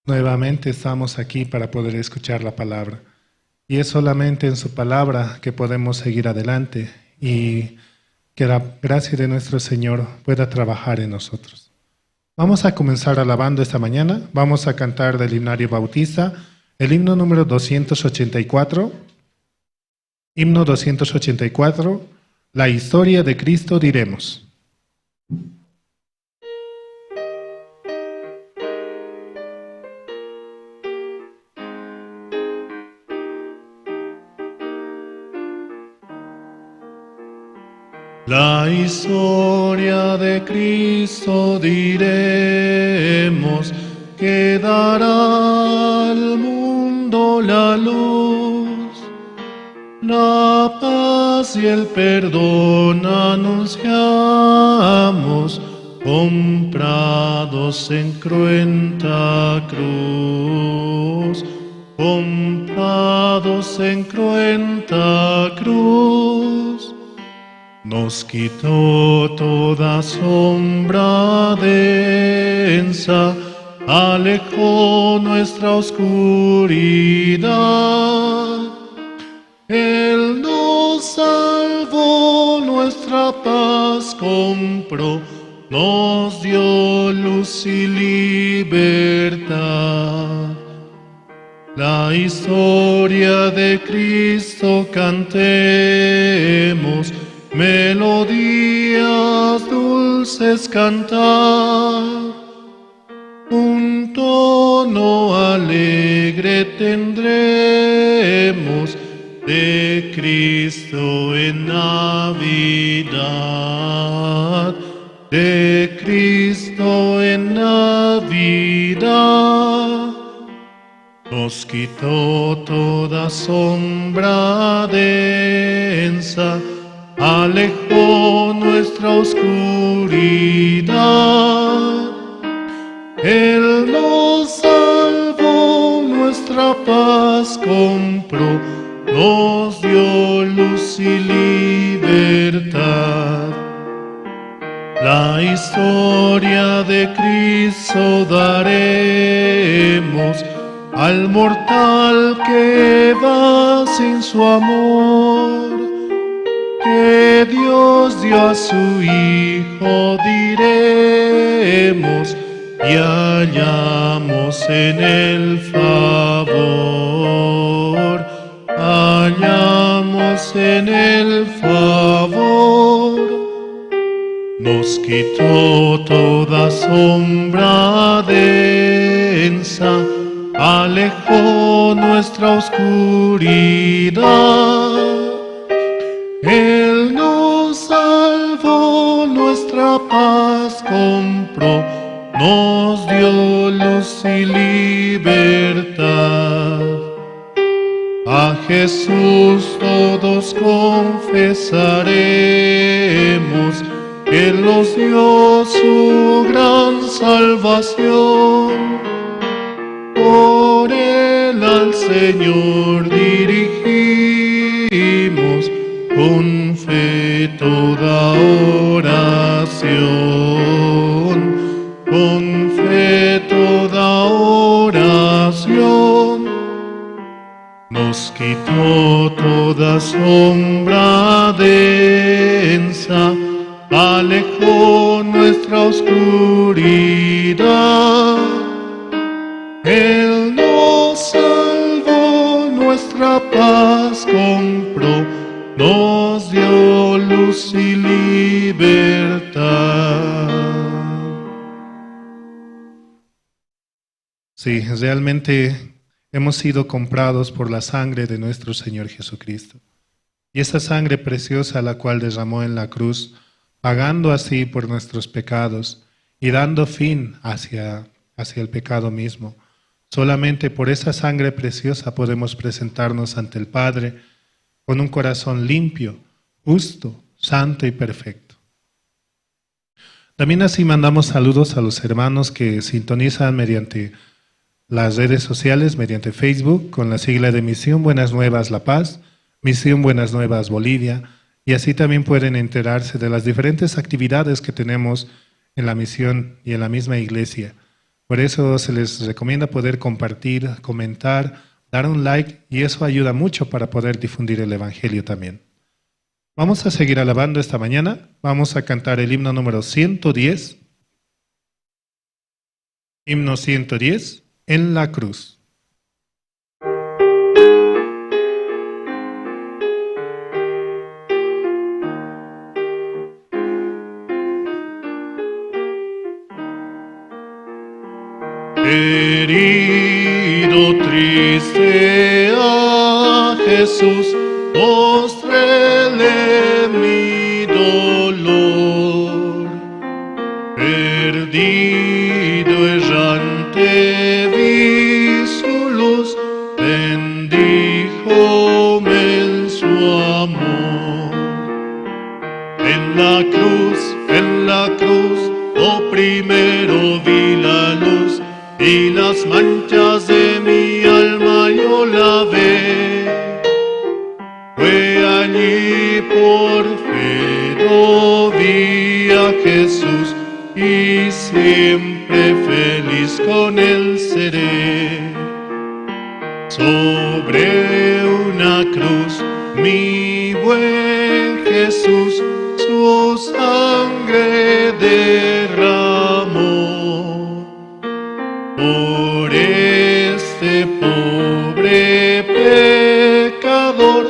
Nuevamente estamos aquí para poder escuchar la palabra. Y es solamente en su palabra que podemos seguir adelante y que la gracia de nuestro Señor pueda trabajar en nosotros. Vamos a comenzar alabando esta mañana. Vamos a cantar del himnario bautista, el himno número 284. Himno 284, la historia de Cristo diremos. La historia de Cristo diremos, que dará al mundo la luz. La paz y el perdón anunciamos, comprados en cruenta cruz, comprados en cruenta cruz. Nos quitó toda sombra densa, alejó nuestra oscuridad. Él nos salvó, nuestra paz compró, nos dio luz y libertad. La historia de Cristo cantemos, melodías dulces cantar, un tono alegre tendremos de Cristo en Navidad, de Cristo en Navidad. Nos quitó toda sombra densa, alejó nuestra oscuridad. Él nos salvó, nuestra paz compró, nos dio luz y libertad. La historia de Cristo daremos al mortal que va sin su amor. Que Dios dio a su Hijo diremos, y hallamos en el favor, hallamos en el favor. Nos quitó toda sombra densa, alejó nuestra oscuridad. Él nos salvó, nuestra paz compró, nos dio luz y libertad. A Jesús todos confesaremos, Él nos dio su gran salvación. Por Él al Señor dirigimos con fe toda oración, con fe toda oración. Nos quitó toda sombra densa, alejó nuestra oscuridad. Él nos salvó, nuestra paz compró, nos dio luz y libertad. Sí, realmente hemos sido comprados por la sangre de nuestro Señor Jesucristo. Y esa sangre preciosa la cual derramó en la cruz, pagando así por nuestros pecados y dando fin hacia el pecado mismo. Solamente por esa sangre preciosa podemos presentarnos ante el Padre con un corazón limpio, justo, santo y perfecto. También así mandamos saludos a los hermanos que sintonizan mediante las redes sociales, mediante Facebook, con la sigla de Misión Buenas Nuevas La Paz, Misión Buenas Nuevas Bolivia, y así también pueden enterarse de las diferentes actividades que tenemos en la misión y en la misma iglesia. Por eso se les recomienda poder compartir, comentar, dar un like, y eso ayuda mucho para poder difundir el Evangelio también. Vamos a seguir alabando esta mañana. Vamos a cantar el himno número 110. Himno 110, En la Cruz. Herido triste a Jesús, postrele mi dolor. Perdido errante vi su luz, bendíjome en su amor. En la cruz, oh primero vi la luz, y las manchas de mi alma yo lavé. Fue allí por fe do vi a Jesús, y siempre feliz con él seré. Sobre una cruz, mi buen Jesús, su sangre derramó. Por este pobre pecador,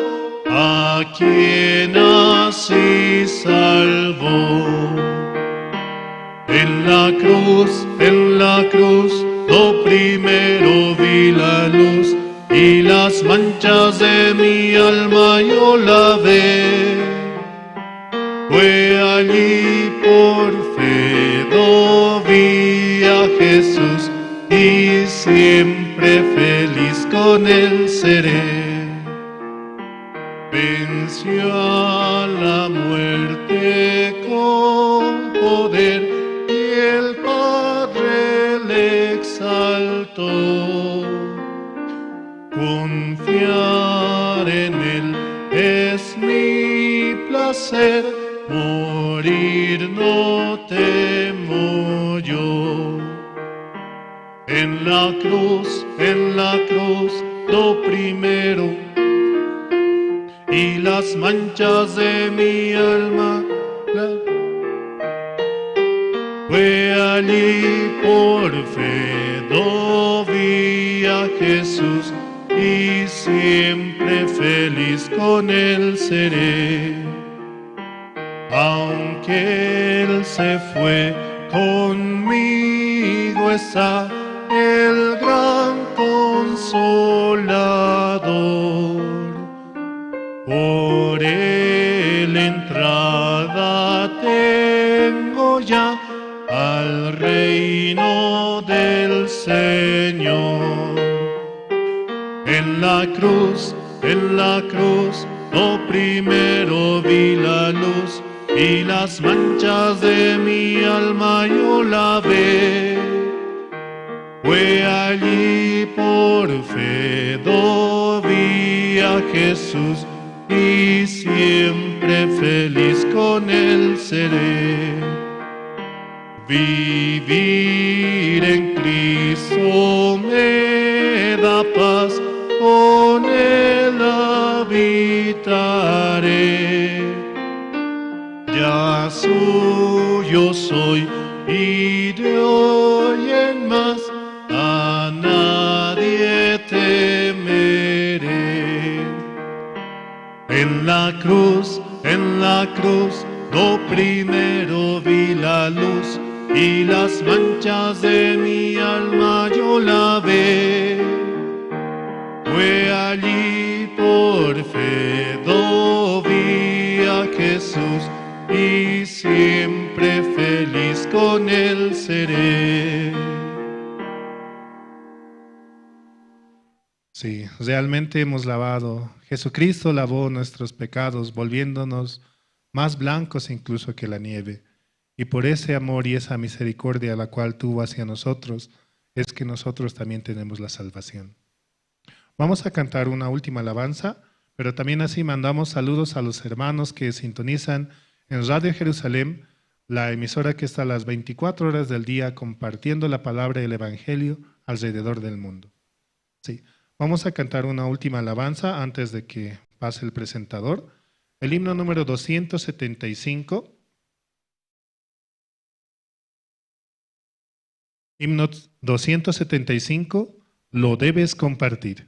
a quien así salvó. En la cruz, lo primero vi la luz, y las manchas de mi alma yo lavé. Fue allí por fe do vi a Jesús, y siempre feliz con él seré. Venció a la muerte con poder, y el Padre le exaltó. Confiar en él es mi placer, morir no temo yo. En la cruz, lo primero, y las manchas de mi alma fue allí por fe do vi a Jesús, y siempre feliz con él seré. Aunque él se fue, conmigo está el gran consolador. Por él entrada tengo ya al reino del Señor. En la cruz, lo primero vi la luz, y las manchas de mi alma yo lavé. Fue allí por fe do vi a Jesús, y siempre feliz con él seré. Vivir en Cristo me da paz, con él habitaré. Ya suyo soy y de hoy en más a nadie temeré. En la cruz, lo primero vi la luz, y las manchas de mi alma yo lavé. Fue allí por fe do vi a Jesús, y siempre feliz con él seré. Sí, realmente hemos lavado. Jesucristo lavó nuestros pecados, volviéndonos más blancos incluso que la nieve. Y por ese amor y esa misericordia la cual tuvo hacia nosotros, es que nosotros también tenemos la salvación. Vamos a cantar una última alabanza, pero también así mandamos saludos a los hermanos que sintonizan en Radio Jerusalén la emisora que está a las 24 horas del día compartiendo la palabra y el Evangelio alrededor del mundo. Sí, vamos a cantar una última alabanza antes de que pase el presentador. El himno número 275. Himno 275, lo debes compartir.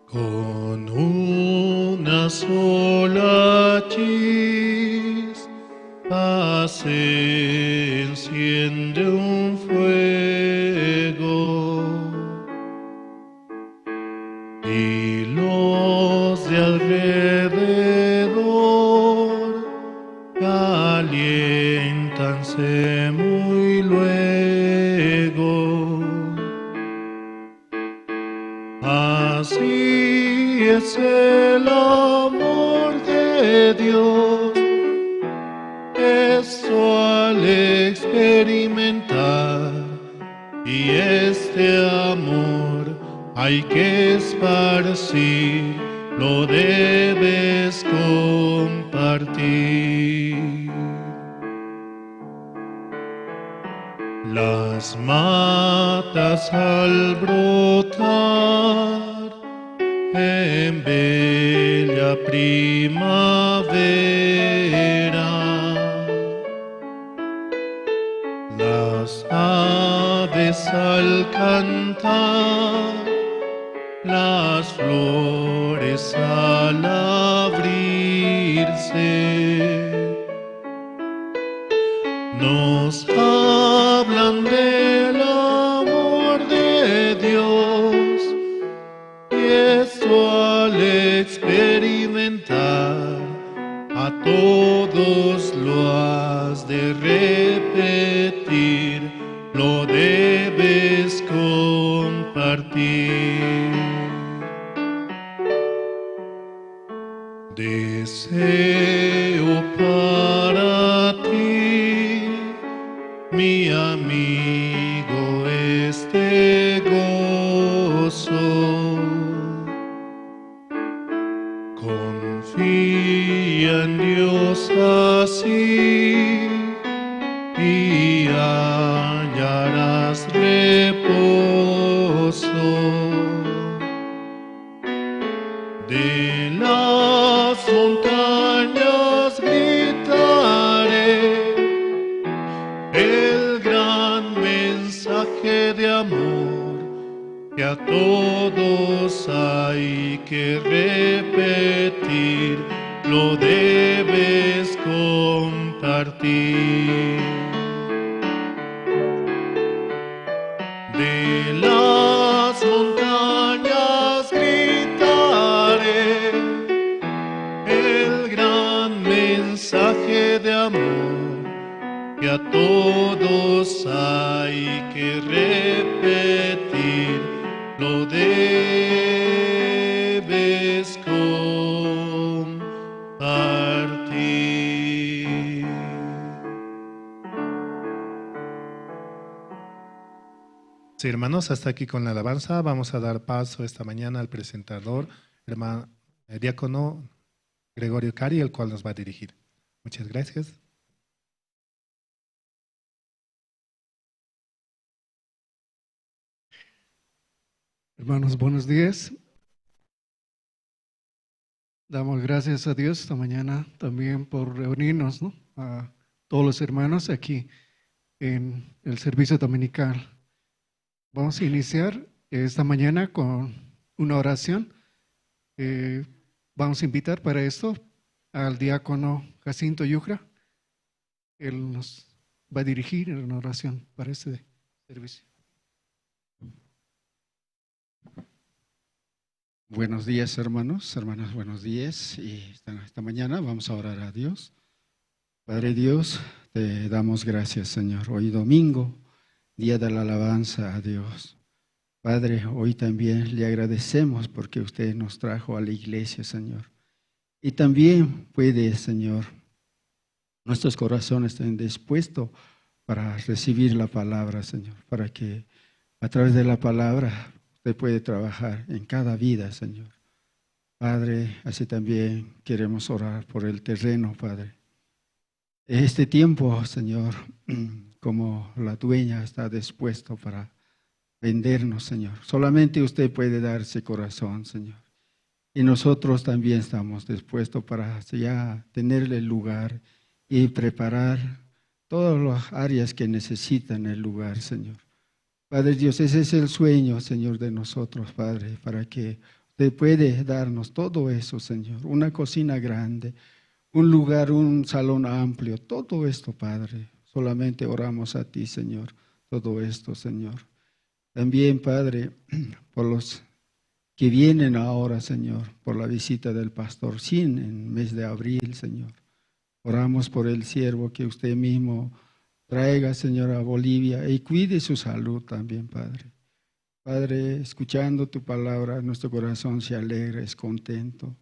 Con una sola chispa se enciende un fuego y los de alrededor caliéntanse muy luego. Así es el amor de Dios, eso al experimentar, y este amor hay que esparcir, lo debes compartir. Las matas al brotar en bella primavera, las aves al cantar, las flores al abrirse, nos hablan del amor de Dios, y eso al experimentar, a todos lo has de repetir, lo debes compartir. Deseo para ti, mi amigo, este gozo. Confía en Dios así y hallarás reposo. De las montañas gritaré el gran mensaje de amor que a todos hay que repetir, lo debes compartir. De las montañas gritaré el gran mensaje de amor que a todos hay que repetir, lo debes compartir. Sí, hermanos, hasta aquí con la alabanza. Vamos a dar paso esta mañana al presentador, hermano diácono Gregorio Cari, el cual nos va a dirigir. Muchas gracias. Hermanos, buenos días. Damos gracias a Dios esta mañana también por reunirnos, ¿no?, a todos los hermanos aquí en el servicio dominical. Vamos a iniciar esta mañana con una oración. Vamos a invitar para esto al diácono Jacinto Yujra. Él nos va a dirigir en una oración para este servicio. Buenos días, hermanos, hermanas, buenos días. Y esta mañana vamos a orar a Dios. Padre Dios, te damos gracias, Señor. Hoy domingo, día de la alabanza a Dios. Padre, hoy también le agradecemos porque usted nos trajo a la iglesia, Señor. Y también puede, Señor, nuestros corazones estén dispuestos para recibir la palabra, Señor, para que a través de la palabra usted puede trabajar en cada vida, Señor. Padre, así también queremos orar por el terreno, Padre. Este tiempo, Señor, como la dueña está dispuesto para vendernos, Señor. Solamente usted puede dar ese corazón, Señor. Y nosotros también estamos dispuestos para ya tenerle el lugar y preparar todas las áreas que necesitan el lugar, Señor. Padre Dios, ese es el sueño, Señor, de nosotros, Padre, para que usted puede darnos todo eso, Señor. Una cocina grande, un lugar, un salón amplio, todo esto, Padre. Solamente oramos a ti, Señor, todo esto, Señor. También, Padre, por los que vienen ahora, Señor, por la visita del pastor Sin en el mes de abril, Señor. Oramos por el siervo que usted mismo traiga, Señor, a Bolivia y cuide su salud también, Padre. Padre, escuchando tu palabra, nuestro corazón se alegra, es contento.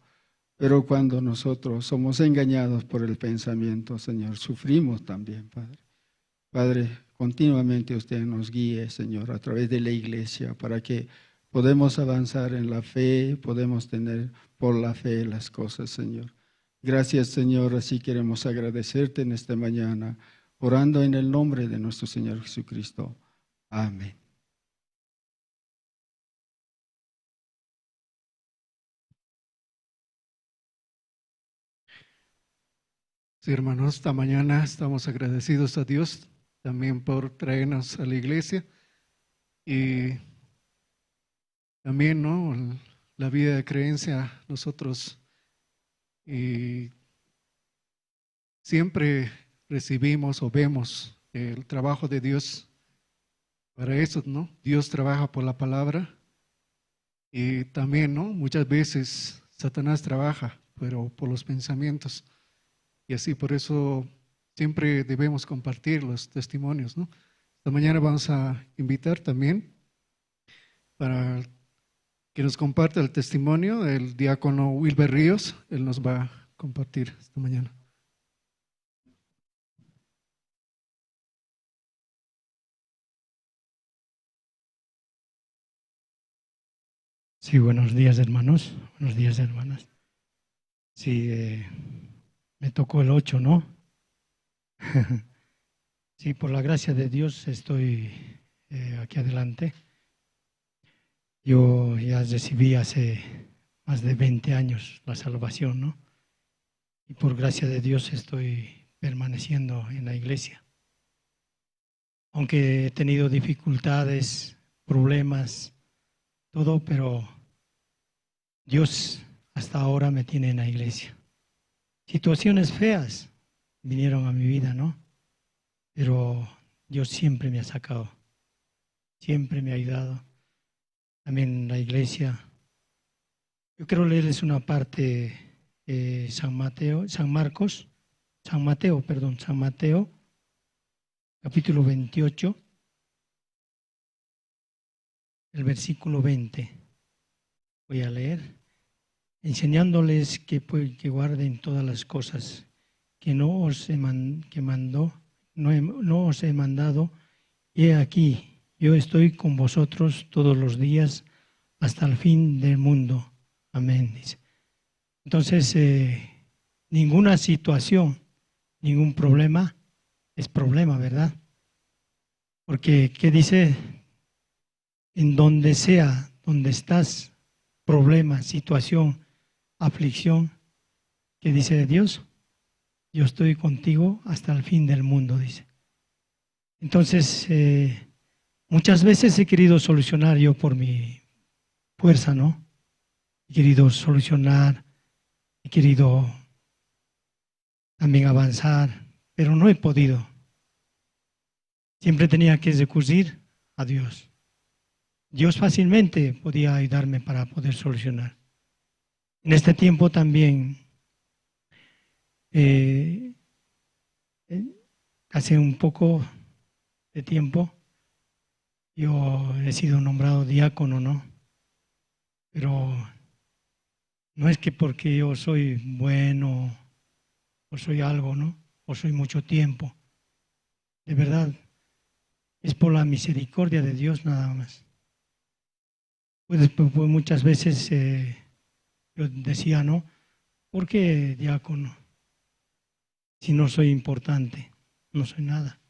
Pero cuando nosotros somos engañados por el pensamiento, Señor, sufrimos también, Padre. Padre, continuamente usted nos guíe, Señor, a través de la iglesia, para que podamos avanzar en la fe, podemos tener por la fe las cosas, Señor. Gracias, Señor, así queremos agradecerte en esta mañana, orando en el nombre de nuestro Señor Jesucristo. Amén. Sí, hermanos, esta mañana estamos agradecidos a Dios también por traernos a la iglesia y también, ¿no?, la vida de creencia, nosotros y siempre recibimos o vemos el trabajo de Dios para eso, ¿no? Dios trabaja por la palabra y también, ¿no?, muchas veces Satanás trabaja, pero por los pensamientos. Y así, por eso siempre debemos compartir los testimonios, ¿no? Esta mañana vamos a invitar también para que nos comparta el testimonio el diácono Wilber Ríos. Él nos va a compartir esta mañana. Sí, buenos días, hermanos. Buenos días, hermanas. Sí, me tocó el 8, ¿no? Sí, por la gracia de Dios estoy aquí adelante. Yo ya recibí hace más de 20 años la salvación, ¿no? Y por gracia de Dios estoy permaneciendo en la iglesia. Aunque he tenido dificultades, problemas, todo, pero Dios hasta ahora me tiene en la iglesia. Situaciones feas vinieron a mi vida, ¿no? Pero Dios siempre me ha sacado, siempre me ha ayudado. También la iglesia. Yo quiero leerles una parte, San Mateo, capítulo 28, el versículo 20. Voy a leer. Enseñándoles que guarden todas las cosas que no os he mandado, y he aquí, yo estoy con vosotros todos los días hasta el fin del mundo. Amén, dice. Entonces, ninguna situación, ningún problema es problema, ¿verdad? Porque, ¿qué dice? En donde sea, donde estás, problema, situación, aflicción, ¿qué dice Dios? Yo estoy contigo hasta el fin del mundo, dice. Entonces, muchas veces he querido solucionar yo por mi fuerza, ¿no? He querido solucionar, he querido también avanzar, pero no he podido. Siempre tenía que recurrir a Dios. Dios fácilmente podía ayudarme para poder solucionar. En este tiempo también, hace un poco de tiempo, yo he sido nombrado diácono, ¿no? Pero No es que porque yo soy bueno o soy algo, ¿no? O soy mucho tiempo. De verdad, es por la misericordia de Dios nada más. Pues, muchas veces yo decía, ¿no? ¿Por qué diácono? Si no soy importante, no soy nada.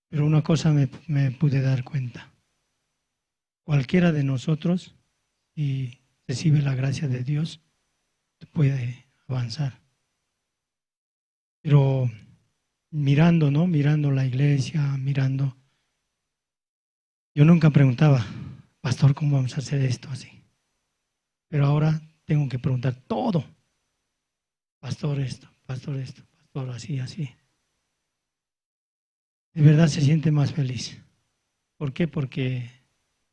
Pero una cosa me pude dar cuenta. Cualquiera de nosotros, si recibe la gracia de Dios, puede avanzar. Pero mirando, ¿no? Mirando la iglesia, mirando. Yo nunca preguntaba, pastor, ¿cómo vamos a hacer esto así? Pero ahora tengo que preguntar todo. Pastor esto, pastor esto, pastor así, así. De verdad se siente más feliz. ¿Por qué? Porque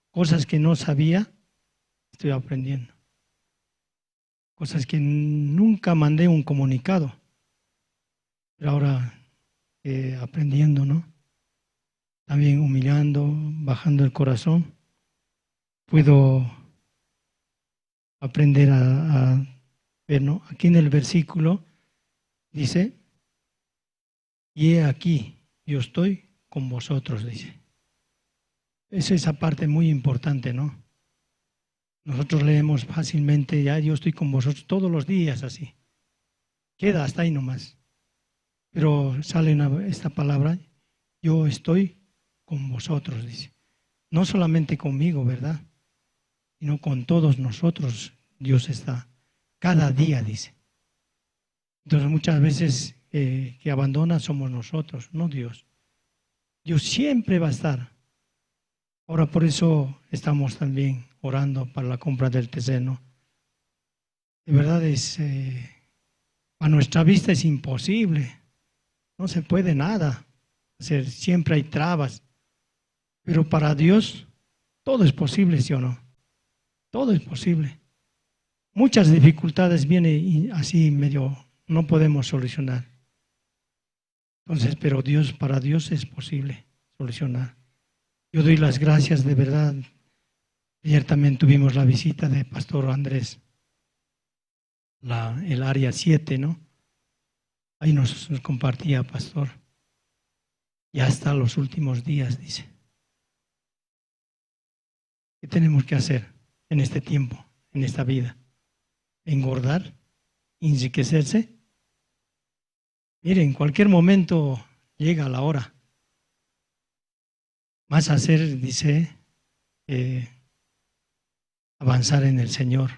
cosas que no sabía, estoy aprendiendo. Cosas que nunca mandé un comunicado. Pero ahora aprendiendo, ¿no? También humillando, bajando el corazón, puedo aprender a ver, ¿no? Aquí en el versículo dice, y he aquí, yo estoy con vosotros, dice. Es esa parte muy importante, ¿no? Nosotros leemos fácilmente, ya yo estoy con vosotros todos los días, así. Queda hasta ahí nomás. Pero sale esta palabra, yo estoy con vosotros, dice. No solamente conmigo, ¿verdad? Sino con todos nosotros Dios está. Cada día, dice. Entonces muchas veces que abandona somos nosotros, no Dios. Dios siempre va a estar. Ahora por eso estamos también orando para la compra del terreno. De verdad es, a nuestra vista es imposible. No se puede nada hacer, siempre hay trabas. Pero para Dios todo es posible, ¿sí o no? Todo es posible. Muchas dificultades vienen así medio, no podemos solucionar. Entonces, pero Dios, para Dios es posible solucionar. Yo doy las gracias de verdad. Ayer también tuvimos la visita de Pastor Andrés, el área 7, ¿no? Ahí nos compartía, pastor. Ya hasta los últimos días, dice. ¿Qué tenemos que hacer en este tiempo, en esta vida? ¿Engordar? ¿Enriquecerse? Miren, en cualquier momento llega la hora. Más hacer, dice, avanzar en el Señor.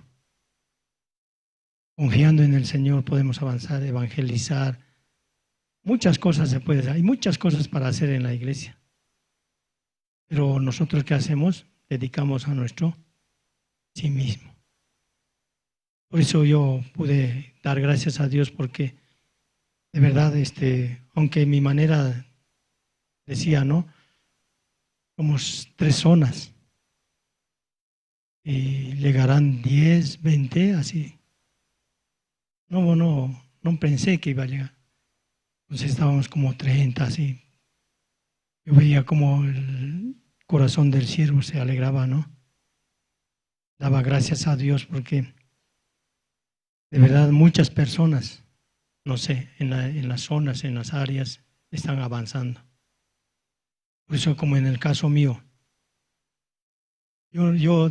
Confiando en el Señor podemos avanzar, evangelizar. Muchas cosas se pueden hacer. Hay muchas cosas para hacer en la iglesia. Pero nosotros, ¿qué hacemos? Dedicamos a nuestro sí mismo. Por eso yo pude dar gracias a Dios porque de verdad, aunque mi manera decía, ¿no? Somos 3 zonas y llegarán 10, 20, así. No pensé que iba a llegar. Entonces estábamos como 30, así. Yo veía como el corazón del siervo se alegraba, ¿no? Daba gracias a Dios porque de verdad muchas personas, no sé, en las zonas, en las áreas, están avanzando. Por eso, como en el caso mío, yo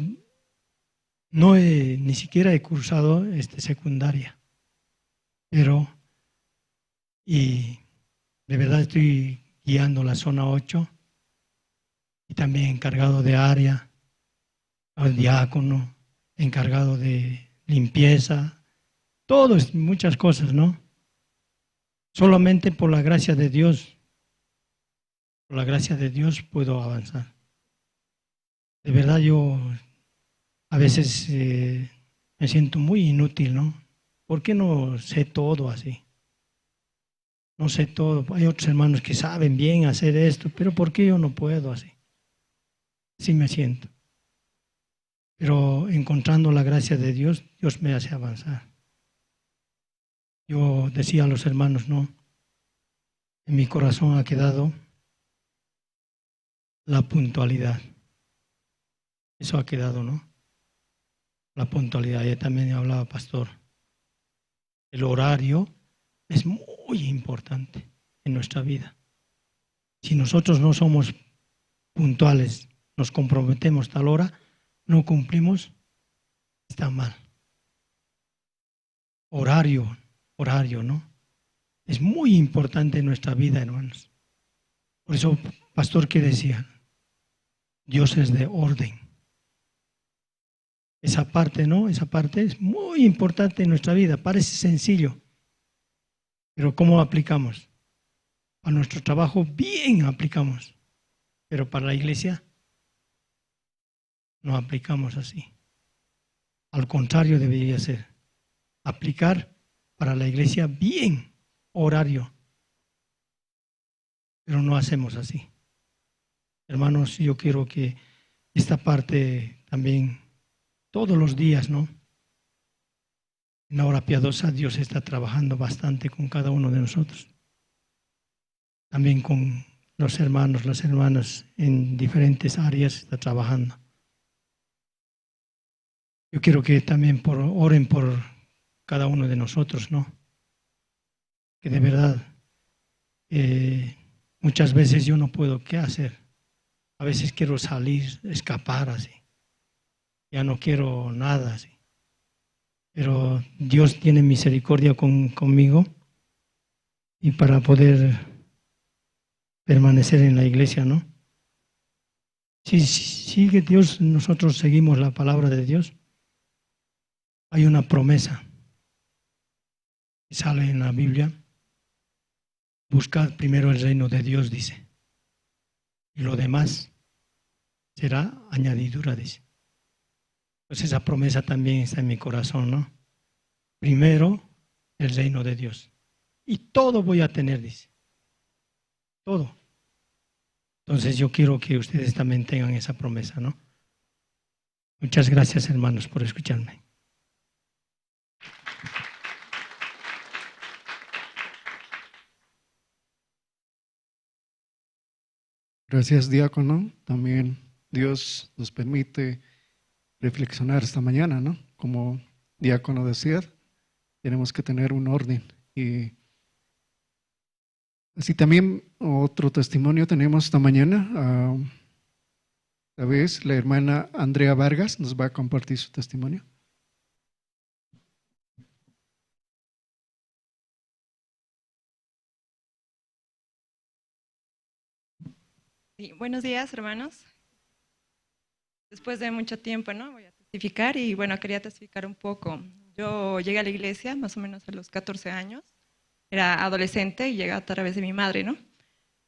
no he, ni siquiera he cursado secundaria, pero y de verdad estoy guiando la zona 8 y también encargado de área, al diácono, encargado de limpieza, todo, muchas cosas, ¿no? Solamente por la gracia de Dios, por la gracia de Dios puedo avanzar. De verdad yo a veces me siento muy inútil, ¿no? ¿Por qué no sé todo así? No sé todo. Hay otros hermanos que saben bien hacer esto, pero ¿por qué yo no puedo así? Así me siento. Pero encontrando la gracia de Dios, Dios me hace avanzar. Yo decía a los hermanos, no, en mi corazón ha quedado la puntualidad. Eso ha quedado, ¿no? La puntualidad, ya también hablaba pastor. El horario es muy importante en nuestra vida. Si nosotros no somos puntuales, nos comprometemos tal hora, no cumplimos, está mal. Horario, horario, ¿no? Es muy importante en nuestra vida, hermanos. Por eso, pastor, ¿qué decía? Dios es de orden. Esa parte, ¿no? Esa parte es muy importante en nuestra vida. Parece sencillo, pero ¿cómo aplicamos? A nuestro trabajo bien aplicamos, pero para la iglesia no aplicamos así. Al contrario debería ser. Aplicar para la iglesia bien, horario. Pero no hacemos así. Hermanos, yo quiero que esta parte también, todos los días, ¿no? En la hora piadosa Dios está trabajando bastante con cada uno de nosotros. También con los hermanos, las hermanas en diferentes áreas está trabajando. Yo quiero que también oren por cada uno de nosotros, ¿no? Que de verdad, muchas veces yo no puedo, ¿qué hacer? A veces quiero salir, escapar así. Ya no quiero nada así. Pero Dios tiene misericordia conmigo y para poder permanecer en la iglesia, ¿no? Si sigue Dios, nosotros seguimos la palabra de Dios. Hay una promesa que sale en la Biblia. Buscad primero el reino de Dios, dice, y lo demás será añadidura, dice. Pues esa promesa también está en mi corazón, ¿no? Primero el reino de Dios. Y todo voy a tener, dice. Todo. Entonces yo quiero que ustedes también tengan esa promesa, ¿no? Muchas gracias, hermanos, por escucharme. Gracias, diácono. También Dios nos permite reflexionar esta mañana, ¿no? Como diácono decía, tenemos que tener un orden. Y así también otro testimonio tenemos esta mañana. Esta vez la hermana Andrea Vargas nos va a compartir su testimonio. Sí, buenos días, hermanos. Después de mucho tiempo, ¿no? Voy a testificar y bueno, quería testificar un poco. Yo llegué a la iglesia más o menos a los 14 años. Era adolescente y llegué a través de mi madre, ¿no?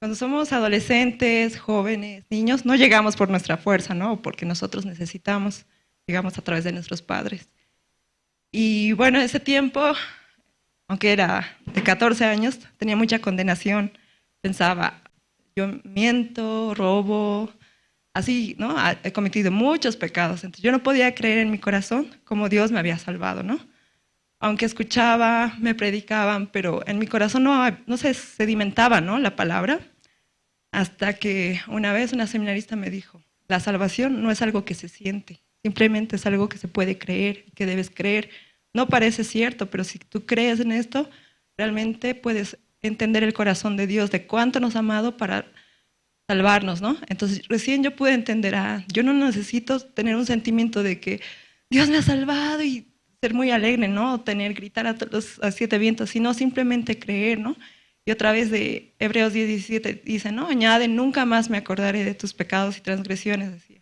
Cuando somos adolescentes, jóvenes, niños, no llegamos por nuestra fuerza, ¿no? Porque nosotros necesitamos, llegamos a través de nuestros padres. Y bueno, ese tiempo, aunque era de 14 años, tenía mucha condenación. Pensaba, yo miento, robo, así, ¿no? He cometido muchos pecados. Entonces yo no podía creer en mi corazón como Dios me había salvado, ¿no? Aunque escuchaba, me predicaban, pero en mi corazón no se sedimentaba, ¿no?, la palabra. Hasta que una vez una seminarista me dijo, la salvación no es algo que se siente, simplemente es algo que se puede creer, que debes creer. No parece cierto, pero si tú crees en esto, realmente puedes entender el corazón de Dios, de cuánto nos ha amado para salvarnos, ¿no? Entonces recién yo pude entender, yo no necesito tener un sentimiento de que Dios me ha salvado y ser muy alegre, ¿no? Gritar a los a siete vientos, sino simplemente creer, ¿no? Y otra vez de Hebreos 10:17 dice, ¿no? Añade, nunca más me acordaré de tus pecados y transgresiones, decía.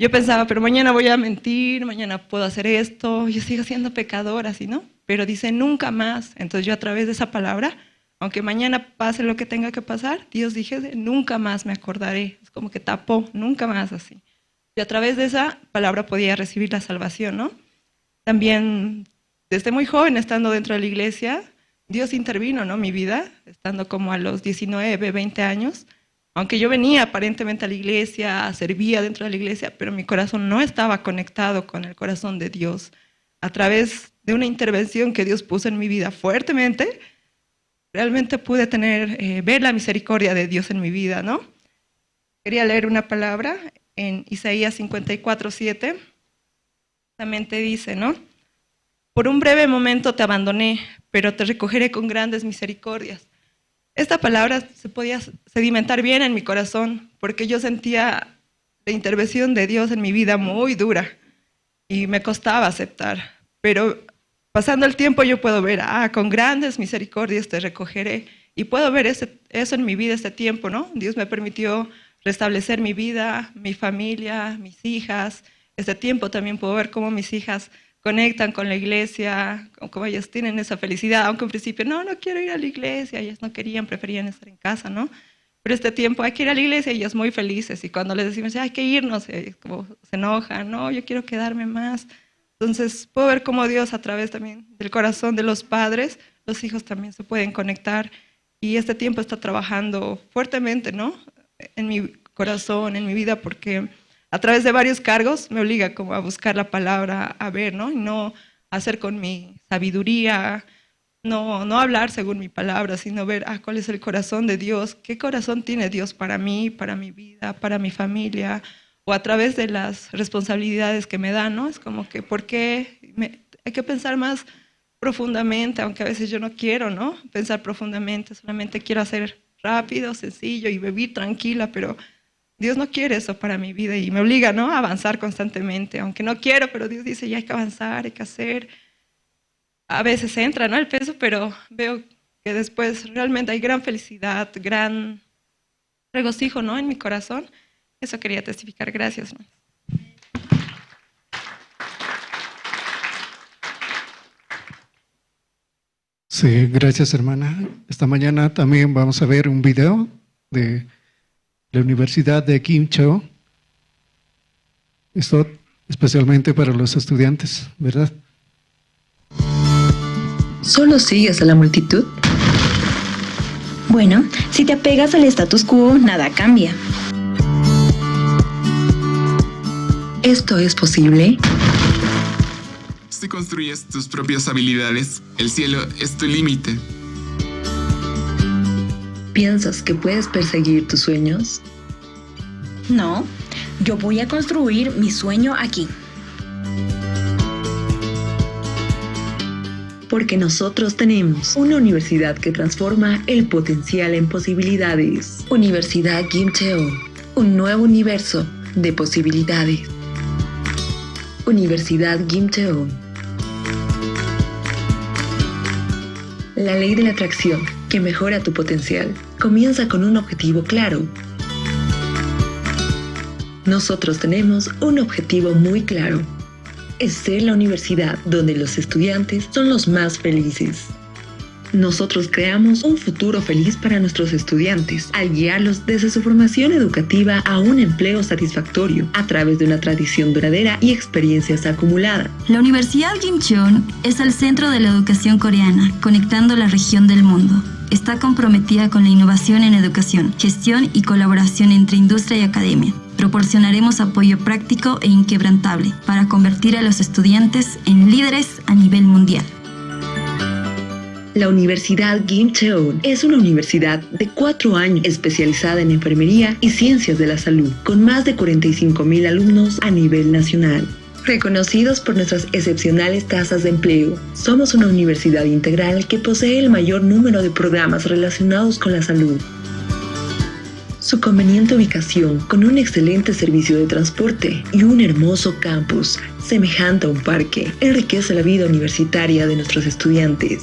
Yo pensaba, pero mañana voy a mentir, mañana puedo hacer esto, yo sigo siendo pecadora, así, ¿no? Pero dice, nunca más. Entonces yo a través de esa palabra, aunque mañana pase lo que tenga que pasar, Dios dije, nunca más me acordaré. Es como que tapó, nunca más así. Y a través de esa palabra podía recibir la salvación, ¿no? También, desde muy joven, estando dentro de la iglesia, Dios intervino, ¿no?, mi vida, estando como a los 19, 20 años. Aunque yo venía aparentemente a la iglesia, servía dentro de la iglesia, pero mi corazón no estaba conectado con el corazón de Dios. A través de una intervención que Dios puso en mi vida fuertemente, realmente pude ver la misericordia de Dios en mi vida, ¿no? Quería leer una palabra en Isaías 54:7. Justamente dice, ¿no? Por un breve momento te abandoné, pero te recogeré con grandes misericordias. Esta palabra se podía sedimentar bien en mi corazón, porque yo sentía la intervención de Dios en mi vida muy dura y me costaba aceptar. Pero pasando el tiempo yo puedo ver, con grandes misericordias te recogeré. Y puedo ver eso en mi vida este tiempo, ¿no? Dios me permitió restablecer mi vida, mi familia, mis hijas. Este tiempo también puedo ver cómo mis hijas conectan con la iglesia, cómo ellas tienen esa felicidad, aunque en principio, no quiero ir a la iglesia, ellas no querían, preferían estar en casa, ¿no? Pero este tiempo hay que ir a la iglesia y ellas muy felices, y cuando les decimos, hay que irnos, como se enojan, no, yo quiero quedarme más. Entonces puedo ver cómo Dios a través también del corazón de los padres, los hijos también se pueden conectar, y este tiempo está trabajando fuertemente, ¿no? En mi corazón, en mi vida, porque a través de varios cargos me obliga como a buscar la palabra, a ver, ¿no? Y no hacer con mi sabiduría, no hablar según mi palabra, sino ver, cuál es el corazón de Dios, qué corazón tiene Dios para mí, para mi vida, para mi familia, o a través de las responsabilidades que me dan, ¿no? Es como que, ¿por qué? Hay que pensar más profundamente, aunque a veces yo no quiero, ¿no? Pensar profundamente, solamente quiero hacer rápido, sencillo y vivir tranquila, pero Dios no quiere eso para mi vida y me obliga, ¿no?, a avanzar constantemente, aunque no quiero, pero Dios dice, ya hay que avanzar, hay que hacer. A veces entra, ¿no?, el peso, pero veo que después realmente hay gran felicidad, gran regocijo, ¿no?, en mi corazón. Eso quería testificar. Gracias, hermanos. Sí, gracias, hermana. Esta mañana también vamos a ver un video de la Universidad de Gimcheon. Esto especialmente para los estudiantes, ¿verdad? ¿Solo sigues a la multitud? Bueno, si te apegas al status quo, nada cambia. ¿Esto es posible? Si construyes tus propias habilidades, el cielo es tu límite. ¿Piensas que puedes perseguir tus sueños? No, yo voy a construir mi sueño aquí. Porque nosotros tenemos una universidad que transforma el potencial en posibilidades. Universidad Gimcheon, un nuevo universo de posibilidades. Universidad Gimcheon. La ley de la atracción que mejora tu potencial comienza con un objetivo claro. Nosotros tenemos un objetivo muy claro. Es ser la universidad donde los estudiantes son los más felices. Nosotros creamos un futuro feliz para nuestros estudiantes al guiarlos desde su formación educativa a un empleo satisfactorio a través de una tradición duradera y experiencias acumuladas. La Universidad Gimcheon es el centro de la educación coreana, conectando la región del mundo. Está comprometida con la innovación en educación, gestión y colaboración entre industria y academia. Proporcionaremos apoyo práctico e inquebrantable para convertir a los estudiantes en líderes a nivel mundial. La Universidad Gimcheon es una universidad de 4 años especializada en enfermería y ciencias de la salud, con más de 45,000 alumnos a nivel nacional. Reconocidos por nuestras excepcionales tasas de empleo, somos una universidad integral que posee el mayor número de programas relacionados con la salud. Su conveniente ubicación, con un excelente servicio de transporte y un hermoso campus, semejante a un parque, enriquece la vida universitaria de nuestros estudiantes.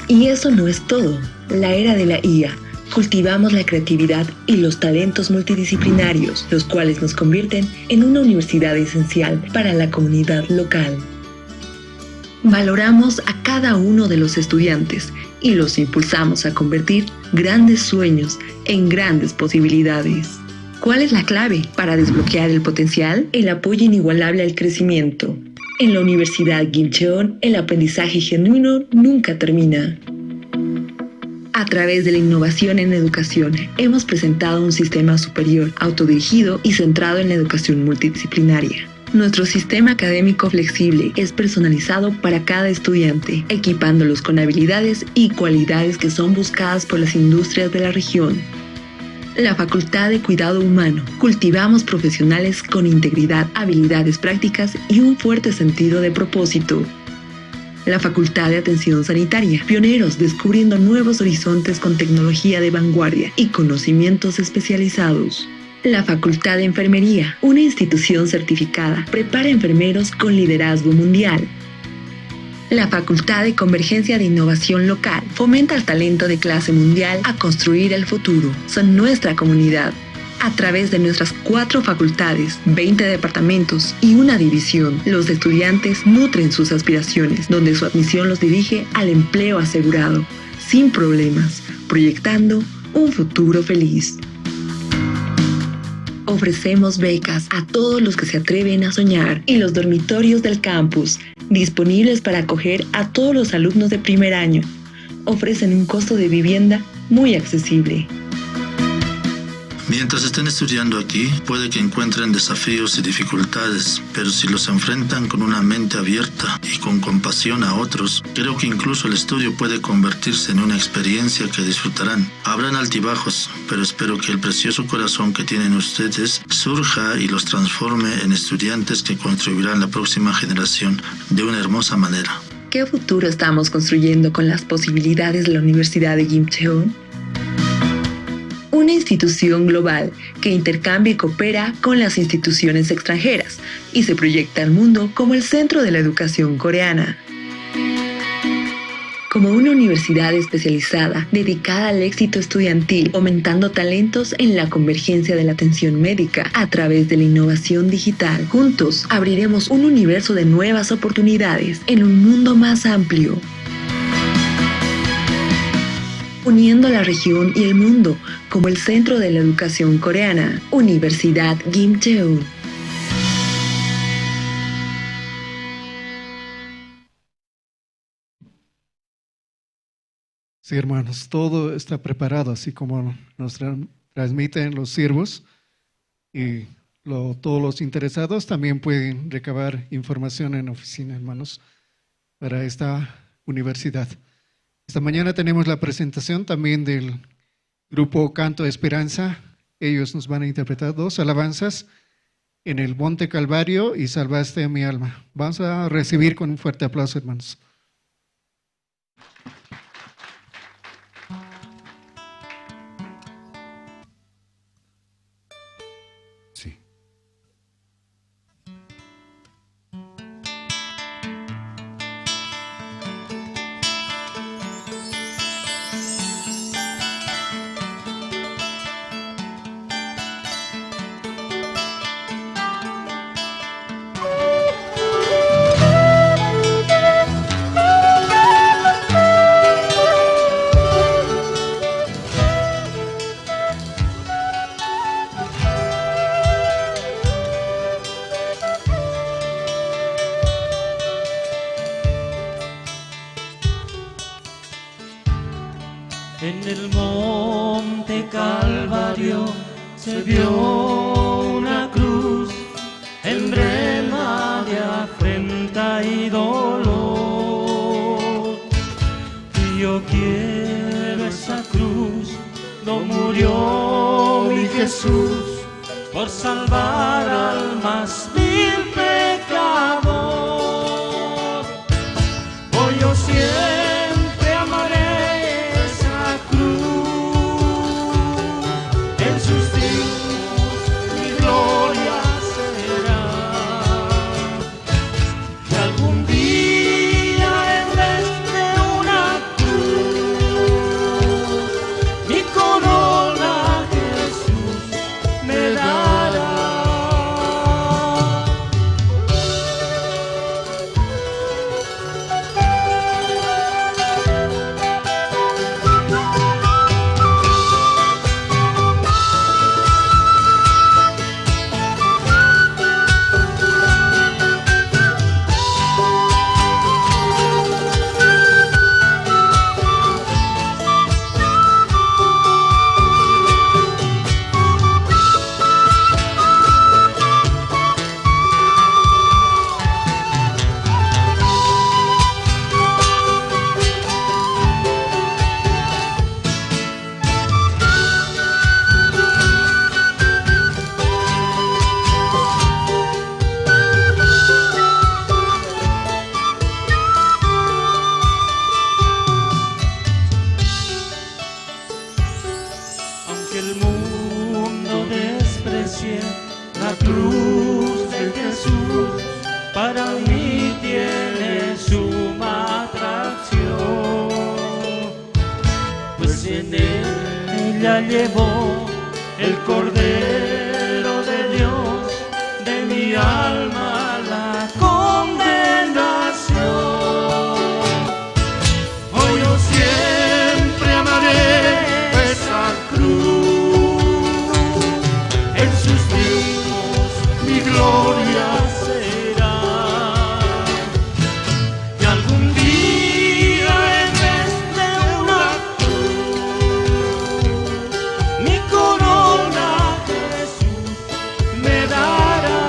Y eso no es todo. La era de la IA. Cultivamos la creatividad y los talentos multidisciplinarios, los cuales nos convierten en una universidad esencial para la comunidad local. Valoramos a cada uno de los estudiantes y los impulsamos a convertir grandes sueños en grandes posibilidades. ¿Cuál es la clave para desbloquear el potencial? El apoyo inigualable al crecimiento. En la Universidad Gimcheon, el aprendizaje genuino nunca termina. A través de la innovación en educación, hemos presentado un sistema superior, autodirigido y centrado en la educación multidisciplinaria. Nuestro sistema académico flexible es personalizado para cada estudiante, equipándolos con habilidades y cualidades que son buscadas por las industrias de la región. La Facultad de Cuidado Humano. Cultivamos profesionales con integridad, habilidades prácticas y un fuerte sentido de propósito. La Facultad de Atención Sanitaria, pioneros descubriendo nuevos horizontes con tecnología de vanguardia y conocimientos especializados. La Facultad de Enfermería, una institución certificada, prepara enfermeros con liderazgo mundial. La Facultad de Convergencia de Innovación Local fomenta el talento de clase mundial a construir el futuro. Son nuestra comunidad. A través de nuestras 4 facultades, 20 departamentos y una división, los estudiantes nutren sus aspiraciones, donde su admisión los dirige al empleo asegurado, sin problemas, proyectando un futuro feliz. Ofrecemos becas a todos los que se atreven a soñar y los dormitorios del campus, disponibles para acoger a todos los alumnos de primer año, ofrecen un costo de vivienda muy accesible. Mientras estén estudiando aquí, puede que encuentren desafíos y dificultades, pero si los enfrentan con una mente abierta y con compasión a otros, creo que incluso el estudio puede convertirse en una experiencia que disfrutarán. Habrán altibajos, pero espero que el precioso corazón que tienen ustedes surja y los transforme en estudiantes que construirán la próxima generación de una hermosa manera. ¿Qué futuro estamos construyendo con las posibilidades de la Universidad de Gimcheon? Una institución global que intercambia y coopera con las instituciones extranjeras y se proyecta al mundo como el centro de la educación coreana. Como una universidad especializada dedicada al éxito estudiantil, fomentando talentos en la convergencia de la atención médica a través de la innovación digital. Juntos abriremos un universo de nuevas oportunidades en un mundo más amplio, uniendo la región y el mundo como el centro de la educación coreana. Universidad Gimcheon. Sí, hermanos, todo está preparado, así como nos transmiten los siervos, y todos los interesados también pueden recabar información en la oficina, hermanos, para esta universidad. Esta mañana tenemos la presentación también del grupo Canto Esperanza. Ellos nos van a interpretar 2 alabanzas, En el Monte Calvario y Salvaste a mi alma. Vamos a recibir con un fuerte aplauso, hermanos. Sí. En el monte Calvario se vio una cruz, emblema de afrenta y dolor. Y yo quiero esa cruz, donde murió mi Jesús, por salvar al más vil pecador. Hoy yo siempre amaré esa cruz, en sus triunfos mi gloria será. Y algún día en vez de una cruz, mi corona Jesús me dará. Aunque el mundo desprecie la cruz de Jesús, para mí tiene suma atracción, pues en él ella llevó el Cordero de Dios, de mi alma la condenación. Hoy yo siempre amaré esa cruz, en sus triunfos mi gloria será. Y algún día en vez de una cruz, mi corona Jesús me dará.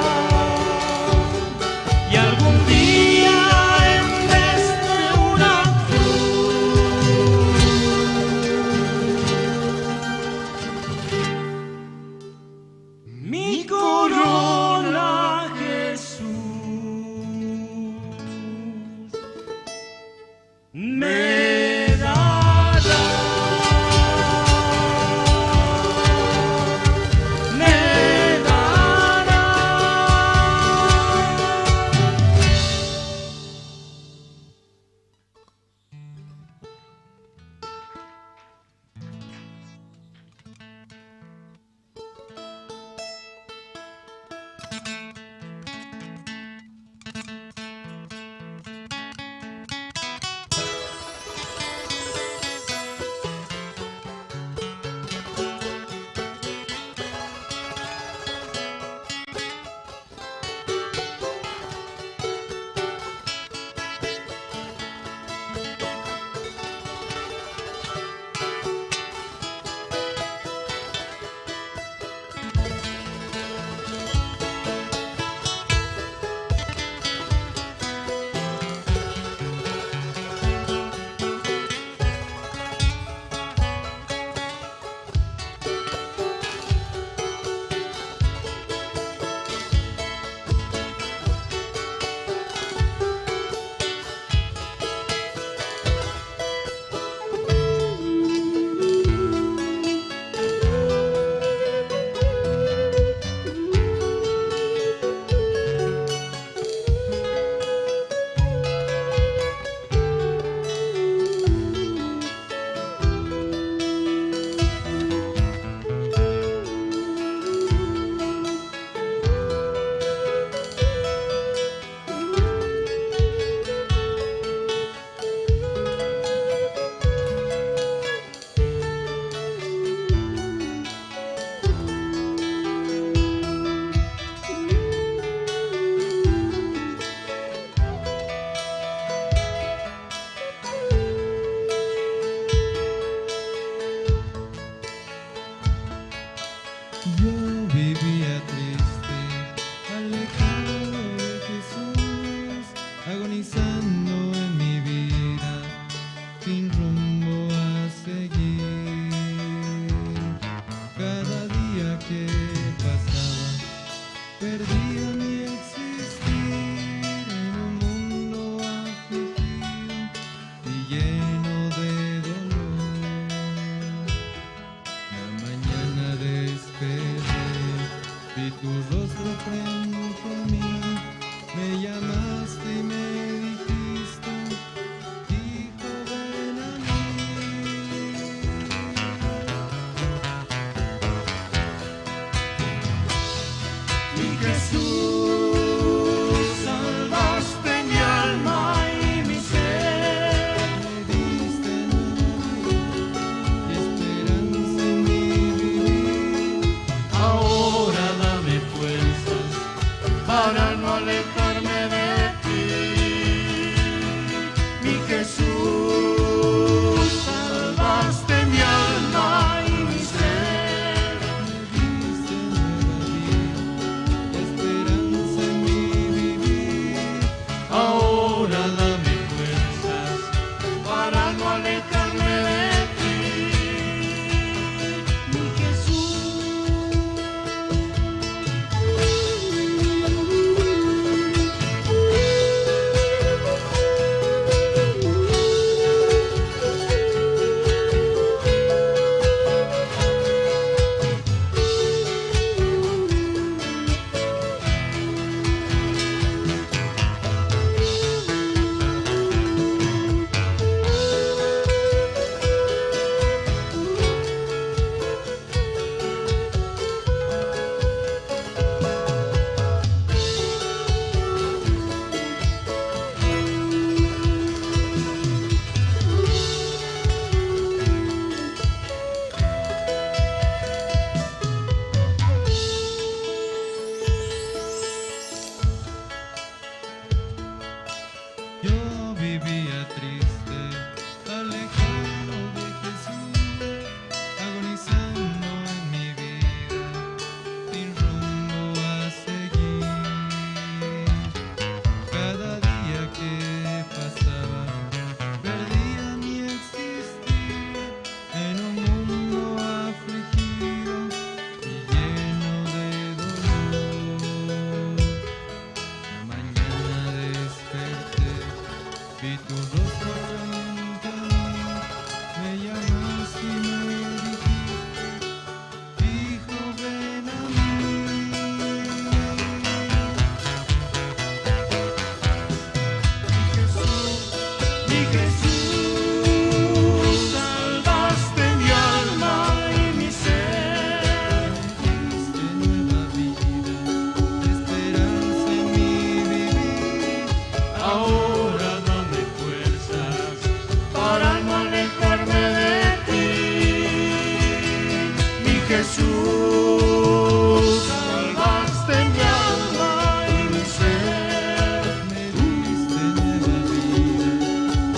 Jesús, salvaste mi alma y mi ser. Me diste nueva vida,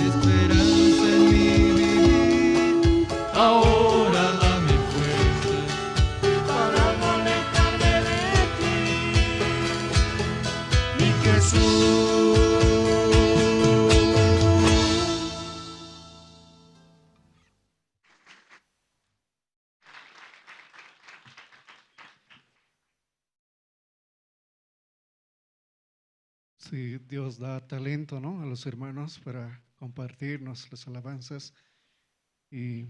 esperanza en mi vivir. Ahora dame fuerzas para no alejarme de ti, mi Jesús. Sí, Dios da talento, ¿no?, a los hermanos para compartirnos las alabanzas. Y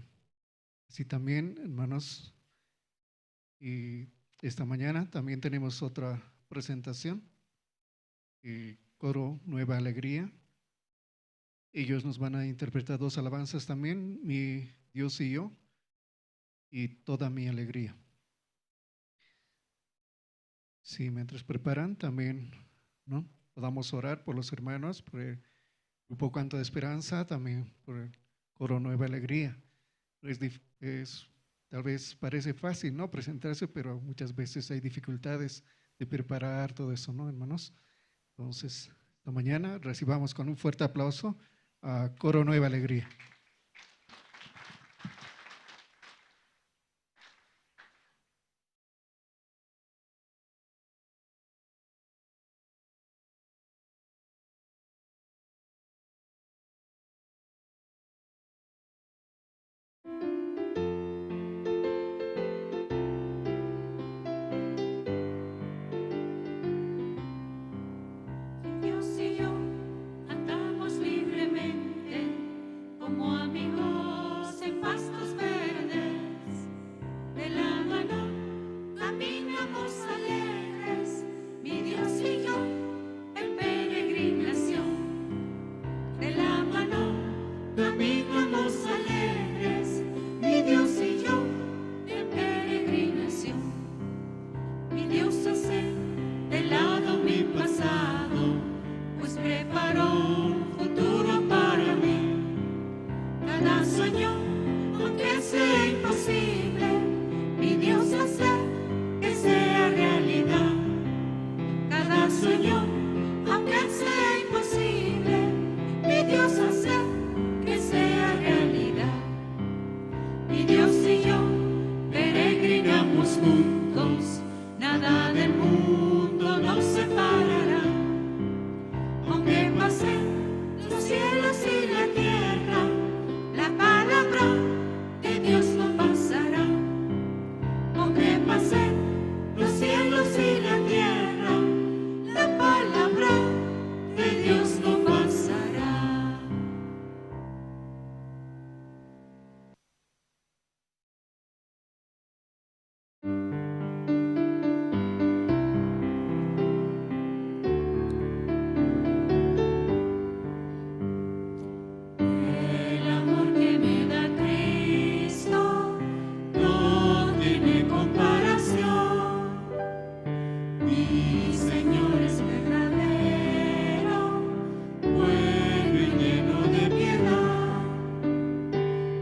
así también, hermanos, y esta mañana también tenemos otra presentación, Coro Nueva Alegría. Ellos nos van a interpretar dos alabanzas también, Mi Dios y Yo, y Toda mi Alegría. Sí, mientras preparan también, ¿no?, podamos orar por los hermanos, por el Grupo Canto de Esperanza, también por el Coro Nueva Alegría. Tal vez parece fácil, ¿no?, presentarse, pero muchas veces hay dificultades de preparar todo eso, ¿no, hermanos? Entonces, esta mañana recibamos con un fuerte aplauso a Coro Nueva Alegría. Dios y yo andamos libremente como amigos en pastos verdes. De la mano caminamos alegres, mi Dios y yo en peregrinación. De la mano caminamos alegres, mi Dios y yo en peregrinación. Mi Dios hace de lado mi pasado, pues preparó un futuro para mí. Cada sueño, aunque sea imposible, mi Dios hace que sea realidad. Cada sueño, aunque sea imposible, mi Dios hace que sea realidad. Mi Dios y yo peregrinamos juntos, nada del mundo nos separará. Aunque pasen los cielos y la tierra, la palabra de Dios no pasará. Aunque pasen los cielos y la tierra, la palabra de Dios no pasará. El amor que me da Cristo no tiene comparación. Mi Señor es verdadero, bueno y lleno de piedad.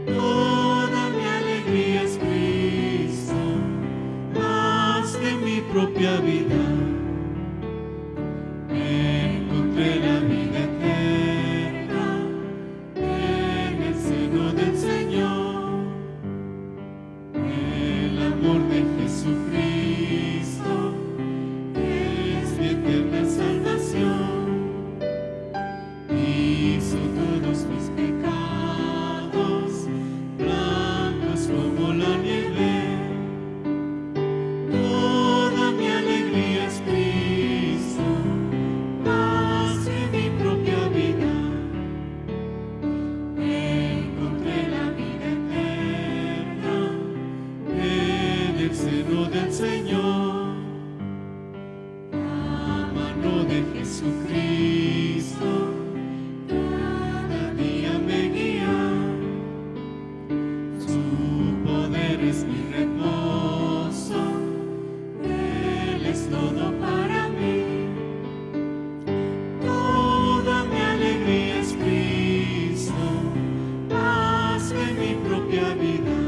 Toda mi alegría es Cristo, más que mi propia vida. Encontré la vida eterna en el seno del Señor. El amor de Jesucristo es mi eterna salvación. Hizo todos mis pecados blancos como la nieve. Toda mi alegría es Cristo, más que mi propia vida. Encontré la vida eterna en el seno del Señor. La mano de Jesucristo cada día me guía. Su poder es mi reposo, Él es todo para mí. Toda mi alegría es Cristo, más que mi propia vida.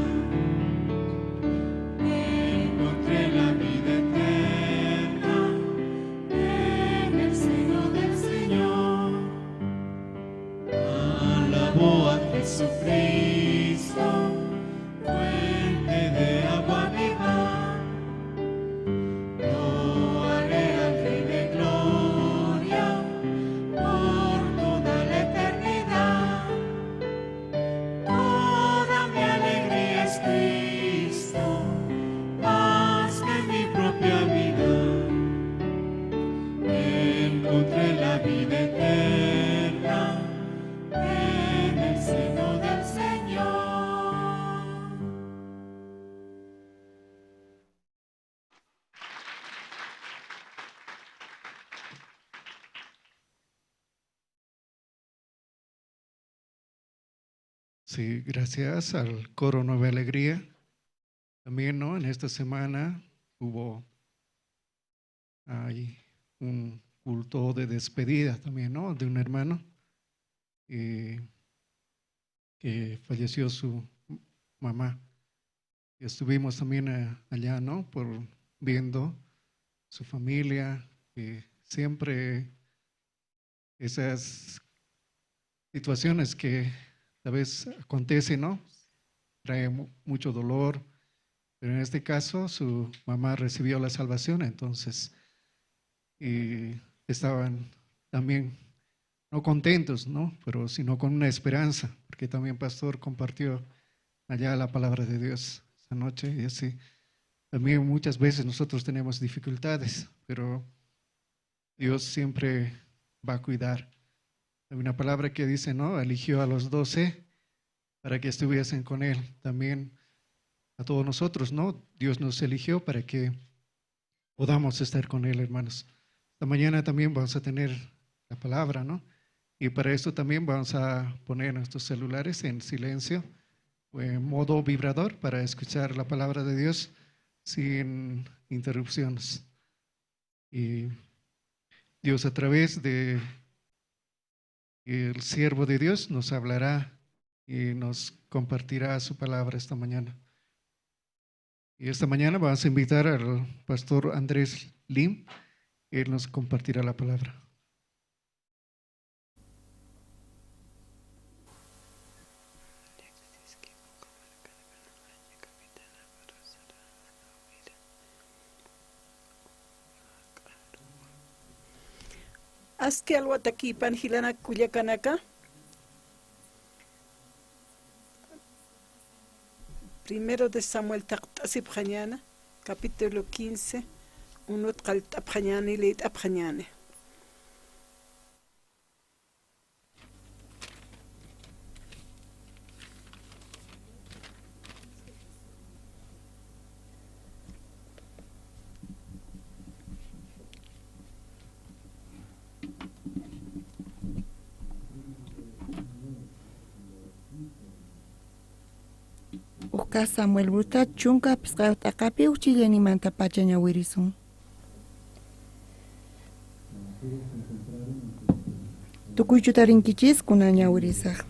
Sí, gracias al coro Nueva Alegría. También, ¿no? En esta semana hubo ahí un culto de despedida también, ¿no? De un hermano que falleció su mamá. Y estuvimos también allá, ¿no? Por viendo su familia, siempre esas situaciones que a veces acontecen, ¿no? Trae mucho dolor, pero en este caso su mamá recibió la salvación, entonces estaban también no contentos, ¿no? Pero sino con una esperanza, porque también pastor compartió allá la palabra de Dios esa noche y así. También muchas veces nosotros tenemos dificultades, pero Dios siempre va a cuidar. Hay una palabra que dice, ¿no? Eligió a los 12 para que estuviesen con Él. También a todos nosotros, ¿no? Dios nos eligió para que podamos estar con Él, hermanos. Esta mañana también vamos a tener la palabra, ¿no? Y para esto también vamos a poner nuestros celulares en silencio o en modo vibrador para escuchar la palabra de Dios sin interrupciones. Y Dios a través de el siervo de Dios nos hablará y nos compartirá su palabra esta mañana. Y esta mañana vamos a invitar al pastor Andrés Lim, él nos compartirá la palabra. Aski alwatakipan hilana Culiacanaca. Primero de Samuel taqt'asipqañana, capítulo 15, unut qalt'apqañani leyt'apqañani. Samuel Bruta chunka pisqayuq t'aqapi uchillanimanta pacha ñawirisun. Tukuychu tarinkichis kunan ñawirisaq.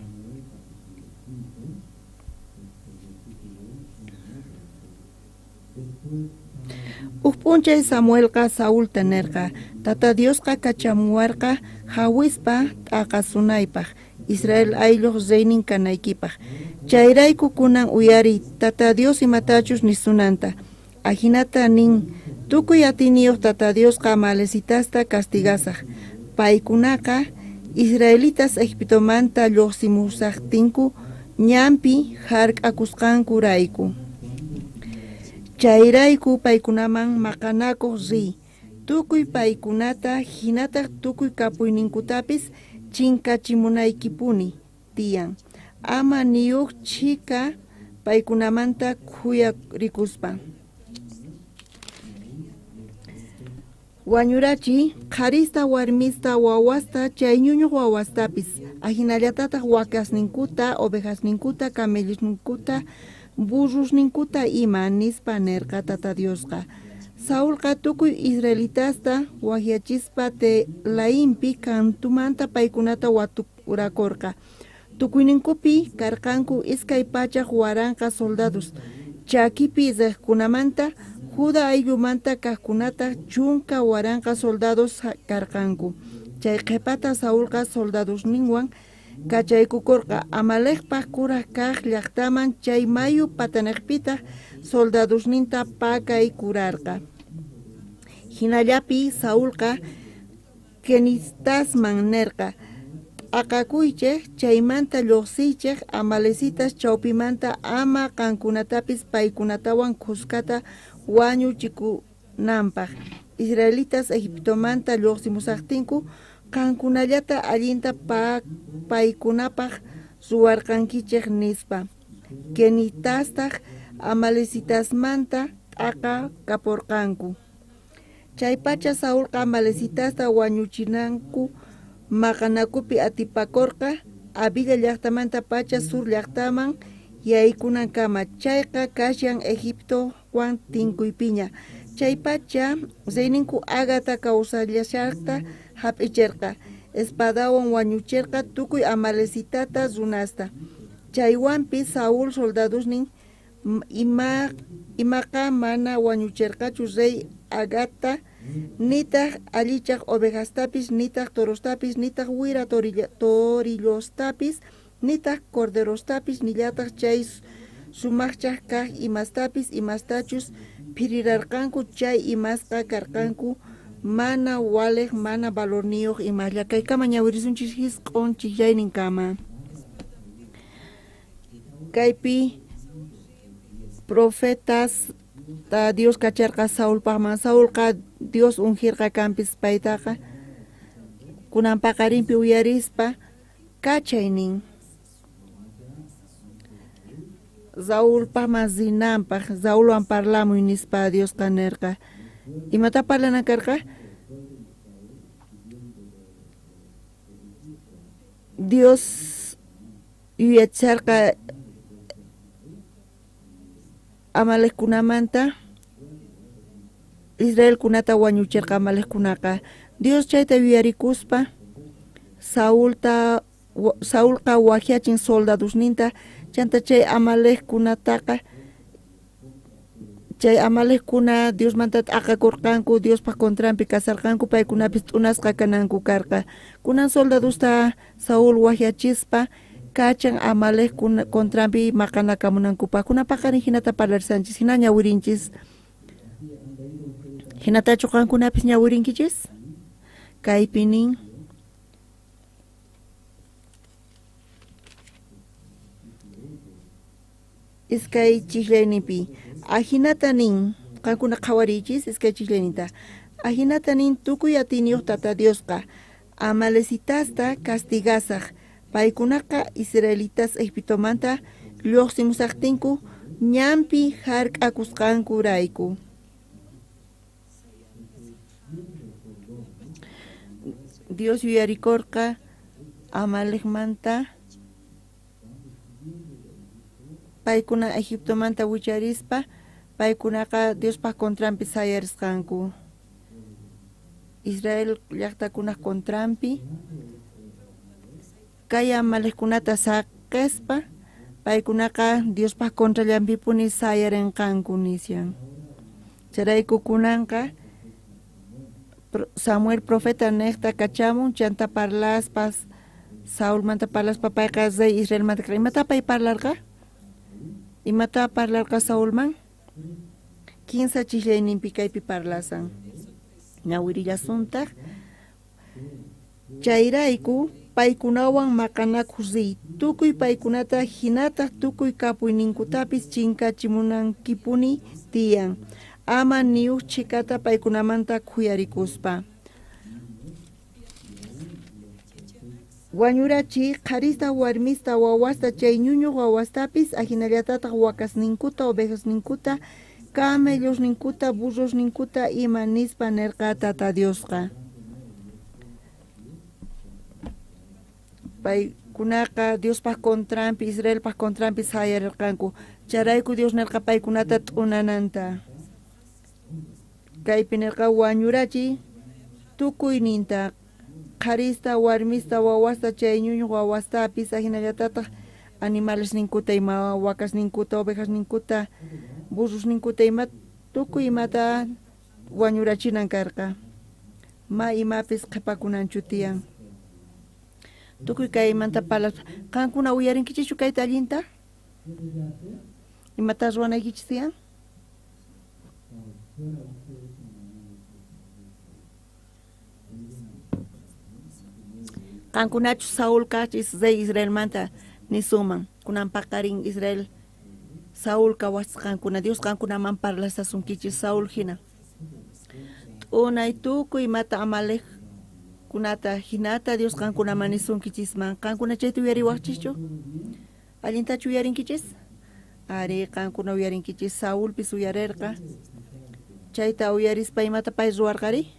Uj p'unchay Samuelqa Saulta nerqa, Tata Diosqa kachamuwarqa hawispa t'aqasunaypaq, Israel aylluq reynin kanaykipaq. Chayrayku kunan uyariy Tata Dios imatachus nisunanta. Ajinata nin, tukuy atiyniyuq Tata Diosqa amalecitasta castigasaq. Paykunaqa israelitas Egiptomanta lluqsimusaqtinku ñanpi hark'akusqankurayku. Chayrayku paykunaman maqanakuq riy. Tukuy paykunata hinataq tukuy kapuyninkutapis chinkachimunaykipuni tiyan. Ama niyuq chhika paykunamanta khuyarikuspa. Wañurachiy qharista warmista wawasta chay ñuñuq wawastapis, ajinallatataq wakasninkuta, ovejasninkuta, camellosninkuta, burrusninkuta ima nispa nerqa Tata Diosqa. Saulqa tukuy israelitasta wajyachispa Telaimpi kantumanta paykunata waturakorqa. Tukuyninkupi karqanku 200,000 soldados, chakipi riqkunamanta, Juda ayllumanta kaqkunataq 10,000 soldados karqanku. Chay qhipata Saulqa soldadosninwan kachaykukurqa Amalekpaq kuraq kaq llaqtaman chay mayu pataniqpitaq soldadosninta pakaykurarqa. Hinallapi Saulqa kenistasman nerqa, T'aqakuychej chaymanta lluqsiychej amalecitas chawpimanta ama qankunatapis paykunatawan khuskata wañuchikunanpaq. Israelitas Egiptomanta lluqsimusaqtinku qankunallata allinta paykunapaq ruwarqankichej nispa. Kenitastaq amalecitasmanta t'aqakaporqanku. Chaypacha Saulqa amalecitasta wañuchinanku maqanakupi atipakorqa Havila llajtamantapacha Sur llajtaman yaykunankama. Chayqa kashan Egiptowan tinkuypiña. Chaypacha reyninku Agagta kawsallashajta jap'icherqa, espadawan wañucherqa tukuy amalecitata runasta. Chaywanpis Saúl soldadosnin imaqa mana wañucherqachu rey Agagta, nitaj allichaj ovejastapis, nitaj torostapis, nitaj wira torillostapis, nitaj corderostapis, nillataj chay sumajchaj kaj imastapis, imastachus phirirarqanku chay imasqa karqanku mana walej, mana valorniyoj imaslla. Kaykama ñawirisunchis jisq'on chijllayninkama. Kaypi profetas ta Dios kacharqa Saulpajman. Saulqa Dios ungirqa kanpis paytaqa kunan paqarinpi uyarispa kachay nin. Saulpajman rinanpaj, Saulwan parlamuy nispa Diosqa nerqa. Imata parlanan karqa? Dios yuyacharqa Amalekkunamanta, Israelkunata wañucherqa Amalekkunaqa. Dios chayta yuyarikuspa Saulta Saulqa wajyachin soldadosninta, chanta chay Amalekkunataqa chay Amalekkuna Diosmanta t'aqakorqanku, Diospaj contranpi kasharqanku, paykunapis t'unasqa kananku karqa. Kunan soldadosta Saúl wajyachispa kachan Amalek contranpi maqanakamunankupaj. Kunan paqarin jinata parlarisanchis, jina ñawirinchis. Jinatachu qankunapis ñawirinkichis? Kaypi nin. Iskay chijllayninpi ajinata nin, qankuna qhawariychis iskay chijllayninta. Ajinata nin tukuy atiyniyoj Tata Diosqa, amalecitasta castigasaj, paykunaqa israelitas Egiptomanta llojsimusajtinku ñanpi jark'akusqankurayku. Dios yuyarikorqa Amalecmanta paykuna Egiptomanta wicharispa, paykunaqa Diospaj contranpi sayarisqanku. Israel llajtakunaj contranpi kay Amaleckunata saqespa, paykunaqa Diospaj contrallanpipuni sayarenqanku nishan. Chayrayku kunanqa Samuel profeta nejta kachamun, chanta parlaspas, Saulmanta parlaspa payqa rey Israelmanta karqa. Imatá pay parlarqa? Imatá parlarqa Saulman? Kinsa chijllayninpi kaypi parlasan. Ñawirillasuntaj. Chayrayku paykunawan maqanakuj riy, tukuy paykunata jinataj tukuy kapuyninkutapis chinkachimunankipuni tiyan, ama ni uj chhikata paykunamanta khuyarikuspa. Wañurachiy qharista, warmista, wawasta, chay ñuñoj wawastapis, ajinallatataj wakasninkuta, ovejasninkuta, camellosninkuta, burrosninkuta ima, nispa nerqa Tata Diosqa. Paykunaqa Diospaj contranpi, Israelpaj contranpi sayarerqanku. Chayrayku Dios nerqa paykunata t'unananta. Kaypi nerqa wañurachiy tukuyninta, qharista, warmista, wawasta, chay ñuñoj wawastapis, ajinallatataj animalesninkuta ima, wakasninkuta, ovejasninkuta, burrosninkuta ima, tukuy imata wañurachinan karqa. Ma imapis qhepakunanchu tiyan. Tukuy kaymanta parlaspa, qankuna uyarinkichikchu kayta allinta? Imata ruwanaykichis tiyan? Qankunachu Saúl kachis rey Israelmanta nisunman, kunan paqarin Israel Saúl kawasqa qankuna, Dios qankunaman parlasasunkichis Saúl jina. T'unay tukuy imata Amalekkunata jinata Dios qankunaman nisunkichisman. Qankuna chayta uyariwajchischu? Allintachu uyarinkichis? Ari, qankuna uyarinkichis. Saulpis uyarerqa. Chayta uyarispa imata pay ruwarqari?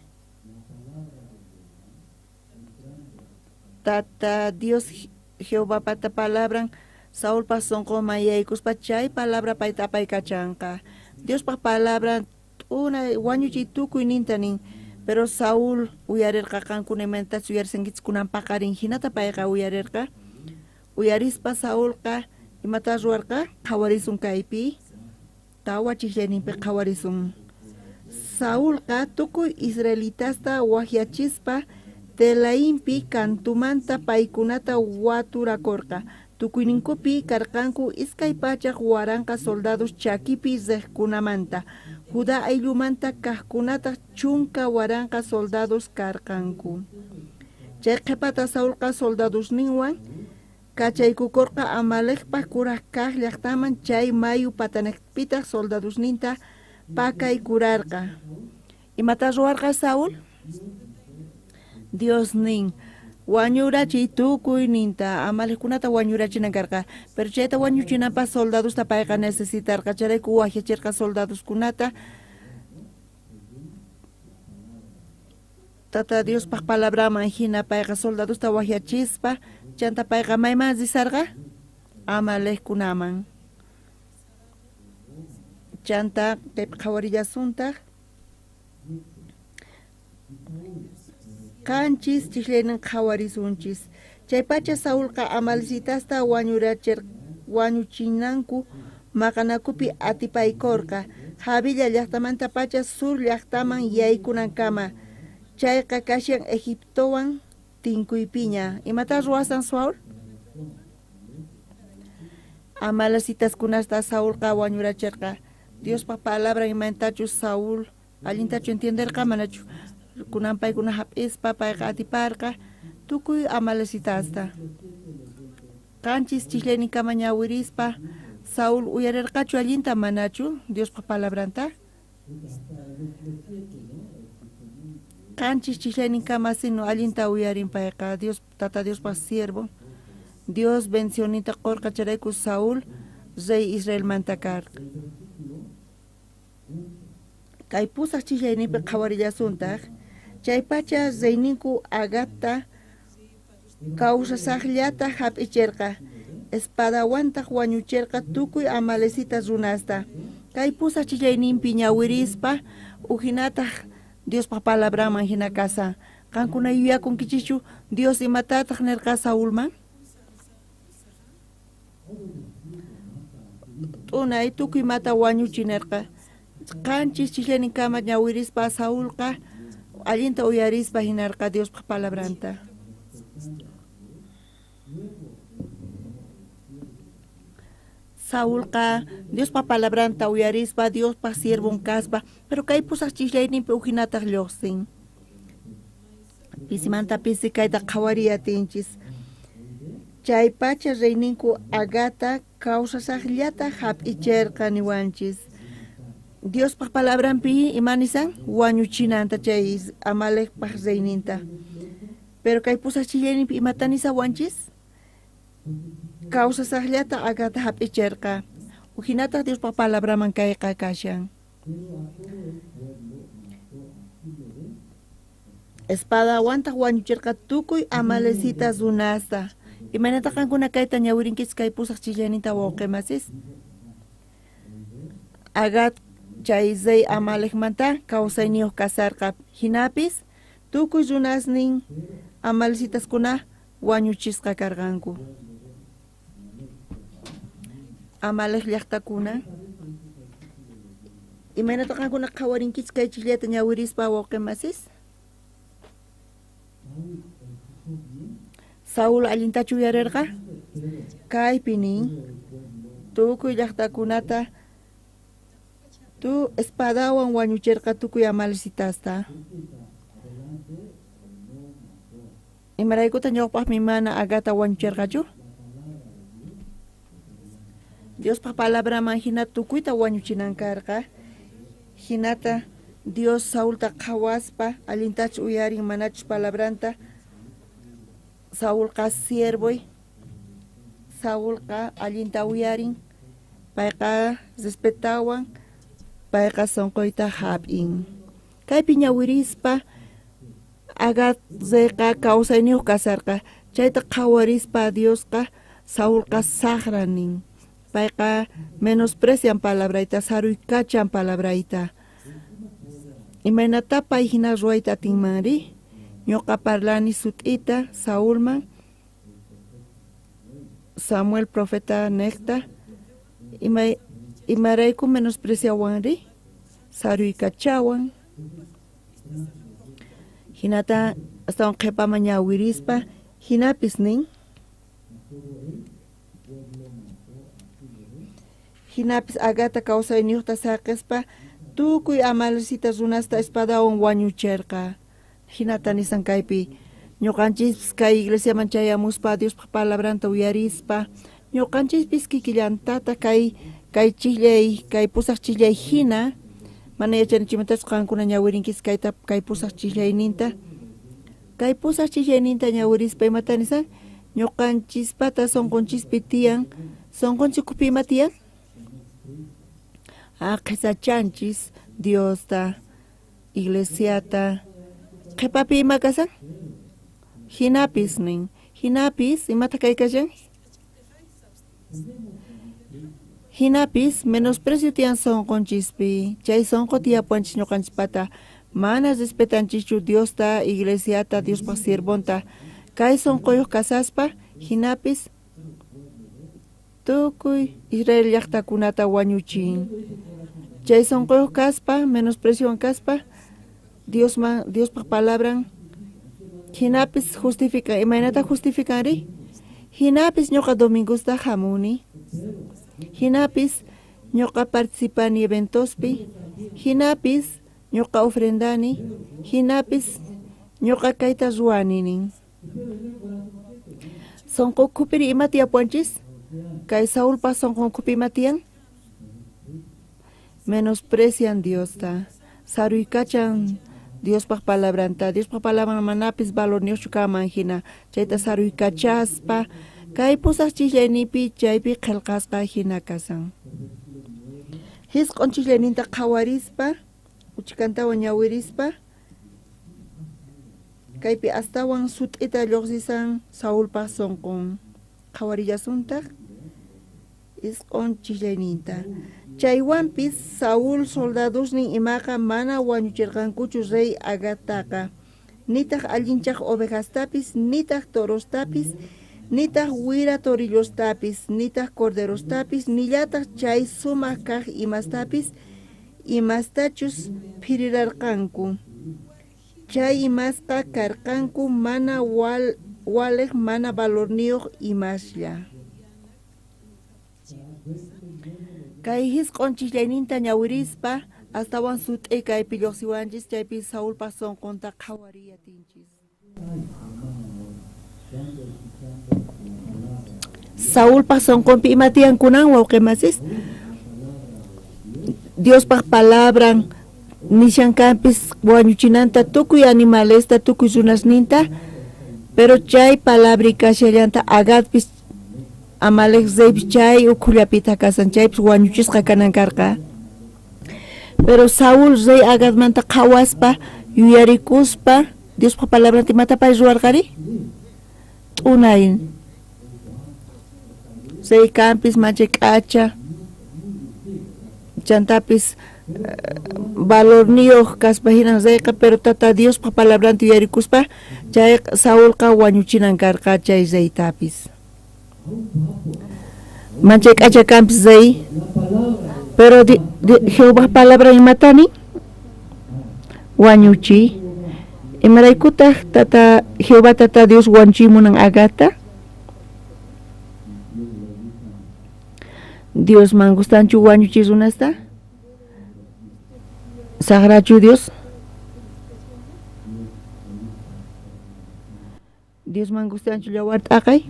Tata Dios Jehovapata palabran Saulpa sonqonman yaykuspa chay palabra payta apaykachanqa. Diospa palabran t'una wañuchiy tukuyninta nin. Pero Saúl uyarerqa qankuna imaynatachus uyarisankichis kunan paqarin jinata payqa uyarerqa. Uyarispa Saulqa imatá ruwarqa? Qhawarisun kaypi. Tawa chijllayninpi qhawarisun. Saulqa tukuy israelitasta wajyachispa Telaimpi kantumanta paykunata waturakorqa. Tukuyninkupi karqanku 200,000 soldados chakipi rejkunamanta. Judá ayllumanta kajkunataj 10,000 soldados karqanku. Chay qhepata Saulqa soldadosninwan kachaykukorqa Amalecpa kuraj kaj llajtanman, chay mayu patanejpitaj soldadosninta pakaykurarqa. Imatá ruwarqa Saúl? Dios nin, wañurachiy tukuyninta, Amaleckunata wañurachinan karqa. Pero chayta wañuchinanpaj soldadosta payqa necesitarqa, chayrayku wajyacherqa soldadoskunata. Tata Diospaj palabranman jina payqa soldadosta wajyachispa, chanta payqa mayman risarqa? Amaleckunaman. Chanta kaypi qhawarillasuntaj. Qanchis chijllaynin qhawarisunchis. Chaypacha Saulqa amalecitasta wañuchinanku maqanakupi atipaykorqa, Havila llajtamantapacha Sur llajtaman yaykunankama. Chayqa kashan Egiptowan tinkuypiña. Imatá ruwasan Saúl? Amalecitaskunasta Saulqa wañuracherqa. Diospa palabran imaynatachus Saúl allintachu entienderqa, manachu kunan paykuna jap'ispa payqa atiparqa tukuy amalecitasta. Qanchis chijllayninkama ñawirispa Saúl uyarerqachu allinta manachu Diospa palabranta? Qanchis chijllayninkama sino allinta uyarin payqa Dios Tata Diospa siervo. Dios bendicionninta qorqa chayrayku Saúl rey Israelmanta karqa. Kay pusaj chijllayninpi qhawarillasuntaj. Chaypacha reyninku Agagta kawsashajllata jap'icherqa, espadawantaj wañucherqa tukuy amalecitas runasta. Kay pusaj chijllayninpi ñawirispa ujinataj Diospa palabranman jina kashan. Qankuna yuyakunkichischu Dios imatataj nerqa Saulman? T'unay tukuy imata wañuchi nerqa. Qanchis chijllayninkama ñawirispa Saulqa allinta uyarispa jinarqa Diospa palabranta. Saulqa Diospa palabranta uyarispa Diospa siervon kaspa, pero kay pusaj chijllayninpi ujinataj llojsin. Pisimanta pisi kayta qhawariy atinchis. Chaypacha reyninku Agagta kawsashajllata jap'icherqa niwanchis. Diospa palabranpi ima nisan? Wañuchinanta chay Amalecpaj reyninta. Pero kay pusaj chijllayninpi imata nisawanchis? Kawsashajllata Agagta jap'icherqa. Ujinataj Diospa palabraman kayqa kashan. Espadawantaj wañucherqa tukuy amalecitas runasta. Imaynataq qankuna kayta ñawirinkichis kay pusaj chijllayninta wawqe masis? Agag chay rey Amalecmanta kawsayniyoj kasarqa. Jinapis tukuy runasnin amalecitaskuna wañuchisqa karqanku. Amalec llajtakuna. Imaynataq qankuna qhawarinkichis kay chijllayta ñawirispa wawqe masis? Saúl allintachu uyarerqa? Kaypi nin, tukuy llajtakunata tu espadawan wañucherqa tukuy amalecitasta. Imaraykutaj ñawpajpi mana Agagta wañucherqachu? Diospa palabraman jina tukuyta wañuchinan karqa. Jinata Dios Saulta qhawaspa allintachu uyarin manachus palabranta. Saulqa siervoy. Saulqa allinta uyarin. Payqa respetawan. Payqa sonqoyta jap'in. Kaypi ñawirispa Agag reyqa kawsayniyoj kasarqa. Chayta qhawarispa Diosqa Saulqa sajra nin. Payqa menosprecian palabrayta, saruykachan palabrayta. Imaynatá pay jina ruwayta atinmanri? Ñuqa parlani sut'ita Saulman, Samuel profeta nejta, imarayku menospreciawanri? Saruykachawan. Jinata astawan qhepaman ñawirispa, jinapis nin. Jinapis Agata kawsayniyojta saqespa tukuy amalecita runasta espadawan wañucherqa. Jinata nisan kaypi, ñuqanchispis kay iglesiaman chayamuspa Diospaj palabranta uyarispa, ñuqanchispis kikillantata kay kay chijllay, kay pusaj chijllay jina, mana yachanichimantachu qankuna ñawirinkis kayta kay pusaj chijllayninta. Kay pusaj chijllayninta ñawirispa imata nisan, ñuqanchispata sonqonchispi tiyan, sonqonchis ukhupi ima tiyan? Ah, qhesachanchis Diosta, iglesiata, qhepapi ima kasan? Jinapis nin, jinapis imata kay kashan? Jinapis menosprecio tiyan sonqonchispi, chay sonqo tiyapuwanchis ñuqanchispata, mana respetanchischu Diosta, iglesiata, Diospaj siervonta. Kay sonqoyoj kasaspa, jinapis tukuy Israel llajtakunata wañuchin. Chay sonqoyoj kaspa, menospreciowan kaspa, Diosman, Diospaj palabran, jinapis justifican. Imaynata justificanri? Jinapis ñuqa domingosta jamuni. Jinapis ñuqa participani eventospi. Jinapis ñuqa ofrendani. Jinapis ñuqa kayta ruwani nin. Sonqo ukhupiri ima tiyapuwanchis? Kay Saulpa sonqon ukhupi ima tiyan? Menosprecian Diosta, saruykachan Diospaj palabranta, Diospaj palabran manapis valorniyojchu kanman jina, chayta saruykachaspa kay pusaj chijllayninpi chaypi qhelqasqa jina kasan. Jisq'on chijllayninta qhawarispa, uchikantawan ñawirispa, kaypi astawan sut'ita llojsisan Saulpaj sonqon. Qhawarillasuntaj isq'on chijllayninta. Chaywanpis Saúl soldadosnin imaqa mana wañucherqankuchu rey Agataqa, nitaj allinchaj ovejastapis, nitaj torostapis, nitaj wira torillostapis, nitaj corderostapis, nillataj chay sumaj kaj imastapis, imastachus phirirarqanku. Chay imasqa karqanku mana walej, mana valorniyoj imaslla. Kay jisq'on chijllayninta ñawirispa astawan sut'i kaypi llojsiwanchis, chaypi Saulpaj sonqonta qhawariy atinchis. Saulpaj sonqonpi ima tiyan kunan, wawqi masis? Diospaj palabran nishan kanpis wañuchinanta tukuy animalesta, tukuy runasninta, pero chay palabri kashallanta Agadpis Amalec reypis chay ukhullapita kasan, chaypis wañuchisqa kanan karqa. Pero Saúl rey Agadmanta qhawaspa, yuyarikuspa, Diospaj palabranta imata pay ruwarqari? T'unay. Rey kanpis manchay k'acha, chantapis valorniyoj kaspa jinan reyqa, pero tata Diospaj palabranta yuyarikuspa, chay Saulqa wañuchinan karqa chay reytapis. Manchay k'acha kanpis rey, pero Jehovaj palabran imata nin? Wañuchiy. Imaraykutaj tata Jehová tata Dios wañuchiy munan Agata? Diosman gustanchu wañuchiy runasta? Sajrachu Dios? Diosman gustanchu yawar t'aqay?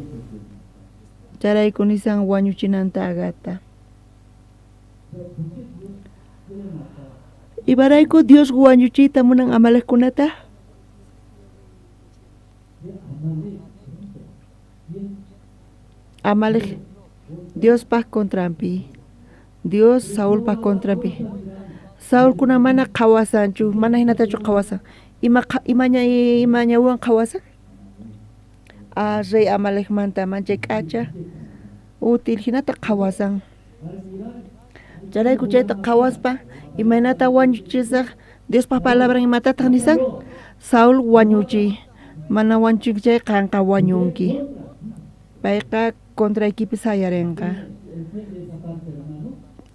Chayrayku nisan wañuchinanta Agata. Imarayku Dios wañuchiyta munan Amalekkunata? Amalek Diospaj contranpi, Dios Saulpaj contranpi. Saulkuna mana qhawasanchu, mana hinatachu qhawasan. Ima imaña imañawan qhawasan? Rey Amalecmanta manchay k'acha útil hinata qhawasan. Chayrayku chayta qhawaspa imaynata wañuchisaj Diospaj palabran imatataq nisan? Saúl wañuchiy, mana wañuchinki chay qanqa wañunki. Payqa contraykipi sayarinqa.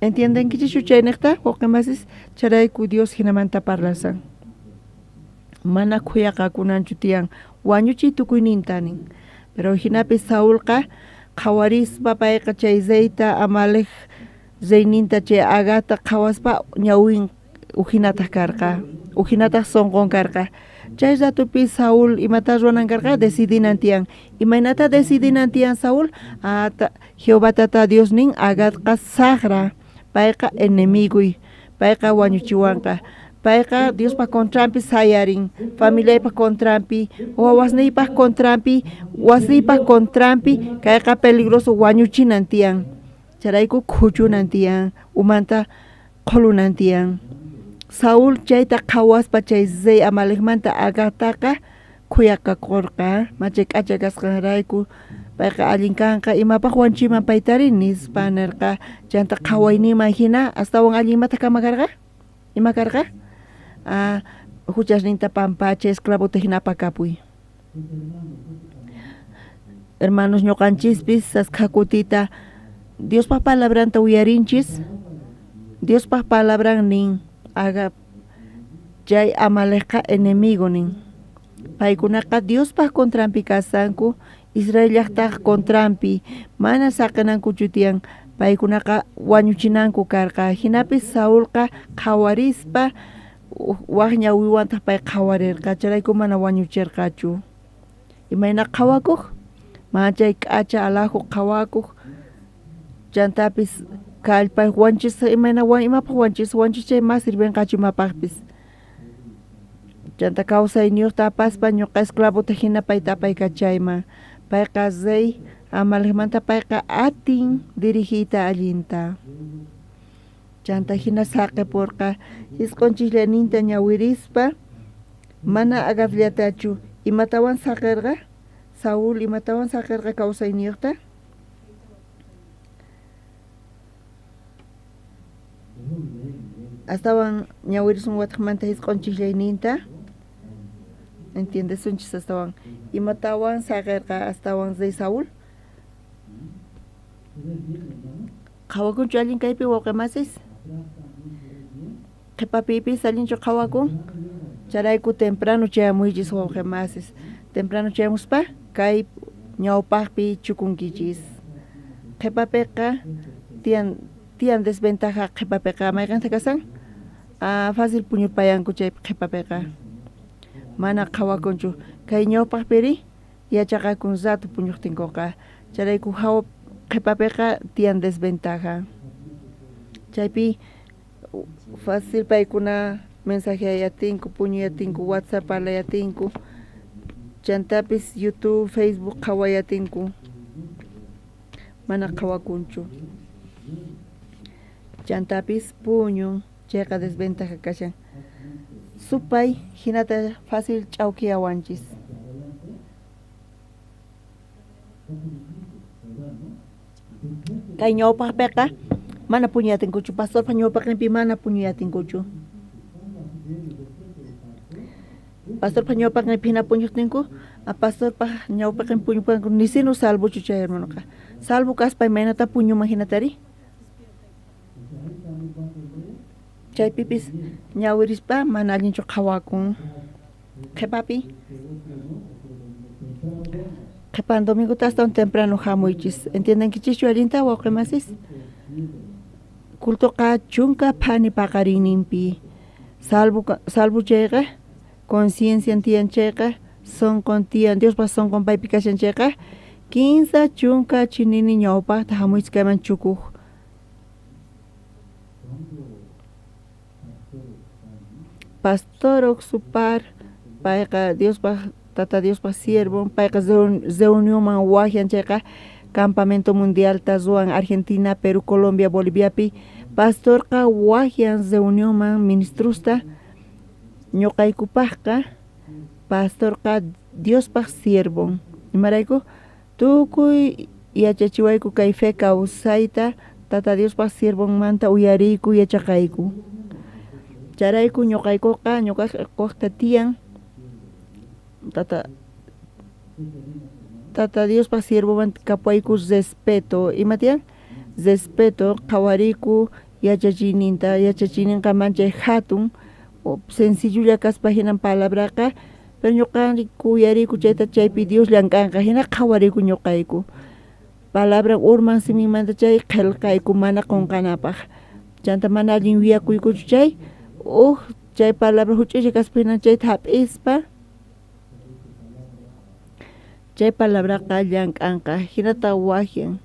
¿Entiendenkichischu chayniqta? Wawqimasis chayrayku Dios hinamanta parlasan. Mana khuyaqakunanchu tiyan wañuchiy tukuyninta nin. Pero hinapi Saulqa qhawarispa payqa chay reyta Amalek reyninta chay Agata qhawaspa ñawin ujinataq karqa, ujinataq sunqun karqa. Chay ratupi Saúl imata ruwanan karqa decidinan tiyan. Imaynata decidinan tiyan Saúl? Jehová tata Dios nin Agatqa saqra, payqa enemiguy, payqa wañuchiwanqa. Payqa Diospa contranpi sayarin, familiaypa contranpi, wawasniypaj contranpi, wasiypaj contranpi, kayqa peligroso wañuchinan tiyan. Chayrayku khuchunan tiyan, umanta qholunan tiyan. Saúl chayta qhawaspa chay rey Amalecmanta Agataqa khuyakakorqa, machay k'acha kasqanrayku payqa allin kanqa imapaj wanchiman paytari nispa nerqa. Chanta qhawayninman hina astawan allin imata kama karqa? Ima karqa? Huchasninta pampacha esclavota hina apakapuy. Hermanos, ñuqanchispis askha kutita Diospaj palabranta uyarinchis. Diospaj palabran nin aga chay Amalecqa enemigo nin. Paykunaqa Diospaj contranpi kasanku, Israel llaqtaj contranpi, mana saqinankuchu tiyan. Paykunaqa wañuchinanku karqa. Hinapis Saulqa qhawarispa waj ñawiwantaq pay qhawarirqa, chayrayku mana wañuchirqachu. Imayna qhawakuq? Machay k'acha alajo qhawakuq. Chantapis kallpay wanchis imayna imapaq wanchis wanchis chay mas sirvenqachu imapaqpis. Chanta kawsayniyuqta apaspa ñuqa esclavota hina payta apaykachayman. Payqa rey Amalecmanta payqa atin dirigiyta allinta. Chanta hina saqipurqa jisq'onchikllaninta ñawirispa mana Agatllatachu imatawan saqirqa? Saúl imatawan saqirqa kawsayniyuqta? Astawan ñawirisun wataqmanta jisq'onchikllayninta. Entiendesunchis astawan imatawan saqirqa astawan rey Saúl? Qhawakunchu allin kaypi wawqimasis? Qhipapipis allinchu qhawakun? Chayrayku temprano chayamuychis wawqimasis. Temprano chayamuspa kay ñawpaqpi chukunkichis. Qhipapiqa tiyan desventaja qhipapiqa mayqinta kasan? Fácil puñupayanku chay qhipapiqa. Mana qhawakunchu. Kay ñawpaqpiri yachaqakun rato puñuqtinkuqa. Chayrayku hawa qhipapiqa tiyan desventaja. Chaypi fácil paykuna mensajeayatinku, puñuyatinku, WhatsApp parlayatinku, chantapis YouTube, Facebook qhawayatinku. Mana qhawakunchu. Chantapis puñun, chayqa desventaja kashan. Supay hinata fácil ch'awkiyawanchis. Kay ñawpaqpiqa mana puñuyatinkuchu, pastorpa ñawpaqninpi mana puñuyatinkuchu. Pastorpa ñawpaqninpi hina puñuqtinku, pastorpa ñawpaqninpi puñupanku nisinu salvochu chay hermanoqa. Salvo kaspa imaynata puñuman hinatari? Chaypipis ñawirispa mana allinchu qhawakun. Qhipapi qhipan domingota astawan temprano hamuychis. ¿Entiendenkichischu allinta wawqimasis? Cultoqa chunka phani paqarinninpi. Salvo chayqa conciencia tiyan chayqa sunqun tiyan Diospa sunqun paypi kashan chayqa 15 chunka chinini ñawpaqta hamuychis kayman chukuq. Pastor Oxupar payqa Diospaj tata Diospaj siervo, payqa reunionman wajyan chayqa campamento mundialta ruwan Argentina, Perú, Colombia, Boliviapi. Pastorqa wajyan reunionman ministrusta ñuqaykupaqqa pastorqa Diospaj siervo. Imarayku tukuy yachachiwayku kay fe kawsayta Tata Diospaj siervonmanta uyariyku yachaqayku. Chayrayku ñuqaykuqa ñuqaqta tiyan Tata Diospaj siervomanta kapayku respeto. Ima tiyan? Respeto qhawariyku yachachiyninta, yachachiyninqa manchay hatun sencillulla kaspa hinan palabraqa, pero ñuqayku uyariyku chayta chaypi Dios llank'anqa hina qhawariyku ñuqayku. Palabra urman siminmanta chay qillqayku mana qunqanapaq. Chanta mana allin yuyakuykuchu chay uj chay palabra huch'uylla kaspa hinan chayta hap'ispa chay palabraqa llank'anqa hinata wajyan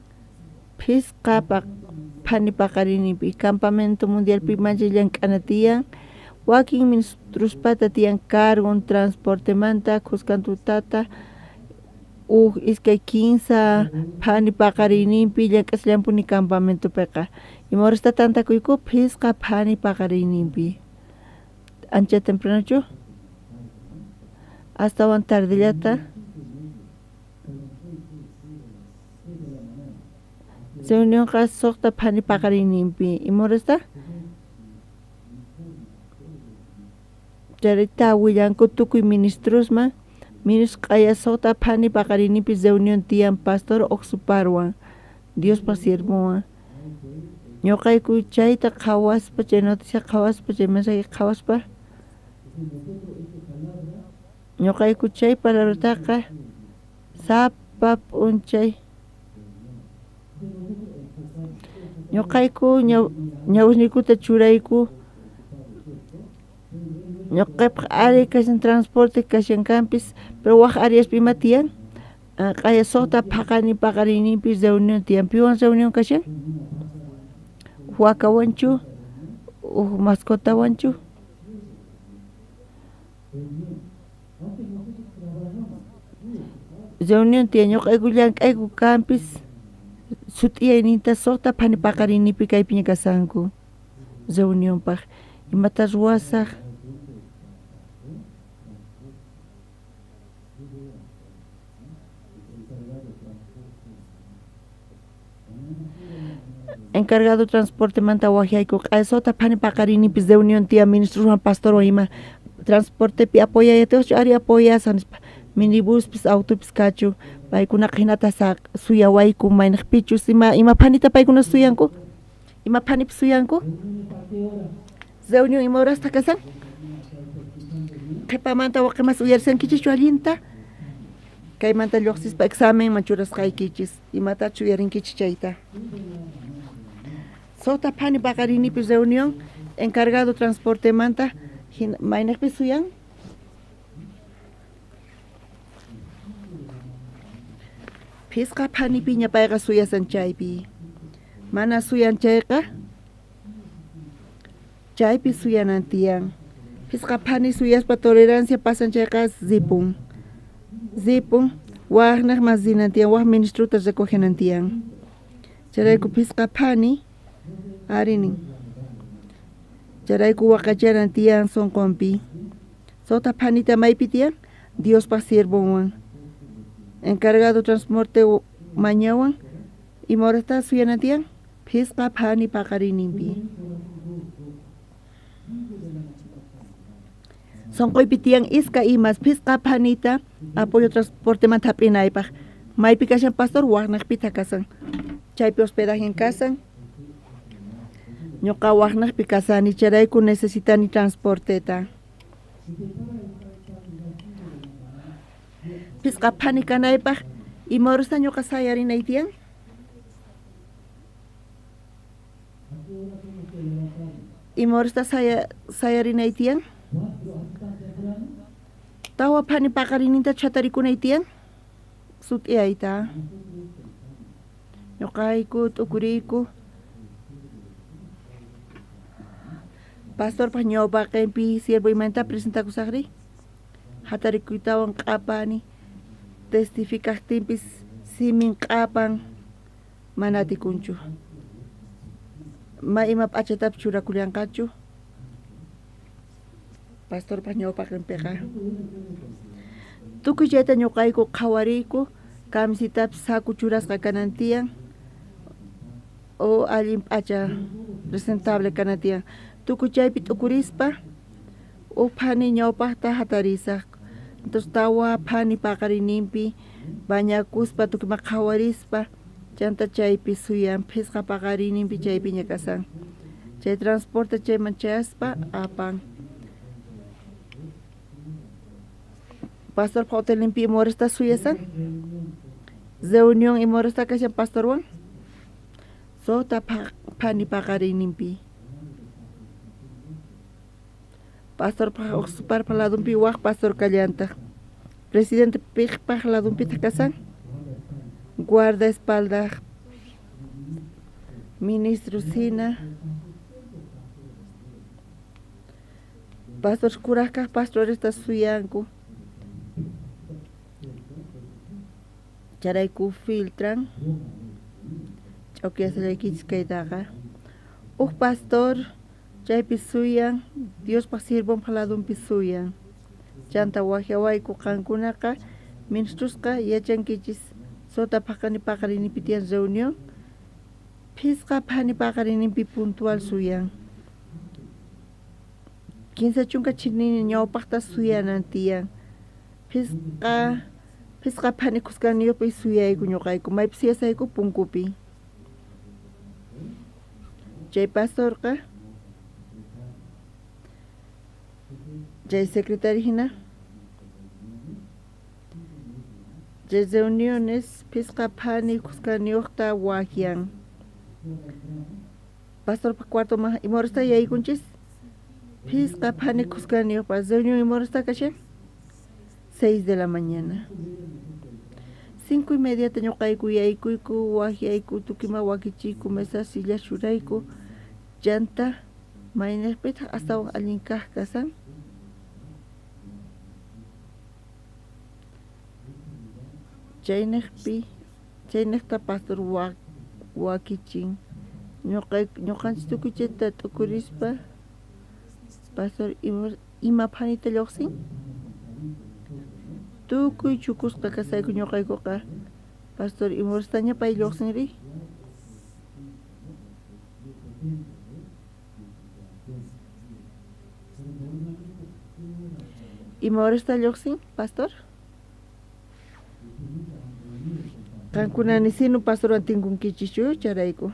phisqa phani paqarinninpi campamento mundialpi manchay llank'ana tiyan wakin ministruspata tiyan cargon transportemanta khuskan tutata uj iskay kinsa phani paqariyninpi llank'asllampuni campamentopiqa ima horasta tantakuyku phisqa phani paqariyninpi ancha tempranochu astawan tardellata reunionqa suqta phani paqariyninpi ima horasta chayta willanku tukuy ministrosman ministro q'aya suqta phani paqariyninpi reunión tiyan pastor Oxuparwan Diospaj siervonwan ñuqayku chayta qhawaspa chay noticia qhawaspa chay mensaje qhawaspa ñuqayku chay palabrataqa sapa p'unchay ñuqayku ñawisniykuta churayku ñuqaypaq ari kashan transporte kashan kanpis pero waj áreaspi ima tiyan q'aya suqta phaqani paqariyninpi reunión tiyan piwan reunión kashan wakawanchu uj mascotawanchu reunión tiyan ñuqayku llank'ayku kanpis sut'iyayninta suqta phani paqariyninpi kaypiña kasanku reunionpaq imata ruwasaq encargado transportemanta wajyayku q'aya suqta phani paqariyninpi reunión tiyan ministroswan pastorwan ima transportepi apoyayatiwaqchu ari apoyasaq nispa minibuspis autopis kachu paykunaqa hinata suyawayku mayniqpichus ima phanita paykuna suyanku ima phanipi suyanku reunión ima horasta kasan qhipamanta waqimas uyarisankichikchu allinta kaymanta lluqsispa examenman churasqaykichis imatachu uyarinkichik chayta suqta phani paqariyninpi reunión encargado transportemanta mayniqpi suyan phisqa phanipiña payqa suyasan chaypi mana suyan chayqa chaypi suyanan tiyan phisqa phani suyaspa tolerancia pasan chayqa zipun zipun waqnaqman rinan tiyan waq ministruta recogenan tiyan chayrayku phisqa phani arinin chayrayku waqachanan tiyan sunqunpi suqta phanita maypi tiyan Diospaj siervonwan encargado transporte mañawan ima horasta suyanan tiyan phisqa phani paqariyninpi sunquypi tiyan iska imas phisqa phanita apoyo transportemanta hap'inaypaq maypi kashan pastor waqnaqpita kasan chaypi hospedaje kasan ñuqa waqnaqpi kasani chayrayku necesitani transporteta phisqa phani kanaypaq ima horasta ñuqa sayarinay tiyan ima horasta sayarinay tiyan tawa phani paqarininta chatarikunay tiyan sut'iyayta ñuqayku t'ukuriyku pastorpaq ñawpaqinpi siervoymanta presentakusaqri hatarikuytawan q'apani testificaqtinpis simin q'apan mana atikunchu ma ima p'achatapis churakullanqachu pastorpaq ñawpaqinpiqa tukuy chayta ñuqayku qhawariyku Camisitapis saco churasqa kanan tiyan o allin p'acha presentable kanan tiyan. Tukuy chaypi t'ukurispa uj phani ñawpaqta hatarisaq. Entonces tawa phani paqarininpi bañakuspa tukuyman qhawarispa chanta chaypi suyan phisqa paqarininpi chaypiña kasan. Chay transporte chayman chayaspa apan. Pastorpa hotelninpi ima horasta suyasan? Reunión ima horasta kashan pastorwan? Suqta phani paqarininpi. Pastorpaj uj suparpa ladunpi waj pastor kallantaq. Presidente piqpaj ladunpitaq kasan? Guardaespaldas ministros hina. Pastor kurajkaj pastoresta suyanku. Chayrayku filtran. Ch'awkiyasallaykichis kaytaqa. Uj pastor chaypi suyan, Diospaj siervonpaj ladunpi suyan. Chanta wajyawayku qankunaqa ministrosqa yachankichis suqta phaqani paqarininpi tiyan reunión, phisqa phani paqarininpi puntual suyan. 30 chinini ñawpaqta suyanan tiyan. Phisqa phani khuskaniyuqpi suyayku ñuqayku, maypi suyasayku punkupi. Chay pastorqa chay secretario hina chay reuniones phisqa phani khuskaniyuqta wajyan. Pastorpa cuartoman ima horasta yaykunchis? Phisqa phani khuskaniyuqpa reunión ima horasta kashan? 6 de la mañana. 5:30 ñuqayku yaykuyku, wajyayku, tukuyma wakichiyku, mesa silla churayku, chanta maynejpitaq astawan allin kaj kasan. Chaynejta pastor wakichin. Ñuqanchis tukuy chayta t'ukurispa pastor ima phanita lluqsin? Tukuy chukusqa kasayku ñuqaykuqa. Pastor ima horastaña pay lluqsinri? Ima horasta lluqsin, pastor? Qankuna nisinu pastorwan tinkunkichischu chayrayku.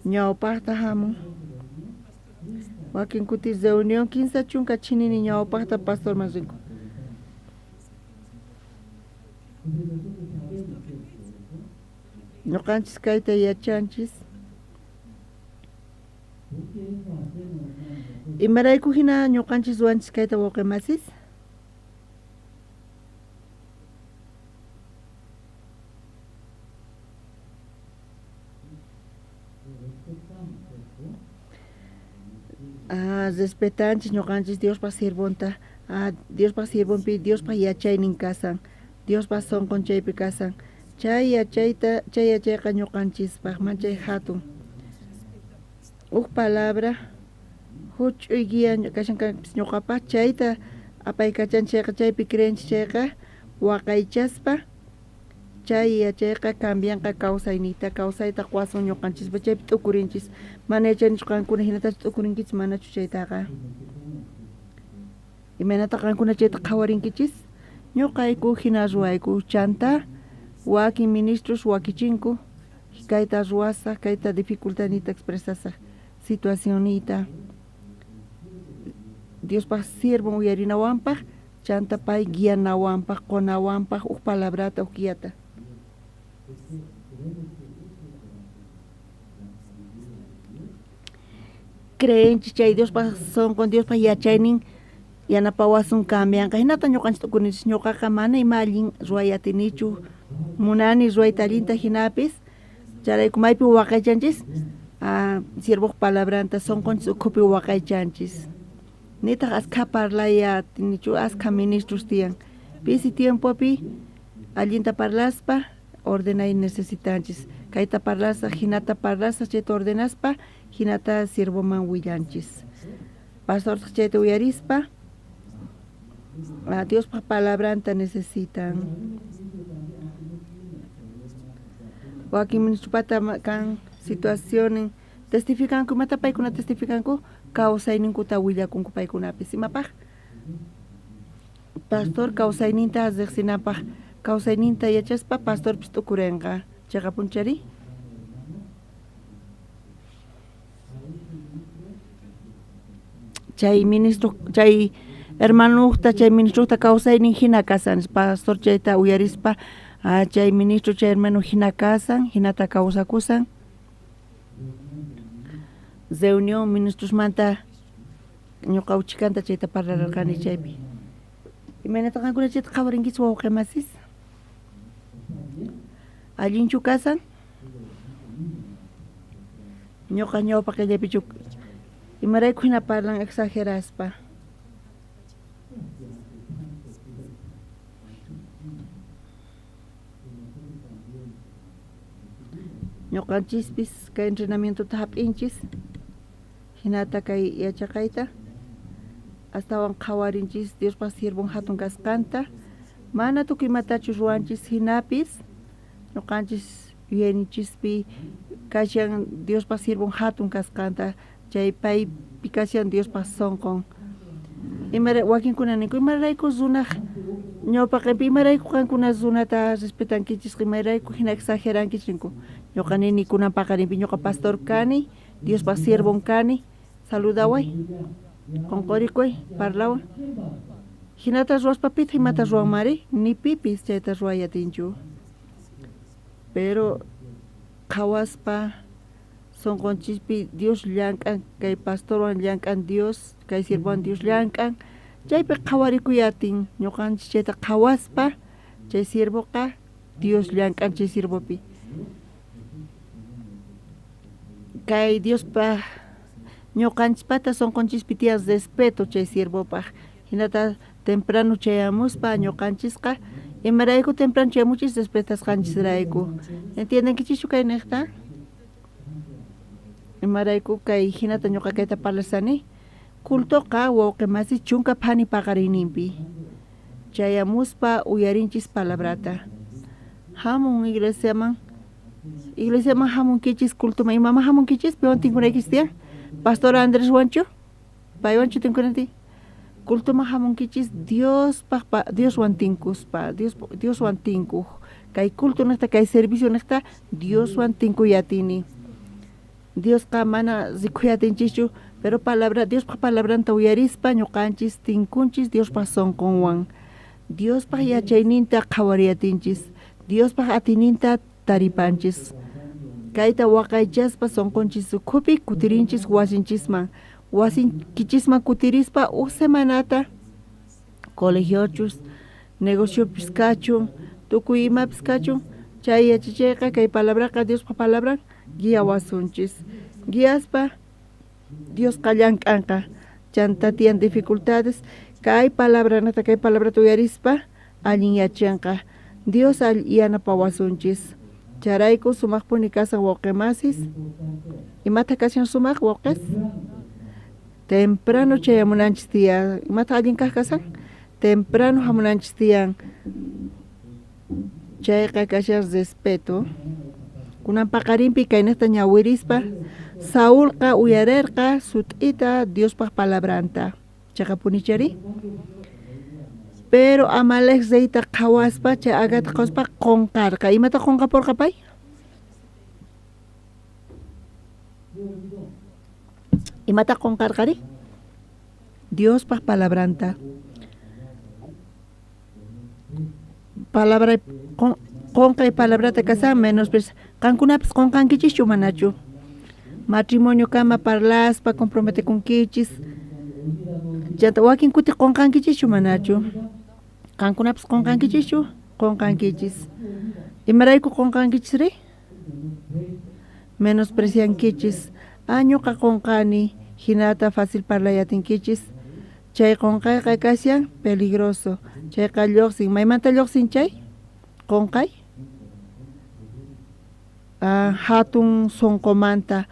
Ñawpaqta hamun. Wakin kuti reunión 30 chinini ñawpaqta pastorman rinku. Ñuqanchis kayta yachanchis. Imarayku hina ñuqanchis ruwanchis kayta wawqimasis? Respetanchis ñuqanchis Diospaj siervonta. Diospaj siervonpi Diospaj yachaynin kasan, Diospaj sunqun chaypi kasan. Chay yachayta, chay yachayqa ñuqanchispaj manchay hatun. Uj palabra huch'uy guía kashan kanpis ñuqapaj chayta apaykachan chayqa chaypi creenchis chayqa waqaychaspa chay yachayqa cambianqa kawsayniyta, kawsayta quwasun ñuqanchispa chaypi t'ukurinchis. Mana yachanichu qankuna hinatachu t'ukurinkichis manachu chaytaqa. Imaynata qankuna chayta qhawarinkichis? Ñuqayku hina ruwayku chanta wakin ministros wakichinku kayta ruwasaq, kayta dificultadniyta expresasaq, situacionniyta Diospaj siervon uyarinawanpaj, chanta pay guianawanpaj, qunawanpaj uj palabrata, uj guiata. Creenchis chay Diospaj sunqun, Diospaj yachaynin yanapawasun cambianqa. Hinata ñuqanchis t'ukuninchis, ñuqaqa mana ima allin ruway atinichu, munani ruwayta allinta hinapis, chayrayku maypi waqaychanchis, siervoj palabranta sunqunchis ukhupi waqaychanchis. Nitaq askha parlay atinichu, askha ministros tiyan. Pisi tiempopi allinta parlaspa ordenay necesitanchis. Kayta parlasaq, hinata parlasaq, chayta ordenaspa, hinata siervoman willanchis. Pastortaq chayta uyarispa Diospa palabranta necesitan. Wakin ministropata kan situaciones testificanku, imata paykuna testificanku, kawsayninkuta willakunku paykunapis. Imapaj? Pastor kawsayninta riqsinapaj, kawsayninta yachaspa pastorpis t'ukurenqa. Chaqapunchari? Chay ministro, chay hermanuqta, chay ministrota kawsaynin hina kasan, pastor chayta uyarispa, chay ministro, chay hermano hina kasan, hinata kawsakusan. Reunión ministrosmanta ñuqa uchikanta chayta parlarqani chaypi. Imaynata qankuna chayta qhawarinkichis wawqi masis? Allinchu kasan? Ñuqa ñawpaqllapichu imarayku hina parlan exageraspa. Ñuqanchispis kay entrenamientota hap'inchis, hinata kay yachaqayta astawan qhawarinchis Diospa siervon hatun kasqanta, mana tukuy imatachu ruwanchis hinapis ñuqanchis yuyayninchispi kashan Diospa siervon hatun kasqanta, chay paypi kashan Diospa sunqun. Wakinkuna ninku imarayku runaq ñawpaqinpi imarayku qankuna runata respetankichis, imarayku hina exagerankichis ninku. Ñuqa nini kunan paqarinpi ñuqa pastor kani, Diospa siervon kani, saludaway, qunqurikuy, parlawan. Hinata ruwaspa pitaq imata ruwanmari, ni pipis chayta ruway atinchu. Pero qhawaspa sunqunchispi Dios llank'an, kay pastorwan llank'an Dios, kay siervowan Dios llank'an, chaypi qhawarikuy atin. Ñuqanchis chayta qhawaspa chay siervoqa Dios llank'an chay siervopi. Kay Diospa ñuqanchispata sunqunchispi tiyan respeto chay siervopaj. Hinata temprano chayamuspa ñuqanchisqa imarayku temprano chayamuchis respetasqanchisrayku. ¿Entiendenkichischu kay niqta? Imarayku kay hinata ñuqa kayta parlasani? Cultoqa wawqi masi chunka phani paqarinninpi. Chayamuspa uyarinchis palabrata. Hamun iglesiaman, iglesiaman hamunkichis cultoman, imaman hamunkichis piwan tinkunaykichis tiyan? Pastor Andrés Wanchu, paywanchu tinkunanti? Cultoman hamunkichis Diospaj Dioswan tinkuspa, Dioswan tinkuj. Kay culto niqta, kay servicio niqta Dioswan tinkuyatini. Diosqa mana rikhuyatinchikchu, pero palabra Diospaj palabranta uyarispa ñuqanchis tinkunchis Diospaj sunqunwan. Diospaj yachayninta qhawariyatinchis, Diospaj atininta taripanchis. Kayta waqaychaspa sunqunchis ukhupi kutirinchis wasinchisman. Wasinkichisman kutirispa uj semanata colegiochus, negociopis kachun, tukuy imapis kachun, chay yachachayqa kay palabraqa Diospaj palabran guiawasunchis. Guiaspa Diosqa llank'anqa. Chanta tiyan dificultades, kay palabranata kay palabrata uyarispa allin yachanqa. Dios yanapawasunchis. Chayrayku sumaqpuni kasan wawqimasis. Imata kashan sumaq wawqis? Temprano chayamunanchis tiyan. Imata allin kaq kasan? Temprano hamunanchis tiyan. Chayqa kashan respeto. Kunan paqarinpi kaynaqta ñawirispa Saulqa uyarerqa sut'ita Diospaj palabranta. Chaqapunichari? Pero Amalek reyta qhawaspa chay agata qhawaspa qunqarqa. Imata qunqapurqa pay? Imata qunqarqari? Diospaj palabranta. Palabra qunqay palabrata kasan menos qankunapis qunqankichischu manachu? Matrimonio kama parlaspa comprometekunkichis. Chanta wakin kuti qunqankichischu manachu? Qankunapis qunqankichischu? Qunqankichis. Imarayku qunqankichisri? Menospreciankichis. Ah, ñuqa qunqani, hinata fácil parlayatinkichis. Chay qunqayqa kashan peligroso. Chayqa lluqsin. Maymanta lluqsin chay? Qunqay? Hatun sunqumanta,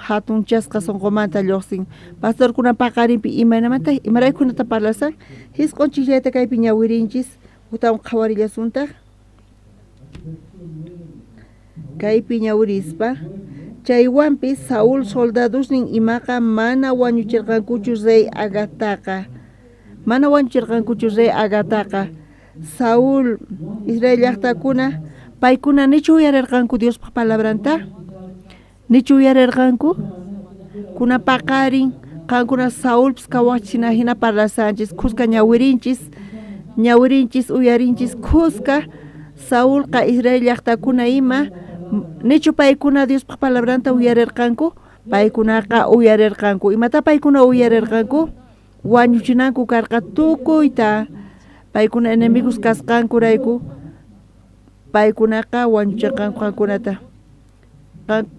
Jatunchasqa sonqomanta lluqsin. Pastorkuna paqarinpi imaynamanta imaraykunata parlasan? Jisq'un chijllayta kaypi ñawirinchis, huktawan qhawarillasuntaq. Kaypi ñawirispa, chaywanpis Saúl soldadosnin imaqa mana wañuchirqankuchu rey Agagtaqa. Mana wañuchirqankuchu rey Agagtaqa. Saúl Israel llaqtakuna paykuna nichu uyarirqanku Diospaq palabranta? Nichu uyarirqanku? Kuna paqarin qankuna Saulpis kawachina hina parlasanchis, khuska ñawirinchis, ñawirinchis uyarinchis khuska Saulqa Israel llaqtakuna ima nichu paykuna Diospaq palabranta uyarirqanku? Paykunaqa uyarirqanku. Imata paykuna uyarirqanku? Wañuchinanku karqa tukuyta. Paykuna enemigos kasqankurayku paykunaqa wañuchirqanku qankunata.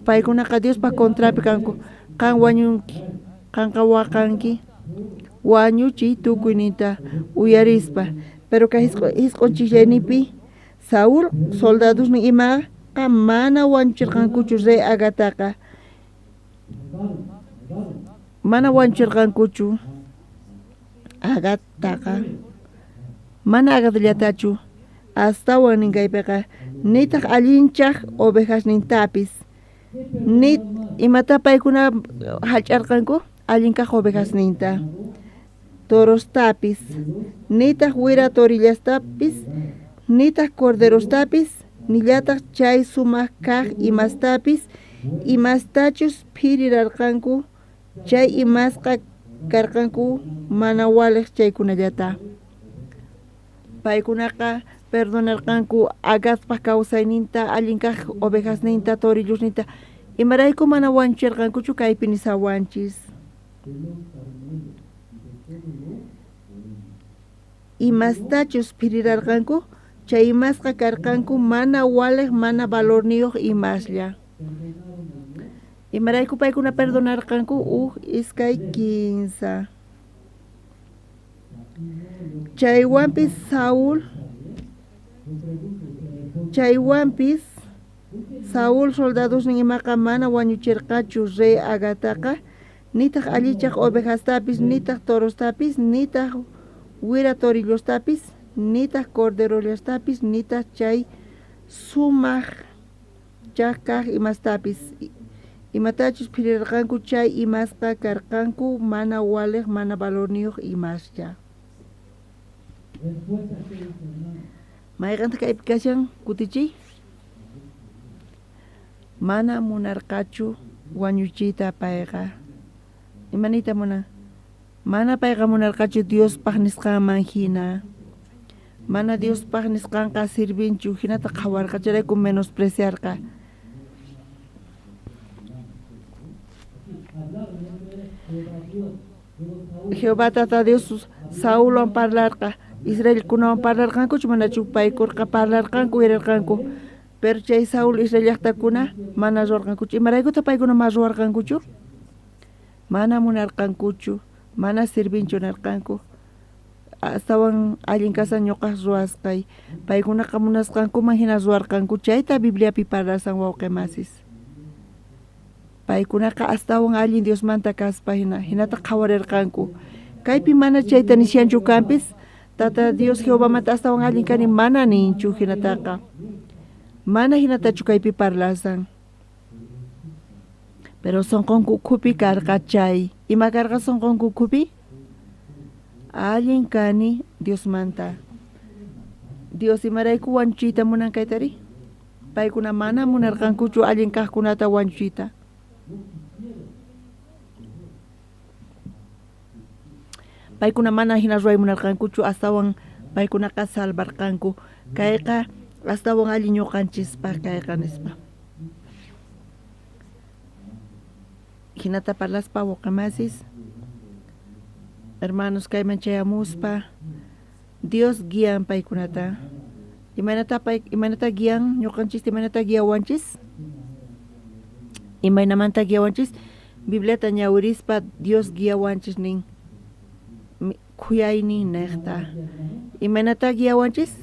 Paykunaqa Diospaq contrapi kanku. Qan wañunki, qanqa waqanki, wañuchiy tukuyninta uyarispa. Pero kay jisq'un chijllayninpi Saúl soldadosnin imaqa mana wañuchirqankuchu rey Agagtaqa. Mana wañuchirqankuchu Agagtaqa. Mana Agagllatachu, astawan nin kaypiqa, nitaq allinchaj ovejasnintapis. Ni imata paykuna hallch'arqanku allin kaq ovejasninta, torostapis, nitaq wira torillastapis, nitaq corderostapis, nillataq chay sumaq kaq imastapis, imastachus phirirarqanku, chay imasqa karqanku mana waliq chaykunallata. Paykunaqa perdonarqanku Agagpaq kawsayninta, allin kaq ovejasninta, torillosninta. Imarayku mana wañuchirqankuchu kaypi nisawanchis. Imastachus phirirarqanku, chay imasqa karqanku mana waliq, mana valorniyuq imaslla. Imarayku paykuna perdonarqanku? Uj, iskay, kinsa. Chaywanpis Saúl soldadosnin imaqa mana wañuchirqachu rey Agagtaqa, nitaq allichaj ovejastapis, nitaq torostapis, nitaq wira torillostapis, nitaq corderollastapis, nitaq chay sumaq chaj kaq imastapis. Imatachus phirirqanku chay imasqa karqanku mana waliq, mana valorniyuq imaslla. Mayqantaq kaypi kashan kutichiy? Mana munarqachu wañuchiyta payqa. Imaniyta munan? Mana payqa munarqachu Diospaq nisqanman hina. Mana Diospaq nisqanqa sirvinchu, hinata qhawarqa, chayrayku menospreciarqa. Jehová Tata Dios Saulwan parlarqa, Israelkunawan parlarqankuchu manachu paykurqa parlarqanku uyarirqanku. Pero chay Saúl Israel llaqtakuna mana ruwarqankuchu. Imaraykutaq paykuna mana ruwarqankuchu? Mana munarqankuchu, mana sirvinchu nirqanku. Astawan allin kasan ñuqaq ruwasqay. Paykunaqa munasqankuman hina ruwarqanku, chayta Bibliapi parlasan wawqi masis. Paykunaqa astawan allin Diosmanta kaspa hina, hinata qhawarirqanku. Kaypi mana chayta nishanchu kanpis, Tata Dios Jehovamanta astawan allin kani mana ninchu hinataqa. Mana hinatachu kaypi parlasan. Pero sonqonku ukhupi karqa chay. Ima karqa sonqonku ukhupi? Allin kani Diosmanta. Dios imarayku wañuchiyta munan kaytari? Paykuna mana munarqankuchu allin kaqkunata wañuchiyta. Paykuna mana hina ruway munarqankuchu, astawan paykunaqa salvarqanku. Kayqa astawan allin ñuqanchispaq kayqa nispa. Hinata parlaspa wawqimasis, hermanos kayman chayamuspa, Dios guian paykunata. Imaynata pay, imaynata guian ñuqanchista, imaynata guiawanchis? Imaynamanta guiawanchis? Bibliata ñawirispa Dios guiawanchis nin. Khuyaynin niqta. Imaynata guiawanchis?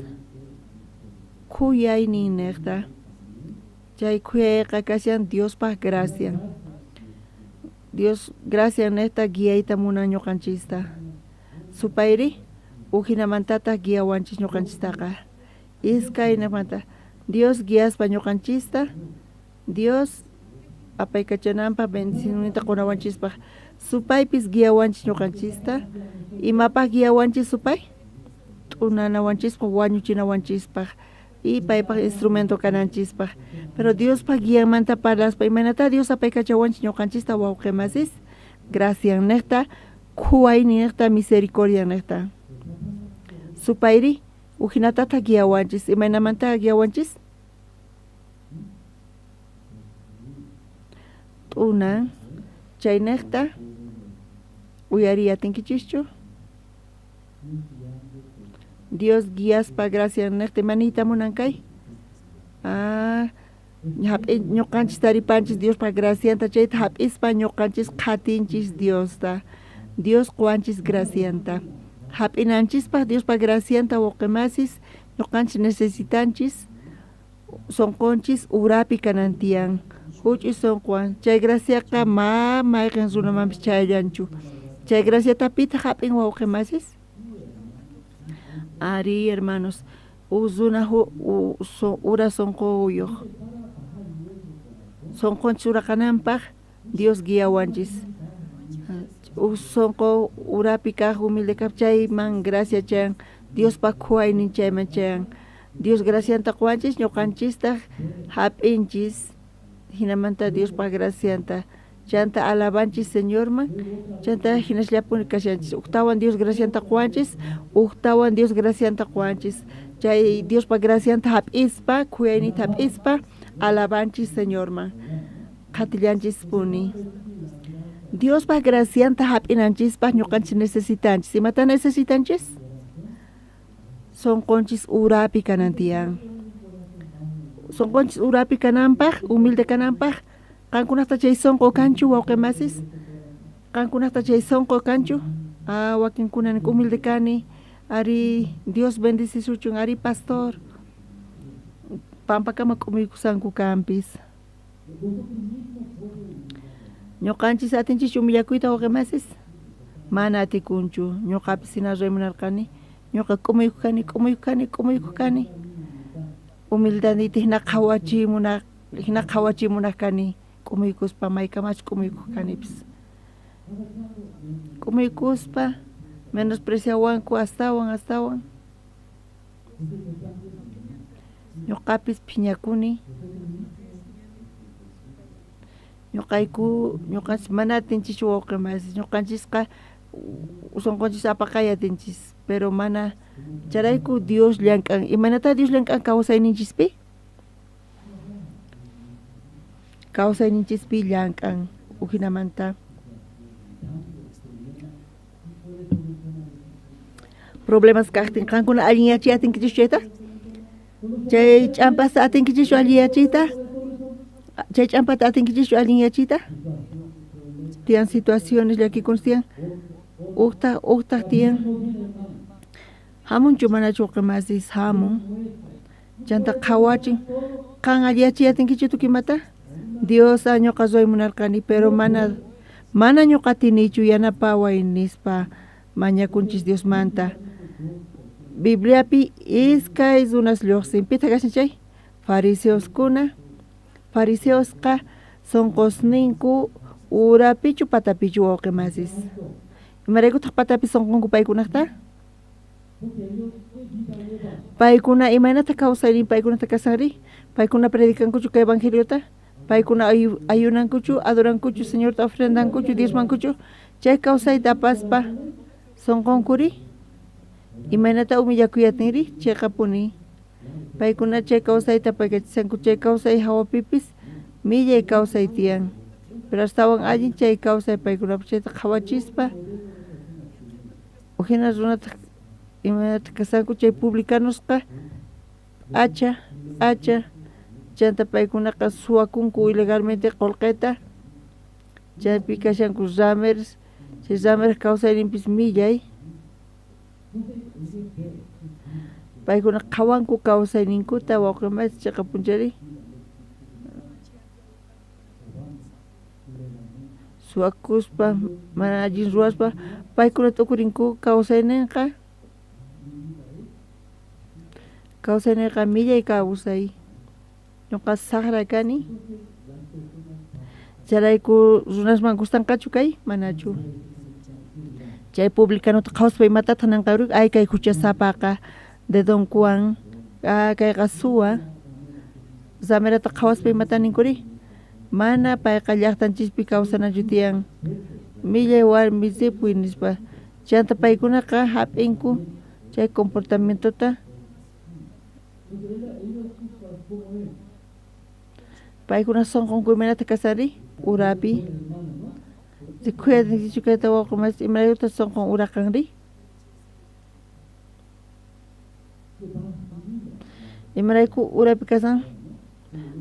Khuyaynin niqta. Chay khuyayqa kashan Diospaq gracian. Dios gracia nesta guiayta munan ñuqanchista. Supayri ujinamantataq guiawanchis ñuqanchistaqa. Iskaynamanta Dios guiaspa ñuqanchista, Dios apaykachananpaq bendicionninta qunawanchispaq. Supaypis guiawanchis ñuqanchista. Imapaq guiawanchis supay? T'unanawanchispaq, wañuchinawanchispaq y paypaq instrumento kananchispaq. Pero Diospaq guianmanta parlaspa, imaynata Dios apaykachawanchis ñuqanchista wawqimasis? Gracias niqta, khuwayniqta, misericordia niqta. Supayri ujinatataq guiawanchis, imaynamanta guiawanchis? T'unan chayniqta uyariy atinkichischu? Dios guiaspa gracia niqta ima niyta munan kay? Ah, ñuqanchis taripanchis Diospa gracianta chayta hap'ispa ñuqanchis qhatinchis Diosta. Dios quwanchis gracianta. Hap'inanchispaq Diospa gracianta wawqimasis ñuqanchis necesitanchis sunqunchis urapi kanan tiyan. Huch'uy sunquwan chay graciaqa ma mayqin runamanpis chayllanchu. Chay graciata pitaq hap'in wawqimasis? Ari, hermanos, uj runa ura sunquyuq. Sunqunchis uraqananpaq Dios guiawanchis. Uj sunqu urapi kaq humilde kaq chayman gracia chayan, Diospa khuwaynin chayman chayan. Dios gracianta quwanchis, ñuqanchistaq hap'inchis hinamanta Diospa gracianta. Chanta alabanchis Señorman, chanta hinasllapuni kashanchis. Ujtawan Dios gracianta quwanchis, ujtawan Dios gracianta quwanchis. Chay Diospa gracianta hap'ispa, khuyaynita hap'ispa, alabanchis Señorman. Qhatillanchispuni. Diospa gracianta hap'inanchispaq ñuqanchis necesitanchis. Imata necesitanchis? Sunqunchis urapi kanan tiyan. Sunqunchis urapi kananpaq, humilde kananpaq, qankunaqta chay sunqu kanchu wawqimasis? Qankunaqta chay sunqu kanchu? Ah, wakinkuna ninku humilde kani, ari Dios bendecisuchun, ari pastor. Pampakama k'umuykusanku kanpis. Ñuqanchis atinchischu humillakuyta wawqimasis? Mana atikunchu. Ñuqapis hina ruway ñuqa k'umuykuq kani, k'umuykuq kani, k'umuykuq kani. Humildadniyta hina qhawachimunaq, hina qhawachimunaq kani, k'umuykuspa maykamachus k'umuykuq kanipis. K'umuykuspa menospreciawanku astawan, astawan. Ñuqapis phiñakuni. Ñuqayku, ñuqanchis mana atinchischu wawqimasis, ñuqanchisqa sunqunchis apaqay atinchis, pero mana chayrayku Dios llank'an. Imaynata Dios llank'an kawsayninchispi? Kawsayninchispi llank'an ujinamanta. Problemas kaqtin qankuna allinyachiy atinkichischu chayta? Chay ch'ampasta atinkichischu allinyachiyta? Chay ch'ampata atinkichischu allinyachiyta? Tiyan situaciones llakikunas tiyan, ujtaq ujtaq tiyan. Hamunchu manachu wawqimasis? Hamun. Chanta qhawachin, qan alliyachiy atinkichu tukuy imata? Dios ñuqa ruway munarqani, pero mana mana ñuqa atinichu, yanapaway nispa mañakunchis Diosmanta. Bibliapi iskay runas lluqsin. Pitaq kashan chay? Fariseoskuna. Fariseosqa sunqusninku urapichu patapichu wawqimasis? Imaraykutaq patapi sunqunku paykunaqta? Paykuna imaynata kawsaynin paykunata kasanri? Paykuna predicankuchu kay evangeliota? Paykuna ayunankuchu, adorankuchu, Señorta ofrendankuchu, diezmankuchu? Chay kawsayta apaspa sunqunkuri? Imaynata humillakuyatinri? Chayqapuni. Paykuna chay kawsayta apaykachisanku, chay kawsay hawapipis millay kawsay tiyan. Pero astawan allin chay kawsay paykunapaq chayta qhawachispa hina runataq imaynata kasanku chay publicanosqa p'acha, p'acha, chanta paykunaqa suwakunku ilegalmente qullqita, chaypi kashanku ramers, chay ramer kawsayninpis millay. Paykuna qhawanku kawsayninkuta wawqimasis chayqa punchari. Suwakuspa, mana allin ruwaspa, paykuna t'ukurinku kawsayninqa kawsayninqa millay kawsay. Ñuqa saqra kani. Chayrayku runasman gustanqachu kay? Manachu. Chay publicanota qhawaspa imatataq ninqaru? Ay kay huchasapaqa dedonkuwan, kayqa suwa. Ramerata qhawaspa imata ninkuri? Mana payqa llaqtanchispi kawsanachu tiyan. Millay warmi ripuy nispa. Chanta paykunaqa hap'inku chay comportamientota. Paykuna sunqunku imaynata kasari? Urapi. Rikhuya kayta wawqi masi imaraykutaq sunqun uraqanri? Imarayku urapi kasan?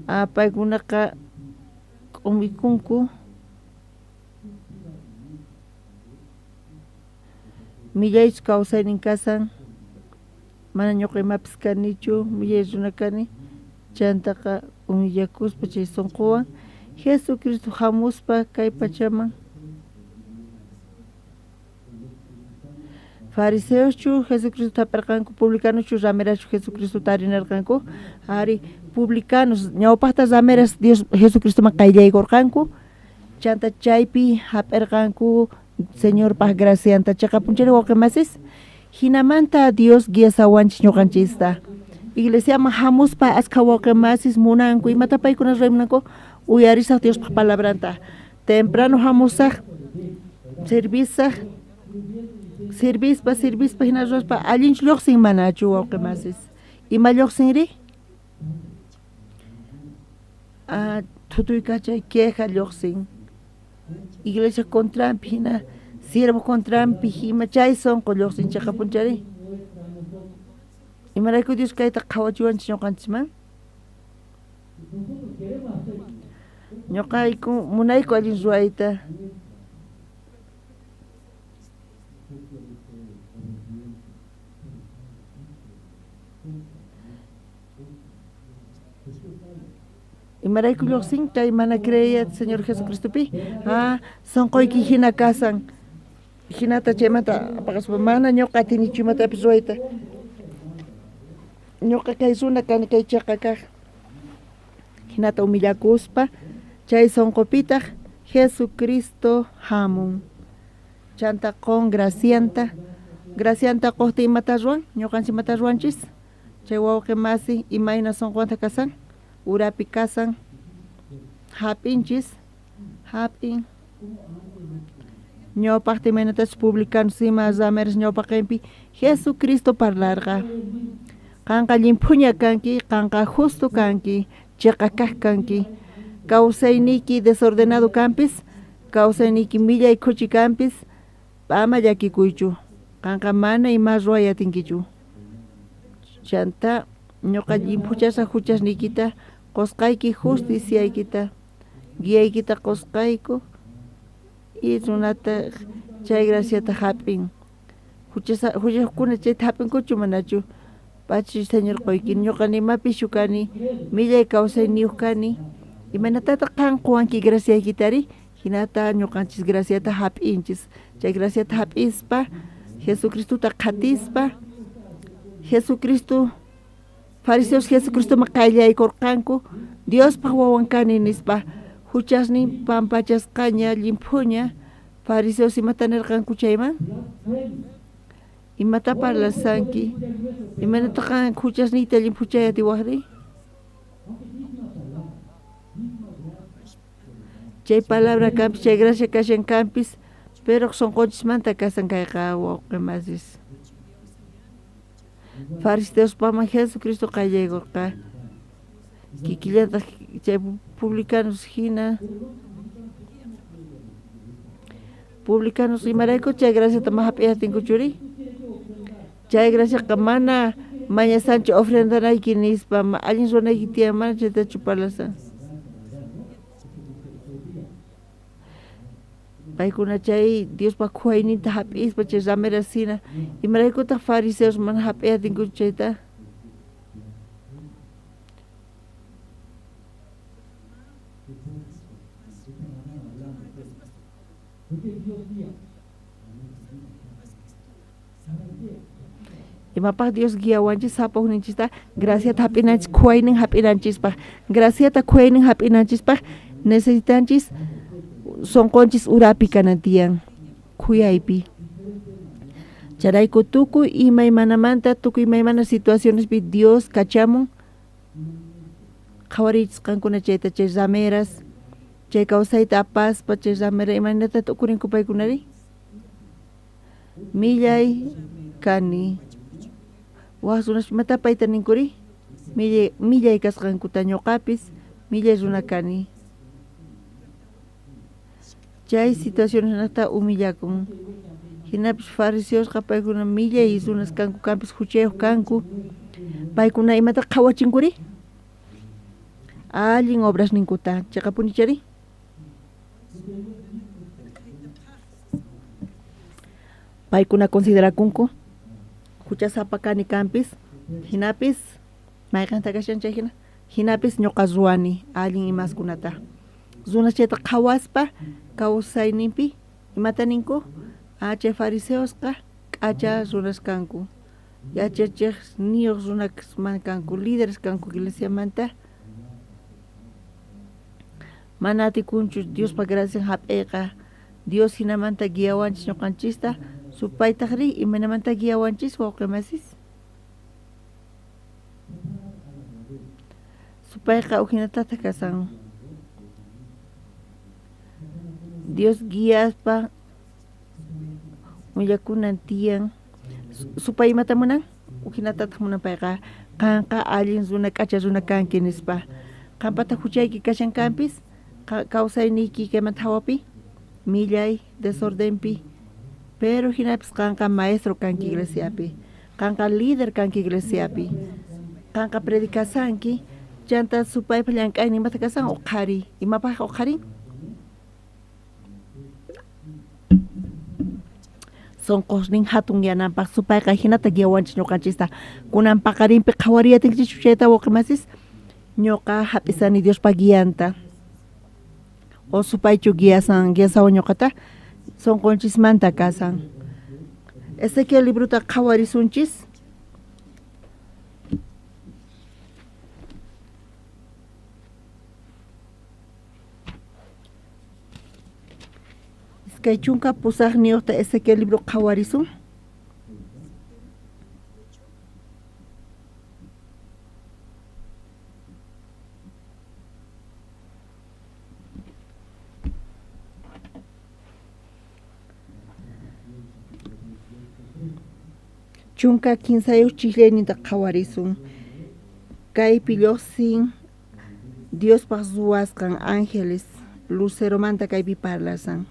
Paykunaqa k'umikunku millaychu kawsaynin kasan, mana ñuqa imapis kanichu, millay runa kani, chantaqa humillakuspa chay sunquwan Jesucristo hamuspa kay pachaman. Fariseoschu Jesucristo hap'irqanku, publicanoschu ramerachu Jesucristo tarinarqanku? Ari, publicanos ñawpaqta rameras Dios Jesucristoman qayllaykurqanku, chanta chaypi hap'irqanku Señorpaq gracianta. Chiqapunchari wawqi masis, hinamanta Dios guiasawanchis ñuqanchista. Iglesiaman hamuspa askha wawqi masis munanku, imata paykuna ruray munanku? Uyarisaq Diospaq palabranta. Temprano hamusaq, servisaq, servispa, servispa hina ruwaspa allinchu lluqsin manachu wawqi masis? Ima lluqsinri? Thutuykachay queja lluqsin. Iglesia contranpi hina, siervo contranpi ima chay sunqu lluqsin chiqapunchari. Imarayku Dios kayta qhawachiwanchis ñuqanchisman? Ñuqayku munayku allin ruwayta. Imarayku lluqsin kay mana creeyat Señor Jesucristopi? Sunquyki hina kasan. Hinata chaymanta apaqaspa mana ñuqa atinichu imatapis ruwayta. Ñuqa kay runa kani kay chiqa kaq. Hinata humillakuspa chay sunqupitaq Jesucristo hamun. Chanta qun gracianta. Gracianta quqtin imata ruwan? Ñuqanchis imata ruwanchis? Chay wawqi masi imayna sunquwanta kasan? Urapi kasan. Hap'inchis, hap'in. Ñawpaqta imaynatachus publicanos ima rameras ñawpaqinpi Jesucristo parlarqa. Qanqa llimphuña kanki, qanqa justo kanki, chiqa kaq kanki. Kawsayniyki desordenado kanpis, kawsayniyki millay khuchi kanpis, ama llakikuychu. Qanqa mana ima ruway atinkichu. Chanta ñuqa llimphuchasaq huchasniykita, qusqayki justiciaykita, guiaykita qusqayku y runata chay graciata hap'in. Huchasakuna chayta hap'inkuchu manachu? Pachi Señor quyki, ñuqa nimapischu kani, millay kawsayniyuq kani. Imaynatataq qan quwanki graciaykitari? Hinata ñuqanchis graciata hap'inchis. Chay graciata hap'ispa, Jesucristota qhatispa, Jesucristo fariseos Jesucristoman qayllaykurqanku, Diospaq wawan kani nispa, huchasnin pampachasqaña llimphuña, fariseos imata nirqanku chayman? Imata parlasanki? Imaynataq qan huchasniyta llimphuchay atiwaqri? Chay palabra kanpis, chay gracia kashan kanpis, pero sunqunchismanta kasan kayqa wawqi masis. Fariseospaman Jesucristo qayllaykurqa. Kikillataq chay publicanos hina. Publicanos imarayku chay graciata ma hap'iyaqtinkuchuri? Chay graciaqa mana mañasanchu ofrendanayki nispa, allin ruwanayki tiyan, mana chaytachu parlasan. Paykuna chay Diospaq khuwayninta hap'ispa chay rameras hina, imaraykutaq fariseos mana hap'iyaqtinkuchu chayta? Imapaj Dios guiawanchis sapa ujninchista graciata hap'inanchis khuyaynin hap'inanchispaj. Graciata khuyaynin hap'inanchispaj necesitanchis sonqonchis urapi kanan tiyan khuyaypi. Chayrayku tukuy imaymanamanta tukuy imaymana situacionespi Dios kachamun qhawariychis qankuna chayta chay rameras chay kawsayta apaspa chay ramera imaynata t'ukurinku paykunari millay kani waj runas imata payta ninkuri millay kasqankuta ñuqapis millay runa kani chay situacionesnata humillakun hinapis fariseosqa paykuna millay runas kanku kanpis huchayuq kanku paykuna imata qhawachinkuri allin obrasninkuta chiqapunichari paykuna considerakunku huchasapa kani kanpis hinapis mayqanta kashan chay hina hinapis ñuqa ruwani allin imaskunata runas chayta qhawaspa kawsayninpi imata ninku chay fariseosqa k'acha runas kanku yachachiqniyuq runasman kanku líderes kanku iglesiamanta mana atikunchu Diospa gracian hap'iyqa Dios hinamanta guiawanchis ñuqanchista supaytaqri imaynamanta guiawanchis wawqimasis supayqa ujinatataq kasan Dios guiaspa willakunan tiyan supay imata munan ujinatataq munan payqa qanqa allin runa k'acha runa kanki nispa qampata huchayki kashan kanpis kawsayniyki kaymanta hawapi millay desordenpi pero hinapis qanqa maestro kanki iglesiapi qanqa líder kanki iglesiapi qanqa predicasanki chanta supaypa llank'aynin imata kasan uqhari imapaq uqharin sonqosnin hatun yananpaq supayqa hinata guiawanchis ñuqanchista kunan paqarinpi qhawariyatinchischu chayta wawqimasis ñuqa hap'isani Diospa guianta o supaychu guiasan guiasawan ñuqata sonqonchismanta kasan Ezequiel librota qhawarisunchis iskay chunka pusaqniyuqta Ezequiel libro qhawarisun chunka kinsayuq chiqllayninta qhawarisun kaypi lluqsin Diospaq ruwasqan ángeles luceromanta kaypi parlasan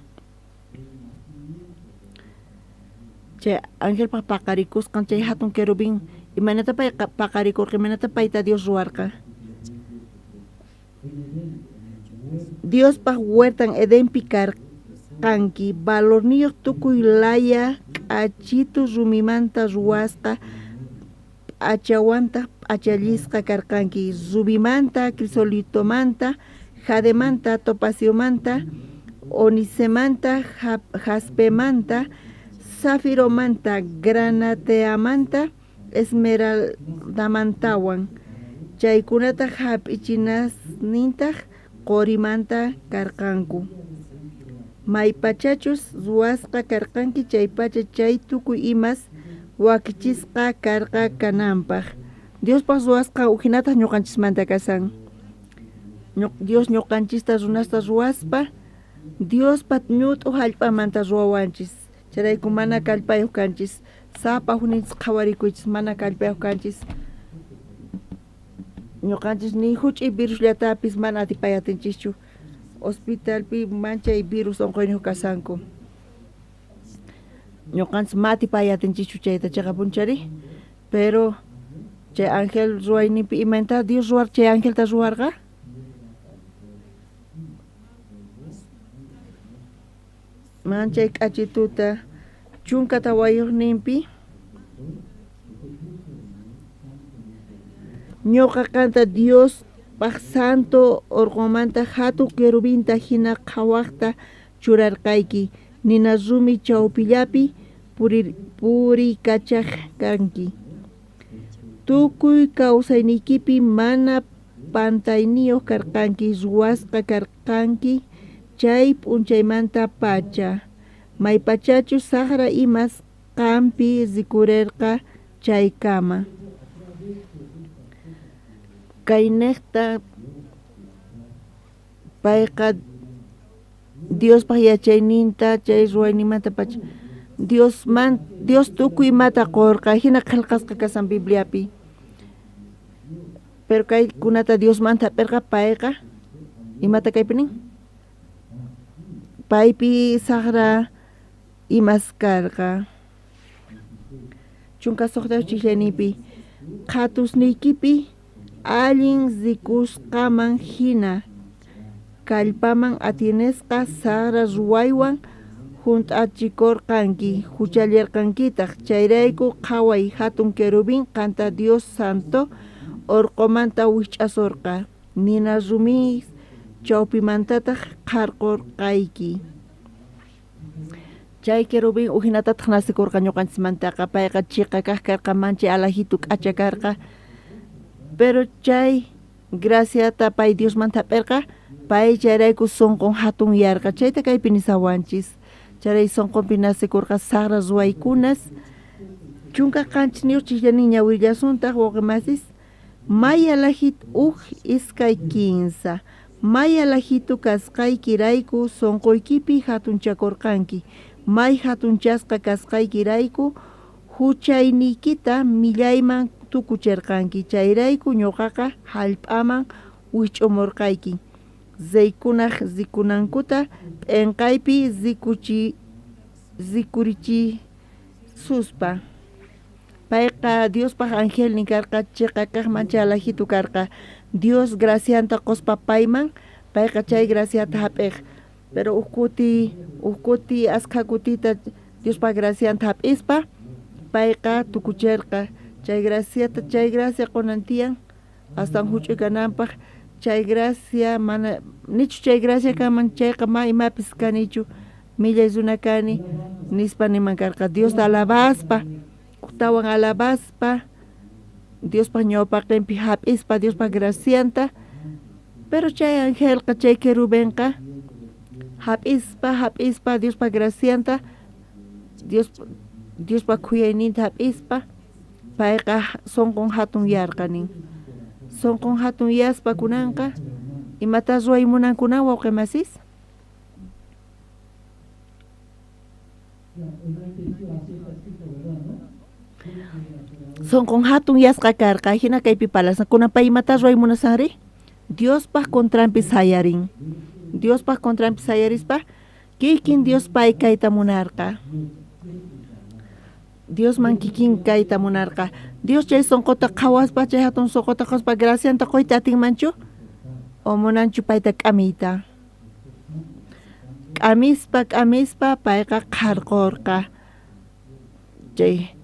chay angelpaq paqarikusqan chay hatun querubín imaynata payqa paqarikurqa imaynata payta Dios ruwarqa Diospaq huertan Edenpi karqanki valorniyuq tukuy laya k'achitu rumimanta ruwasqa p'achawantaq p'achallisqa karqanki rubimanta crisolitomanta jademanta topaciomanta onicemanta jaspemanta zafiromanta granateamanta esmeraldamantawan chaykunata hap'ichinasnintaq qorimanta karqanku maypachachus ruwasqa karqanki chaypacha chay tukuy imas wakichisqa karqa kananpaq Diospaq ruwasqa ujinataq ñuqanchismanta kasan Dios ñuqanchista runasta ruwaspa Diospa ñut'u hallp'amanta ruwawanchis chayrayku mana kallpayuq kanchis sapa ujninchis qhawarikuychis mana kallpayuq kanchis ñuqanchis ni huch'uy virusllatapis mana atipayatinchischu hospitalpi manchay virus unquyniyuq kasanku ñuqanchis ma atipayatinchischu chayta chiqapunchari pero chay ángel ruwayninpi imaynata Dios ruwar chay angelta ruwarqa manchay k'achituta chunka tawayuqninpi ñuqa qanta Diospaq santo orqomanta hatun querubinta hina qhawaqta churarqayki nina rumi chawpillapi puriykachaj kanki. Tukuy kawsayniykipi mana pantayniyoj karqanki, ruwasqa karqanki chay p'unchaymanta pacha, maypachachus sajra imas qampi rikurerqa chaykama. Kaynejta payqa Diospaj yachayninta chay ruwayninmanta pacha Dios tukuy imata qorqa, jina qhelqasqa kasan Bibliapi. Pero kaykunata Diosmanta hap'irqa payqa imata kaypi nin? Paypi sajra imas karqa. 16 chijllayninpi qhatusniykipi allin rikusqaman jina kallpaman atienesqa sajra ruwaywan junt'achikorqanki, juchallerqankitaj. Chayrayku qhaway hatun querubín qanta Dios santo orqomanta wijch'asorqa, nina rumi chawpimantataj qharqorqayki. Chay querubín ujinatataj nacikorqa ñuqanchismantaqa, payqa chiqa kaq karqa, manchay alajitu k'acha karqa. Pero chay graciata pay Diosmanta hap'irqa, pay chayrayku sunqun hatunyarqa. Chayta kaypi nisawanchis. Charay sunqunpi nacikurqa sajra ruwaykunas. 17 chijllanin ñawillasuntaq wawqimasis. May alajit uj iskay kinsa. May alajitu kasqaykirayku sunquykipi hatunchakurqanki. May hatunchasqa kasqaykirayku huchayniykita millayman tukucherqanki. Chayrayku ñuqaqa hallp'aman wijch'umurqayki. Reykunaj rikunankuta p'enqaypi rikurichispa. Payqa Diospaj angelnin karqa, chiqa kaq manchay alajitu karqa. Dios gracianta qospa payman, payqa chay graciata hap'ej. Pero uj kuti askha kutita Diospaj gracianta hap'ispa, payqa tukucherqa. Chay graciata, chay gracia qunan tiyan astawan huch'uy kananpaj. Chay gracia mana nichu chay gracia kanman chayqa ma imapis kanichu, millay runa kani nispa niman karqa. Diosta alabaspa, ujtawan alabaspa, Diospaj ñawpaqinpi hap'ispa Diospaj gracianta. Pero chay angelqa, chay querubenqa hap'ispa, hap'ispa Diospaj gracianta, Diospaj khuyayninta hap'ispa, payqa sunqun hatunyarqa nin. Sunqun hatunyaspa kunanqa imata ruway munankunan wawqimasis? Sunqun hatunyasqa karqa, jina kaypi palasan. Kunan pay imata ruway munasanri? Diospaj contranpi sayarin. Diospaj contranpi sayarispa, kikin Dios pay kayta munarqa. Diosman kikin kayta munarqa. Dios chay sunquta qhawaspa, chay hatun sunquta qhawaspa gracianta quyta atinmanchu? O munanchu payta k'amiyta? K'amispa, k'amispa payqa qharqurqa. Chay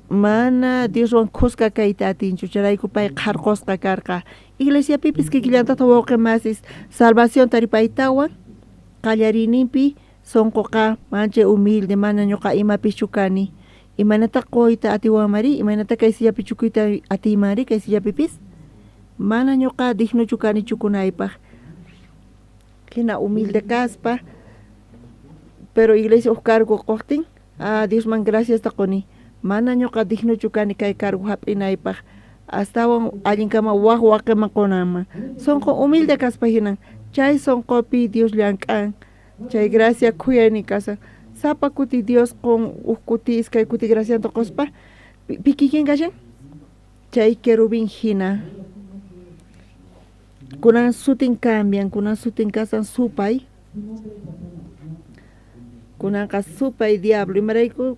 mana Dioswan khuska kayta atinchu, chayrayku pay qharqusqa karqa. Iglesiapipis kikillantataq wawqimasis salvación taripaytawan qallariyninpi sunquqa manchay humilde, mana ñuqa imapischu kani. Imaynata quyta atiwanmari, imaynata kay sillapi chukuyta atiymanri kay sillapipis? Mana ñuqa dignochu kani chukunaypaj. Hina humilde kaspa, pero iglesia uj cargo quqtin, Diosman graciasta quni. Mana ñuqa dignochu kani kay cargo hap'inaypaj. Astawan allinkama waj waqiman qunanman. Sunqu humilde kaspa hinan, chay sunqupi Dios llank'an, chay gracia khuyaynin kasan. Sapa kuti Dios qun uj kuti iskay kuti gracianta quspa, pi kikin kashan? Chay querubín hina. Kunan sutin cambian, kunan sutin kasan supay. Kunanqa supay diablo, imarayku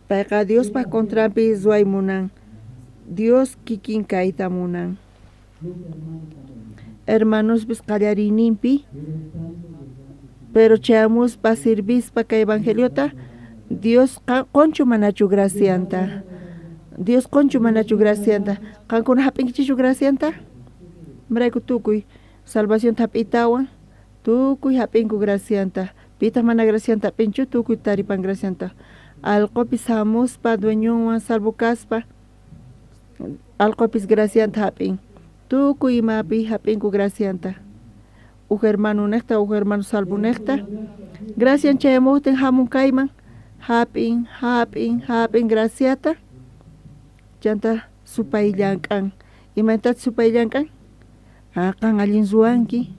payqa Diospaj contranpi ruway munan. Dios kikin kayta munan. Hermanospis qallariyninpi, pero chayamuspa sirvispa kay evangeliota, Dios qonchu manachu gracianta. Dios qonchu manachu gracianta. Qankuna hap'inkichikchu gracianta? Imarayku tukuy salvación hap'itawan, tukuy hap'inku gracianta. Pitaq mana gracianta hap'inchu, tukuy taripan gracianta. Alqopis hamuspa dueñonwan salvo kaspa, alqopis gracianta hap'in. Tukuy imapi hap'inku gracianta. Uj hermano nejta, uj hermano salvo nejta. Gracian chayamuqtin hamun kayman, hap'in, hap'in, hap'in graciata. Chanta supay llank'an. Imaynataq supay llank'an? Ah, qan allin ruwanki,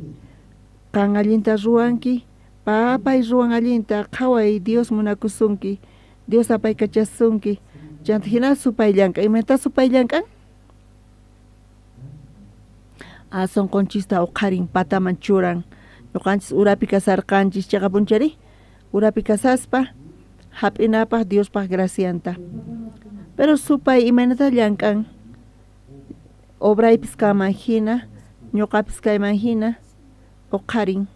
qan allinta ruwanki, papay ruwan allinta, qhaway Dios munakusunki, Dios apaykachasunki. Chanta hina supay llank'an. Imaynataq supay llank'an? Ah, sonqonchista uqharin, pataman churan. Ñuqanchis urapi kasarqanchis, chaqapunchari? Urapi kasaspa, hap'inapaq Diospaq gracianta. Pero supay imaynata llank'an? Obraypis kanman hina, ñuqapis kayman hina, uqharin.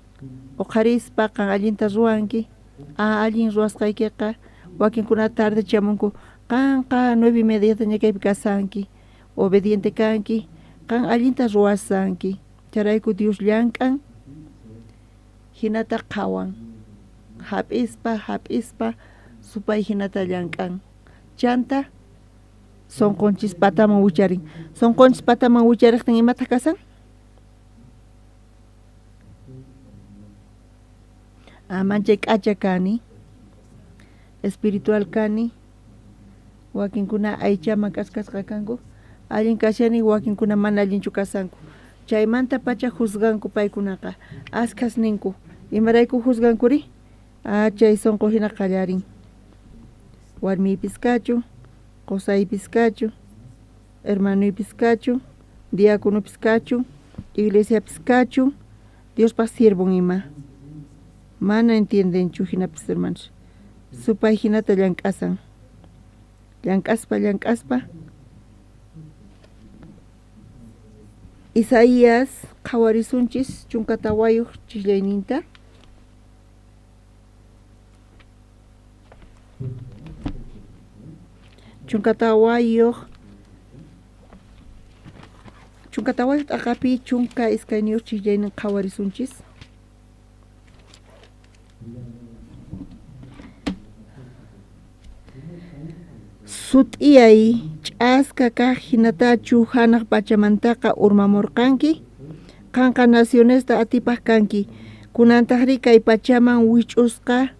Uqharispa qan allinta ruwanki. Ah, allin ruwasqaykiqa wakinkuna tarde chamunku, qanqa 9:30 ña kaypi kasanki, obediente kanki, qan allinta ruwasanki. Chayrayku Dios llank'an, hinata qhawan. Hap'ispa, hap'ispa, supay hinata llank'an. Chanta sonqonchis pataman wicharin. Sonqonchis pataman wichariqtin imataq kasan? Ah, manchay k'acha kani, espiritual kani, wakinkuna aychaman k'askasqa kanku, allin kashani, wakinkuna mana allinchu kasanku. Chaymanta pacha juzganku paykunaqa, askhas ninku. Imarayku juzgankuri? Ah, chay sonqo hina qallarin. Warmiypis kachu, qusaypis kachu, hermanuypis kachu, diáconopis kachu, iglesiapis kachu, Diospaq siervon ima. Mana entiendenchu hinapis hermanos. Supay hinata llank'asan. Llank'aspa, llank'aspa. Isaías qhawarisunchis 14 chislayninta. 14 t'aqapi 12 chislaynin qhawarisunchis. Sut'iyay ch'aska kaq hinatachu hanaq pachamantaqa urmamurqanki, qanqa nacionesta atipaq kanki, kunantaqri kay pachaman wich'usqa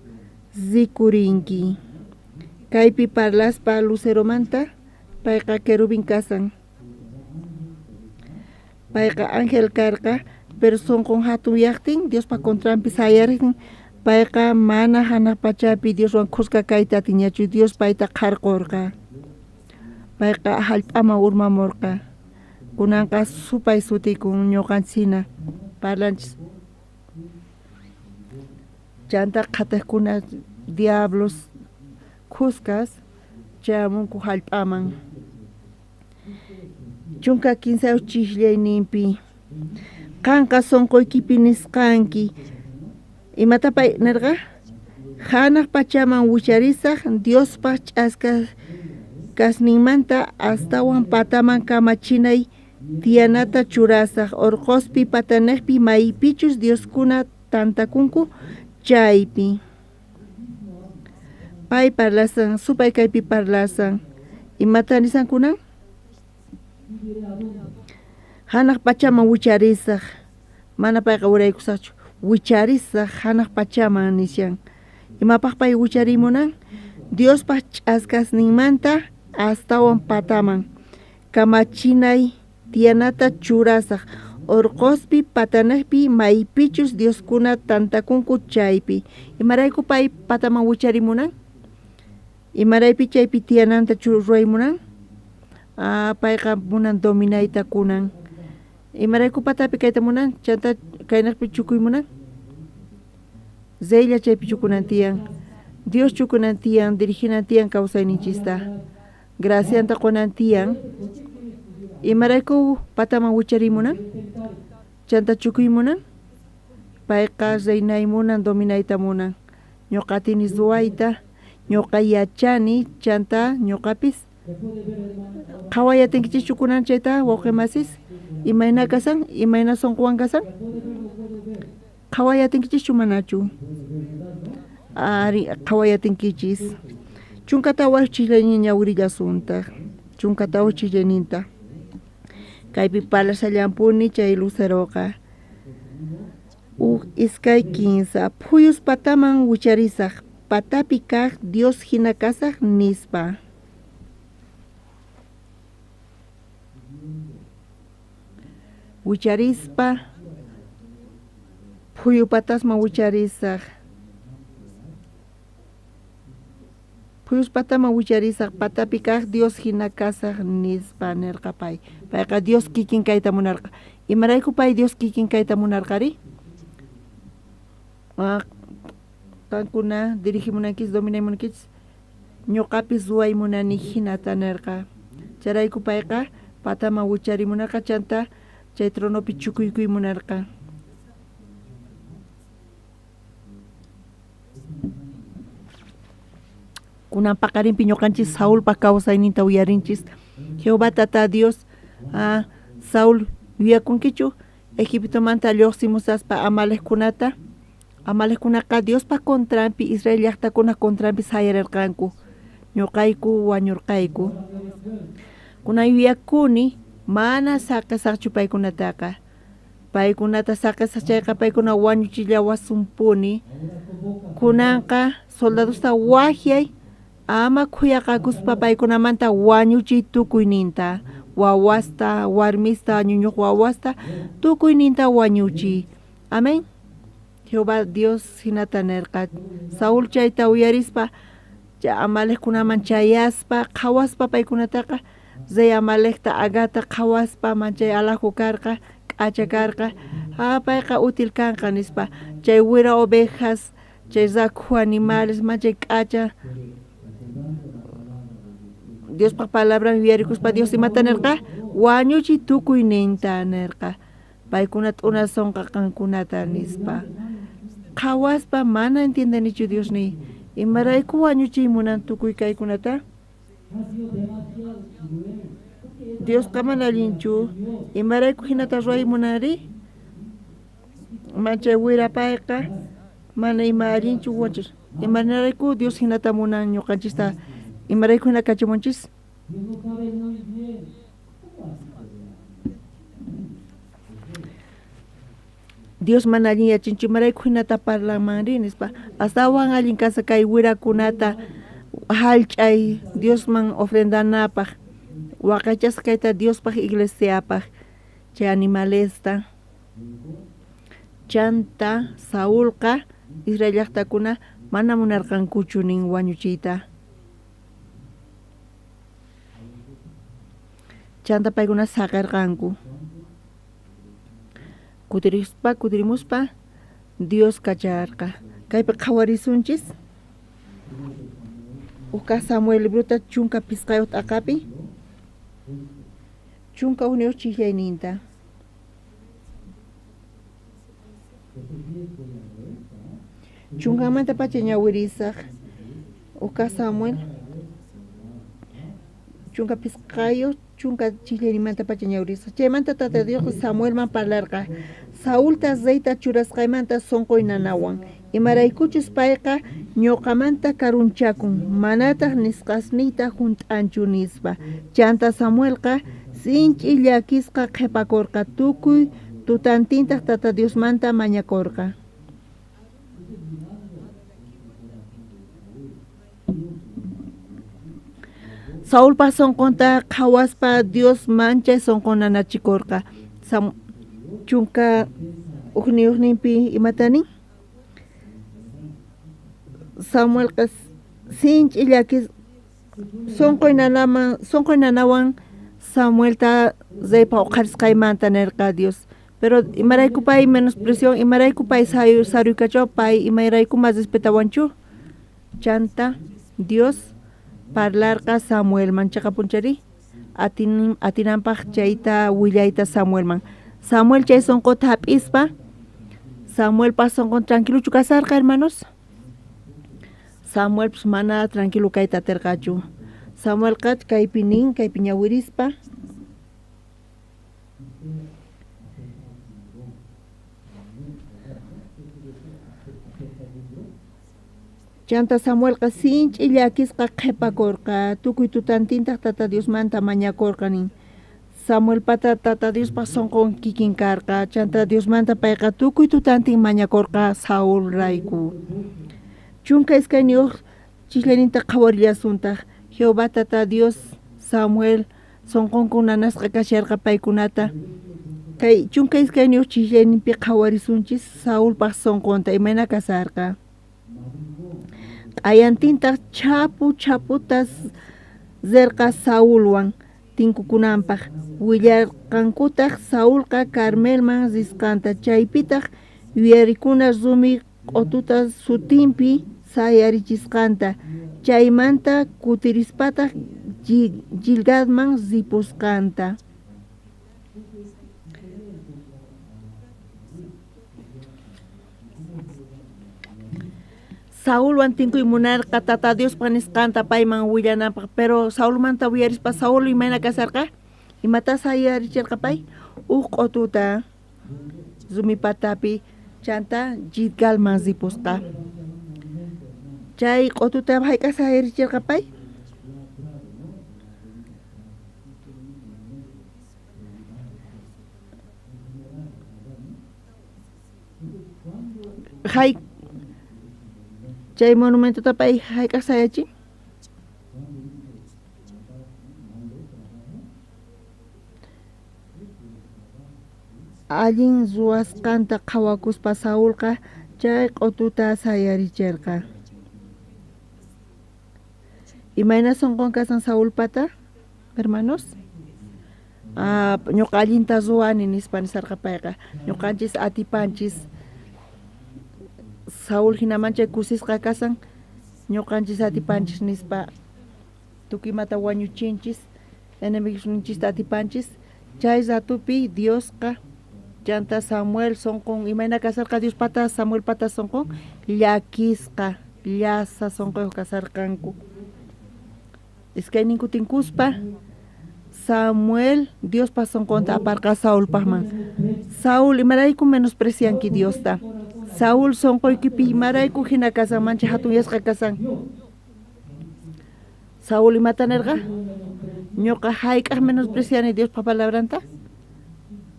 rikurinki. Kaypi parlaspa luceromanta, payqa querubín kasan. Payqa ángel karqa, pero sonqon hatunyaqtin, Diospa contranpi sayariqtin, payqa mana hanaq pachapi Dioswan khuska kayta atinñachu, Dios payta qharqurqa. Payqa hallp'aman urmamurqa. Kunanqa supay sutikun ñuqanchis parlanchis. Chanta qhatiqkuna diablos khuskas chayamunku hallp'aman. 13 chislayninpi qanqa sonqoykipi nisqanki. Imata pay nirqa? Hanaq pachaman wicharisaq Diospaq ch'aska kasninmanta astawan pataman kamachinay tiyanata churasaq, orqospi patanejpi maypichus Dioskuna tantakunku chaypi. Pay parlasan, supay kaypi parlasan. Imata nisan kunan? Hanaq pachaman wicharisaq. Mana payqa uraykusaqchu. Wicharisaq hanaq pachaman nishan. Imapaq pay wicharimunan? Diospaq ch'askasninmanta astawan pataman kamachinay tiyanata churasaq, orqospi patanejpi maypichus Dioskuna tantakunku chaypi. Imarayku pay pataman wicharimunan? Imaraypi chaypi tiyananta ruwaymunan? Ah, payqa munan dominayta kunan. Imarayku patapi kayta munan? Chanta kaynaqpi chukuy munan? Reylla chaypi chukunan tiyan. Dios chukunan tiyan, diriginan tiyan kawsayninchista. Gracianta qunan tiyan. Imarayku pataman wicharimunan? Chanta chukuy munan? Payqa reinay munan, dominayta munan. Ñuqa atini ruwayta, ñuqa yachani, chanta ñuqapis. Qhaway atinkichischu kunan chayta, wawqi masis? Imayna kasan? Imayna sonqowan kasan? Qhaway atinkichischu manachu? Ari qhawayatinkichis. 14 chillaynin ñawirillasuntaj. 14 chillayninta. Kaypi parlashallampuni chay luceroqa. 1, 2, 3. Phuyus pataman wicharisaj, patapi kaj Dios hina kasaj nispa. Wicharispa, phuyu patasman wicharisaj. Phuyus pataman wicharisaj, patapi kaj Dios hina kasaj nispa nerqa pay. Payqa Dios kikin kayta munarqa. Imarayku pay Dios kikin kayta munarqari? Qankuna dirigimunankichis, dominaymunankichis, ñuqapis ruway munani hinata nerqa. Chayrayku payqa pataman wicharimunarqa chanta chay tronopi chukuykuy munarqa. Kunan paqarinpi ñuqanchis Saulpa kawsayninta uyarinchis. Jehová tata Dios, Saúl yuyakunkichu Egiptomanta lluqsimusaspa Amalekkunata. Amalekkunaqa Diospa contranpi, Israel llaqtakuna contranpi sayarirqanku. Ñuqayku wañurqayku. Kunan yuyakuni mana saqisaqchu paykunataqa. Paykunata saqisaq chayqa paykuna wañuchillawasunpuni. Kunanqa soldadosta wajyay ama khuyaqakuspa paykunamanta wañuchiy tukuyninta. Wawasta, warmista, ñuñuq wawasta, tukuyninta wañuchiy. Amén. Jehová Dios hinata nerqa. Saúl chayta uyarispa, Amalekkunaman chayaspa, qhawaspa paykunataqa, rey Amalekta Agata qhawaspa manchay alaju karqa, k'acha karqa, payqa útil kanqa nispa. Chay wira ovejas, chay rakhu animales, manchay k'acha. Diospa palabran yuyarikuspa Dios imata nerqa, wañuchiy tukuyninta nerqa. Paykuna t'unasonqa qankunata nispa. Qhawaspa mana entiendenichu Dios niy. Imarayku wañuchiy munan tukuy kaykunata? Diosqa mana allinchu. Imarayku hinata ruway munanri? Manchay wira payqa mana ima allinchu wachus. Imarayku Dios hinata munan ñuqanchista? Imarayku hina kachamunchis? Dios mana allin yachinchu, imarayku hinata parlanmanri nispa. Astawan allin kasa kay wirakunata hallch'ay Diosman ofrendanapaj, waqaychasqa kayta Diospaj iglesiapaj, chay animalesta. Chanta Saulqa Israel llaqtakuna mana munarqankuchu nin wañuchiyta. Chanta paykuna saqirqanku. Kutirispa, kutirimuspa Dios kacharqa. Kaypi qhawarisunchis. Uka Samuel librota 15 t'aqapi 11 chillayninta. Chunkamanta pacha ñawirisaj. Uka Samuel 15 chunka chillanimanta pacha ñawirisaj. Chaymanta Tata Dios Samuelman parlarqa. Saulta reyta churasqaymanta sonqoy nanawan. Imaraykuchus payqa ñuqamanta karunchakun, manataq nisqasniyta junt'anchu nispa. Chanta Samuelqa sinch'i llakisqa qhipakurqa, tukuy tutantintaq Tata Diosmanta mañakurqa. Saulpa sonqonta qhawaspa Dios manchay sonqon nanachikurqa. 11ninpi imata nin? Samuelqa sinch'i llakis sonqoy nanawan Samuelta reypa uqharisqaymanta nerqa Dios. Pero imarayku pay menospreció, imarayku pay saruykachaw, pay imarayku mas respetawanchu. Chanta Dios parlarqa Samuelman chaqapunchari atinanpaj chayta willayta Samuelman. Samuel chay sonqota hap'ispa, Samuelpa sonqon tranquiluchu kasarqa, hermanos. Samuel pues mana tranquilo kayta atirqachu. Samuelqa kaypi nin, kaypi ñawirispa. Chanta Samuelqa sinch'i llakisqa qhipakurqa, tukuy tutantintaq Tata Diosmanta mañakurqa nin. Samuelpata Tata Diospaq sunqun kikin karqa, chanta Diosmanta payqa tukuy tutantin mañakurqa Saulrayku. 12 chislayninta qhawarillasuntaq, Jehová Tata Dios Samuel sunqunku nanasqa kasharqa paykunata. Kay 12 chislayninpi qhawarisunchis Saulpaq sunqunta imayna kasarqa. Q'ayantintaq chapu chaputas rirqa Saulwan tinkukunanpaq, willarqankutaq Saulqa Carmelman risqanta, chaypitaq yuyarikuna rumi q'ututa sutinpi sayarichisqanta, chaymanta kutirispataq Gilgalman ripusqanta. Saulwan tinkuy munarqa Tata Diospa nisqanta payman willananpaq, pero Saulmanta uyarispa Saúl imayna kasarqa? Imata sayarichirqa pay? Uj q'ututa rumi patapi chanta Gilgalman ripusqa. Chay q'ututa hayk'aq sayarichirqa pay? Hay chay monumentota pay hayk'aq sayachin? Allin ruwasqanta qhawakuspa Saulqa chay q'ututa sayarichirqa. Imayna sunqun kasan Saulpata, hermanos? Ñuqa allinta ruwani nispa nisarqa payqa. Ñuqanchis atipanchis. Saúl hinaman chay kusisqa kasan, ñuqanchis atipanchis nispa tukuy imata wañuchinchis, enemigosninchista atipanchis. Chay ratupi Diosqa chanta Samuel sunqun imayna kasarqa Diospata Samuelpata sunqun llakisqa, llasa sunquyuq kasarqanku. Iskayninku tinkuspa Samuel Diospa sunqunta aparqa Saulpaqman. Saúl, imarayku menosprecianki Diosta? Saúl sunquykipi imarayku hina kasan, mancha hatunyasqa kasan? Saúl imata nirqa? Ñuqa hayk'aq menospreciani Diospa palabranta?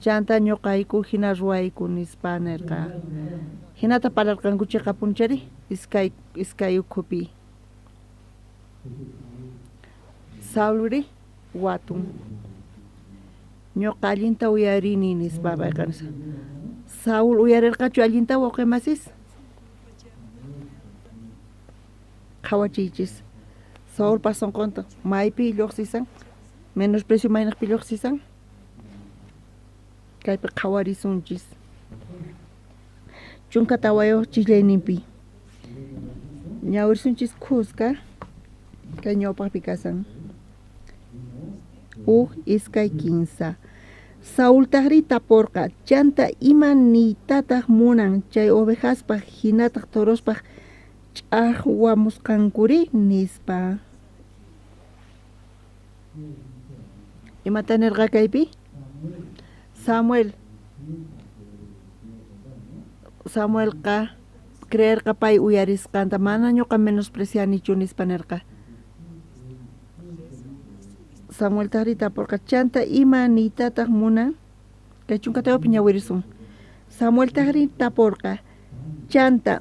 Chanta ñuqayku hina ruwayku nispa nirqa. Hinata parlarqanku chiqapunchari iskay ukhupi. Saulri watun. Ñuqa allinta uyarini nispa payqa nisqa. Saúl uyarirqachu allinta wawqimasis? Qhawachiychis. Saulpa sunqunta maypi lluqsisan? Menosprecio maynaqpi lluqsisan? Kaypi qhawarisunchis. 14 chislayninpi. Ñawirisunchis khuska kay ñawpaqpi kasan. 1, 2, 3. Saultaqri tapurqa, chanta ima niytataq munan chay ovejaspaq hinataq torospaq ch'aqwamusqankuri nispa. Imata nirqa kaypi? Samuel. Samuelqa creerqa pay uyarisqanta, mana ñuqa menosprecianichu nispa nirqa. Samueltaqri tapurqa, chanta ima niytataq munan? Kay 14 ñawirisun. Samueltaqri tapurqa, chanta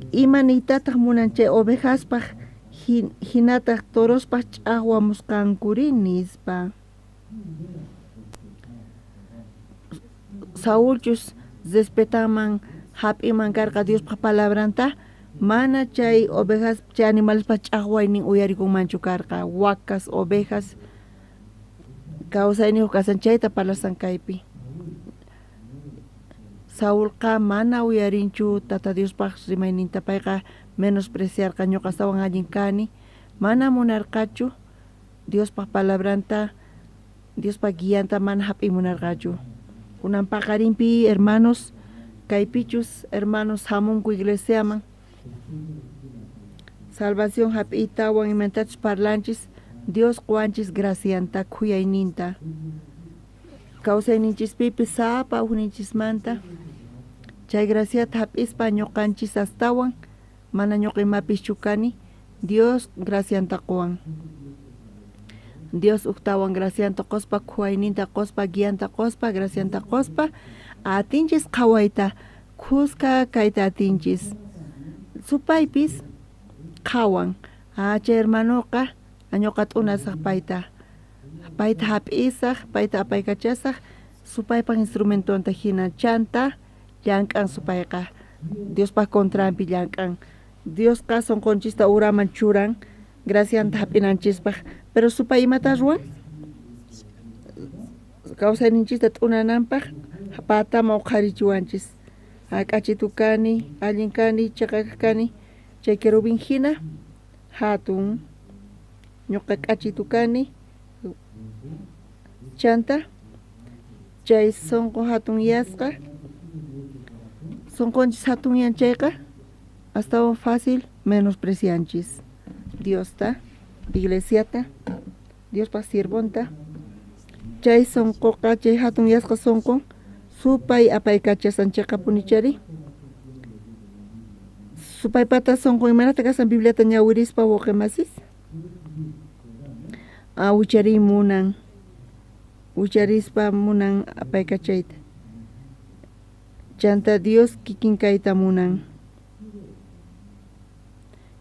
ima niytataq munan chay ovejaspaq hinataq torospaq ch'aqwamusqankuri nispa. Saulchus respetanman hap'iman karqa Diospa palabranta, mana chay ovejas chay animalespa ch'aqwaynin uyarikunmanchu karqa. Wakas, ovejas kawsayniyuq kasan chayta parlasan kaypi. Saulqa mana uyarinchu Tata Diospaq rimayninta, payqa menospreciarqa ñuqa astawan allin kani, mana munarqachu Diospa palabranta, Diospa guianta mana hap'iy munarqachu. Kunan paqarinpi hermanos, kaypichus hermanos hamunku iglesiaman, salvación hap'iytawan imantachus parlanchis, Dios quwanchis gracianta, khuyayninta. Kawsayninchispipi sapa ujninchismanta chay graciata hap'ispa ñuqanchis astawan Mana ñuqa imapischu kani, Dios gracianta qowan. Dios ujtawan gracianta qospa, khuwayninta qospa, guianta qospa, gracianta qospa, atinchis qhawayta, khuska kayta atinchis. Supaypis qhawan, chay hermanoqa ñuqa t'unasaj payta. Payta hap'isaj, payta apaykachasaj, supaypaj instrumentonta hina chanta llank'an supayqa. Diospaj contranpi llank'an. Diosqa sonqonchista uraman churan, gracianta hap'inanchispaj. Pero supay imata ruwan? Kawsayninchista t'unananpaj patama uqharichiwanchis. K'achitu kani, allin kani, chiqaq kani, chay querubín hina hatun ñuqa k'achitu kani. Chanta chay sonqo hatunyasqa, sonqonchis hatunyan chayqa astawan fácil menosprecianchis Diosta, iglesiata, Diospaj siervonta. Chay sonqoqa, chay hatunyasqa sonqon supay apaykachasan chiqapunichari. Supaypata sonqon imaynata kasan Bibliata ñawirispa wawqimasis? Wichariy munan, wicharispa munan apaykachayta. Chanta Dios kikin kayta munan.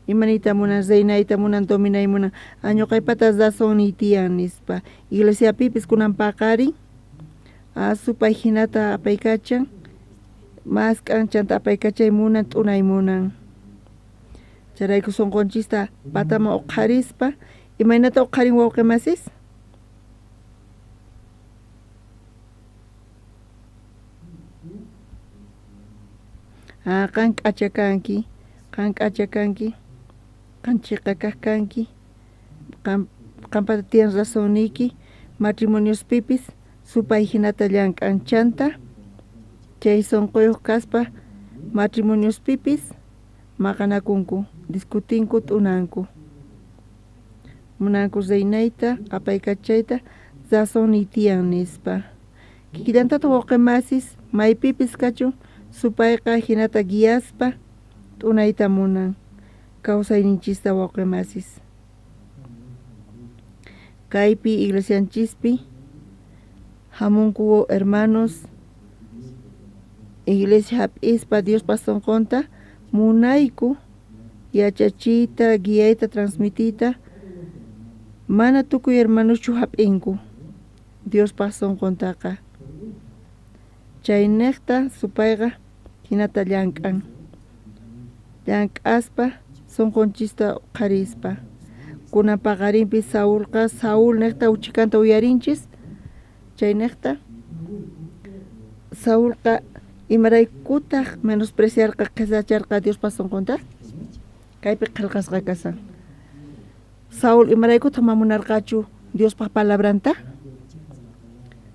Imaniyta munan, reinayta munan, dominay munan. Ñuqaypata razonniy tiyan nispa. Iglesiapipis kunan paqarin, supay hinata apaykachan, mask'an chanta apaykachay munan, t'unay munan. Chayrayku sonqonchista pataman uqharispa, imaynata uqharin wawqimasis? Qan k'acha kanki, qan k'acha kanki, qan chiqa kaq kanki, qanpata tiyan razonniyki, matrimoniospipis supay hinata llank'an chanta, chay sonqoyuq kaspa matrimoniospipis maqanakunku, discutinku, t'unanku. Munanku reinayta, apaykachayta, razonniy tiyan nispa. Kikillantata wawqimasis maypipis kachun supayqa hinata guiaspa t'unayta munan kawsayninchista wawqimasis. Kaypi iglesianchispi hamunku hermanos, iglesia hap'ispa Diospaj sonqonta munayku yachachiyta, guiayta, transmitiyta, mana tukuy hermanoschu hap'inku Diospaj sonqontaqa. Chaynejta supayqa hinata llank'an. Llank'aspa sonqonchista uqharispa. Kunan paqarinpi Saulqa, Saul nejta uchikanta uyarinchis, chaynejta Saulqa imaraykutaq menospreciarqa, qhisacharqa Diospaj sonqonta? Kaypi qillqasqa kasan. Saul imaraykutaq mamunarqachu Diospaj palabranta?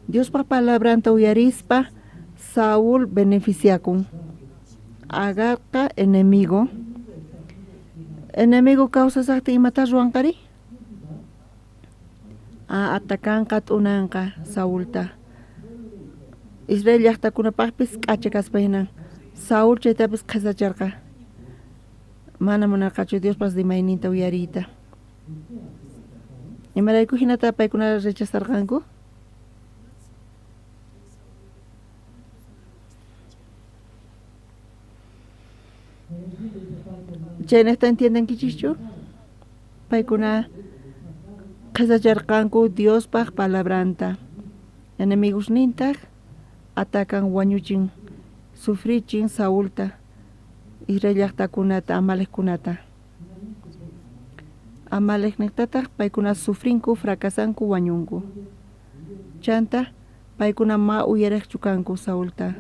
Diospaj palabranta uyarispa Saul beneficiakun. Agarqa enemigo. Enemigo kawsasaqtin imata ruwanqari? Atakanqa, t'unanqa Saulta. Israel llaqtakunapaqpis k'acha kaspa hinan Saul chaytapis qhisacharqa. Mana munarqachu Diospaj rimayninta uyariyta. Imarayku hinata paykuna rechazarqanku? Chaynejta entiendenkichischu? Paykuna qhisacharqanku Diospaj palabranta. Enemigosnintaq atacan wañuchin, sufrichin Saulta, Israel llaqtakunata, Amalekkunata. Amalekniqtataq paykuna sufrinku, fracasanku, wañunku. Chanta paykuna ma uyariqchu kanku Saulta.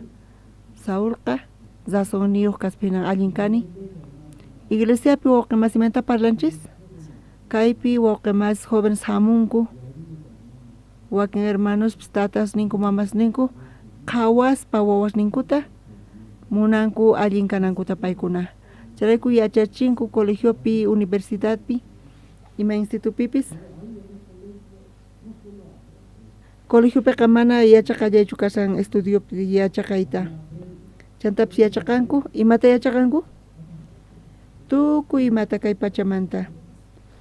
Saulqa razonniyuq kaspa allin kani. Iglesiapi wawqimasimanta parlanchis? Kaypi wawqimasis jóvenes hamunku, wakin hermanospis tatasninku mamasninku qhawaspa wawasninkuta munanku allin kanankuta paykuna. Chayrayku yachachinku colegiopi, universidadpi, ima institutopipis. Colegiopiqa mana yachaqallaychu kasan estudiopi yachaqayta. Chantapis yachaqanku, imata yachaqanku? Tukuy imata kay pachamanta.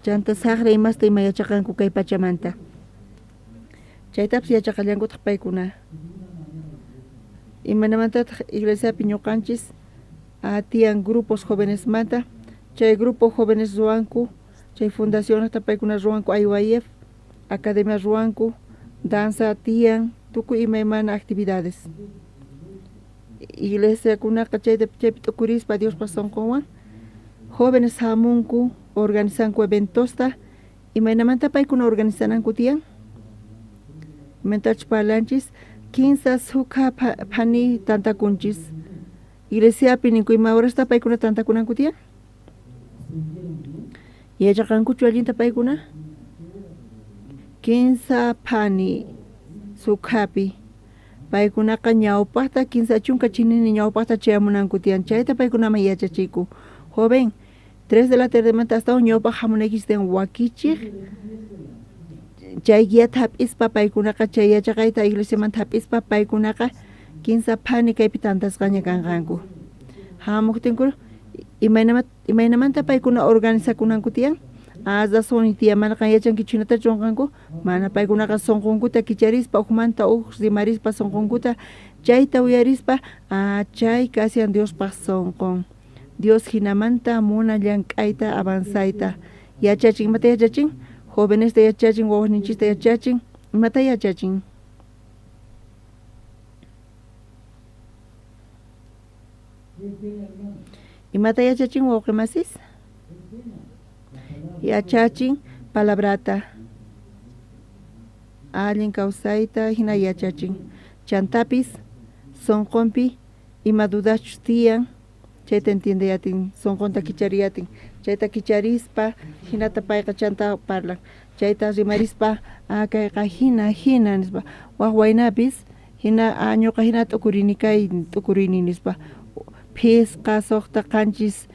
Chanta saqra imasta ima yachaqanku kay pachamanta. Chaytapis yachaqallankutaq paykuna. Imaynamantataq iglesiapi ñuqanchis tiyan grupos jovenesmanta, chay grupo jóvenes ruwanku, chay fundacionesta paykuna ruwanku IYF, academia ruwanku, danza tiyan, tukuy imaymana actividades. Iglesiakunaqa chayta chaypi t'ukurispa Diospa sunqunwan jóvenes hamunku, organizanku eventosta, imaynamanta paykuna organizananku tiyan? Imatachus parlanchis, kinsa sukha phani tantakunchis. Iglesiapi ninku ima horasta paykuna tantakunanku tiyan? Yachaqankuchu allinta paykuna? Kinsa phani sukhapi paykunaqa ñawpaqta 30 chinini ñawpaqta chayamunanku tiyan, chayta paykunaman yachachiku. Joven, 3 de la tardemanta astawan ñawpaq hamunaykichis tiyan wakichiq, chay guiata hap'ispa paykunaqa chay yachaqayta iglesiamanta hap'ispa paykunaqa kinsa phani kaypi tantasqaña kanqanku. Hamuqtinku imaynamanta paykuna organizakunanku tiyan? Razón tiyan, mana qan yachankichu hinatachu ruwanqanku? Mana, paykunaqa sunqunkuta kicharispa ujmanta uj rimarispa sunqunkuta chayta uyarispa chay kashan Diospaq sunqun. Dios hinamanta munan llank'ayta avanzayta. Yachachin, imata yachachin? Jovenesta yachachin, wawasninchista yachachin, imata yachachin? Imata yachachin wawqi masis? Yachachin palabrata, allin kawsayta hina yachachin. Chantapis sunqunpi ima dudachus tiyan chayta entiendeyatin, sunqunta kichariyatin, chayta kicharispa hinata payqa chanta parlan, chayta rimarispa kayqa hina hina nispa, waj waynapis hina ñuqa hina t'ukurini kay t'ukurini nispa, phisqa suqta qanchis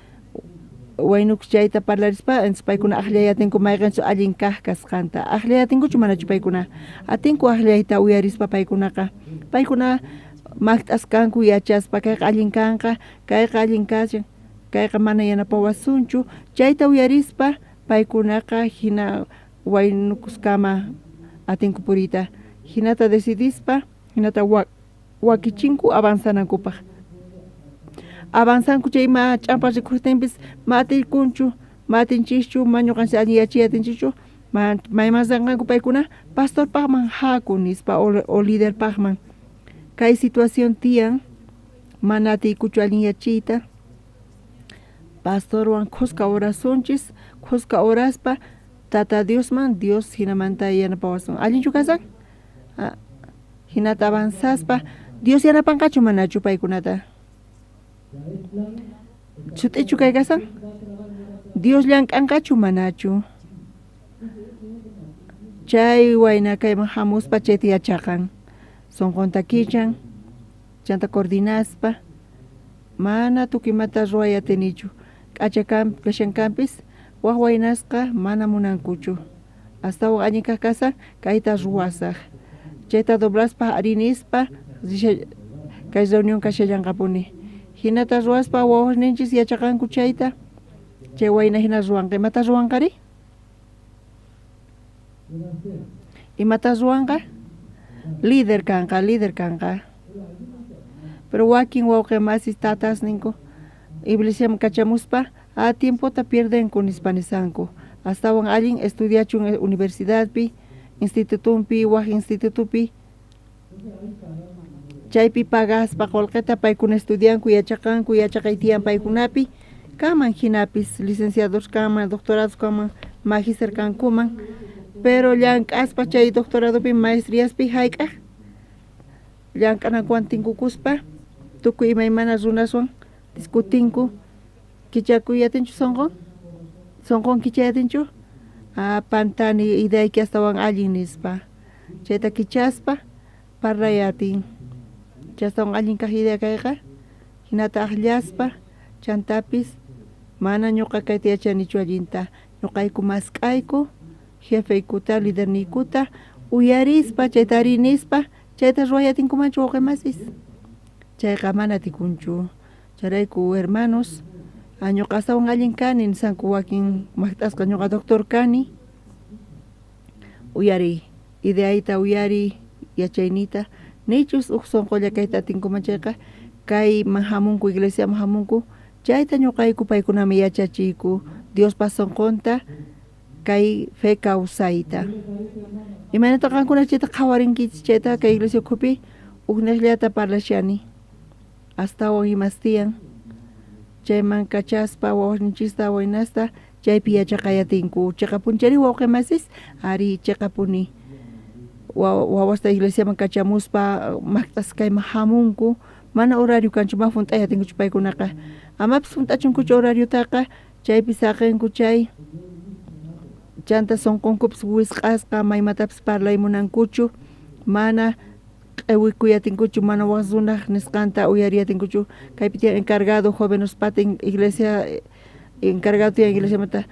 waynukus chayta parlarispa entonces paykuna aqllayatinku mayqinchu allin kaq kasqanta. Aqllayatinkuchu manachu paykuna? Atinku aqllayta uyarispa paykunaqa. Paykuna maqt'askanku yachaspa kayqa allin kanqa, kayqa allin kashan, kayqa mana yanapawasunchu, chayta uyarispa paykunaqa hina waynukuskama atinku puriyta. Hinata decidispa, hinata wakichinku avanzanankupaq. Avanzanku chay ma ch'ampa rikuqtinpis ma atikunchu, ma atinchischu, ma ñuqanchis allin yachay atinchischu, mayman rinqanku paykuna pastorpaqman haku nispa o liderpaqman. Kay situación tiyan, mana atiykuchu allin yachiyta, pastorwan khuska orasunchis, khuska oraspa Tata Diosman, Dios hinamanta yanapawasun. Allinchu kasan? Hinata avanzaspa, Dios yanapanqachu manachu paykunata? Sut'ichu kay kasan? Dios llank'anqachu manachu? Chay wayna kayman hamuspa chayta yachaqan, sunqunta kichan, chanta coordinaspa, mana tukuy imata ruway atinichu, k'acha kashan kanpis, waj waynasqa mana munankuchu, astawan allin kaq kasan kayta ruwasaq, chayta doblaspa arinispa kay reunión kashallanqapuni. Hinata ruwaspa wawasninchis yachaqanku chayta, chay wayna hina ruwanqa. Imata ruwanqari? Imata ruwanqa? Líder kanqa, líder kanqa. Pero wakin wawqi masis tatas ninku iglesiaman kachamuspa a tiempota pierdenku nispa nisanku. Astawan allin estudiachun universidadpi, institutumpi, waj institutupi. Chaypi pagaspa qullqita paykuna estudianku, yachaqanku, yachaqay tiyan paykunapi, kanman hinapis licenciados kanman, doctorados kanman, magíster kankuman, pero llank'aspa chay doctoradopi maestriaspi hayk'aq llank'anankuwan tinkukuspa tukuy imaymana runaswan discutinku, kichakuy atinchu sunqun? Sunqun kichay atinchu? Pantani idayki astawan allin nispa, chayta kichaspa parlay atin. Chastawan allin kaq idea kayqa, hinata aqllaspa chantapis mana ñuqa kayta yachanichu allinta, ñuqayku mask'ayku jefeykuta, liderniykuta uyarispa chayta arinispa chayta ruway atinkumanchu wawqi masis? Chayqa mana atikunchu. Chayrayku hermanos, Ñuqa astawan allin kani nisanku wakin maqt'asqa ñuqa doctor kani. Uyariy, ideayta uyariy, yachayniyta, nichus uj sunqulla kayta atinkuman chayqa kayman hamunku iglesiaman hamunku, chayta ñuqayku paykunaman yachachiyku Diospa sunqunta kay fe kawsayta. Imaynata qankuna chayta qhawarinkichis chayta kay iglesia ukhupi ujnejllata parlashani astawan imas tiyan chayman kachaspa wawasninchista waynasta chaypi yachaqayatinku chiqapunchari wawqi masis ari chiqapuni wawasta iglesiaman kachamuspa maqt'as kayman hamunku mana horario kanchu ma junt'ayatinkuchu paykunaqa amapis junt'achunkuchu horariotaqa chaypi saqinku chay chanta sunqunkupis wisq'asqa maymatapis parlay munankuchu mana q'iwikuyatinkuchu mana wak runaj nisqanta uyariyatinkuchu kaypi tiyan encargado jovenuspata iglesia encargado tiyan iglesiamanta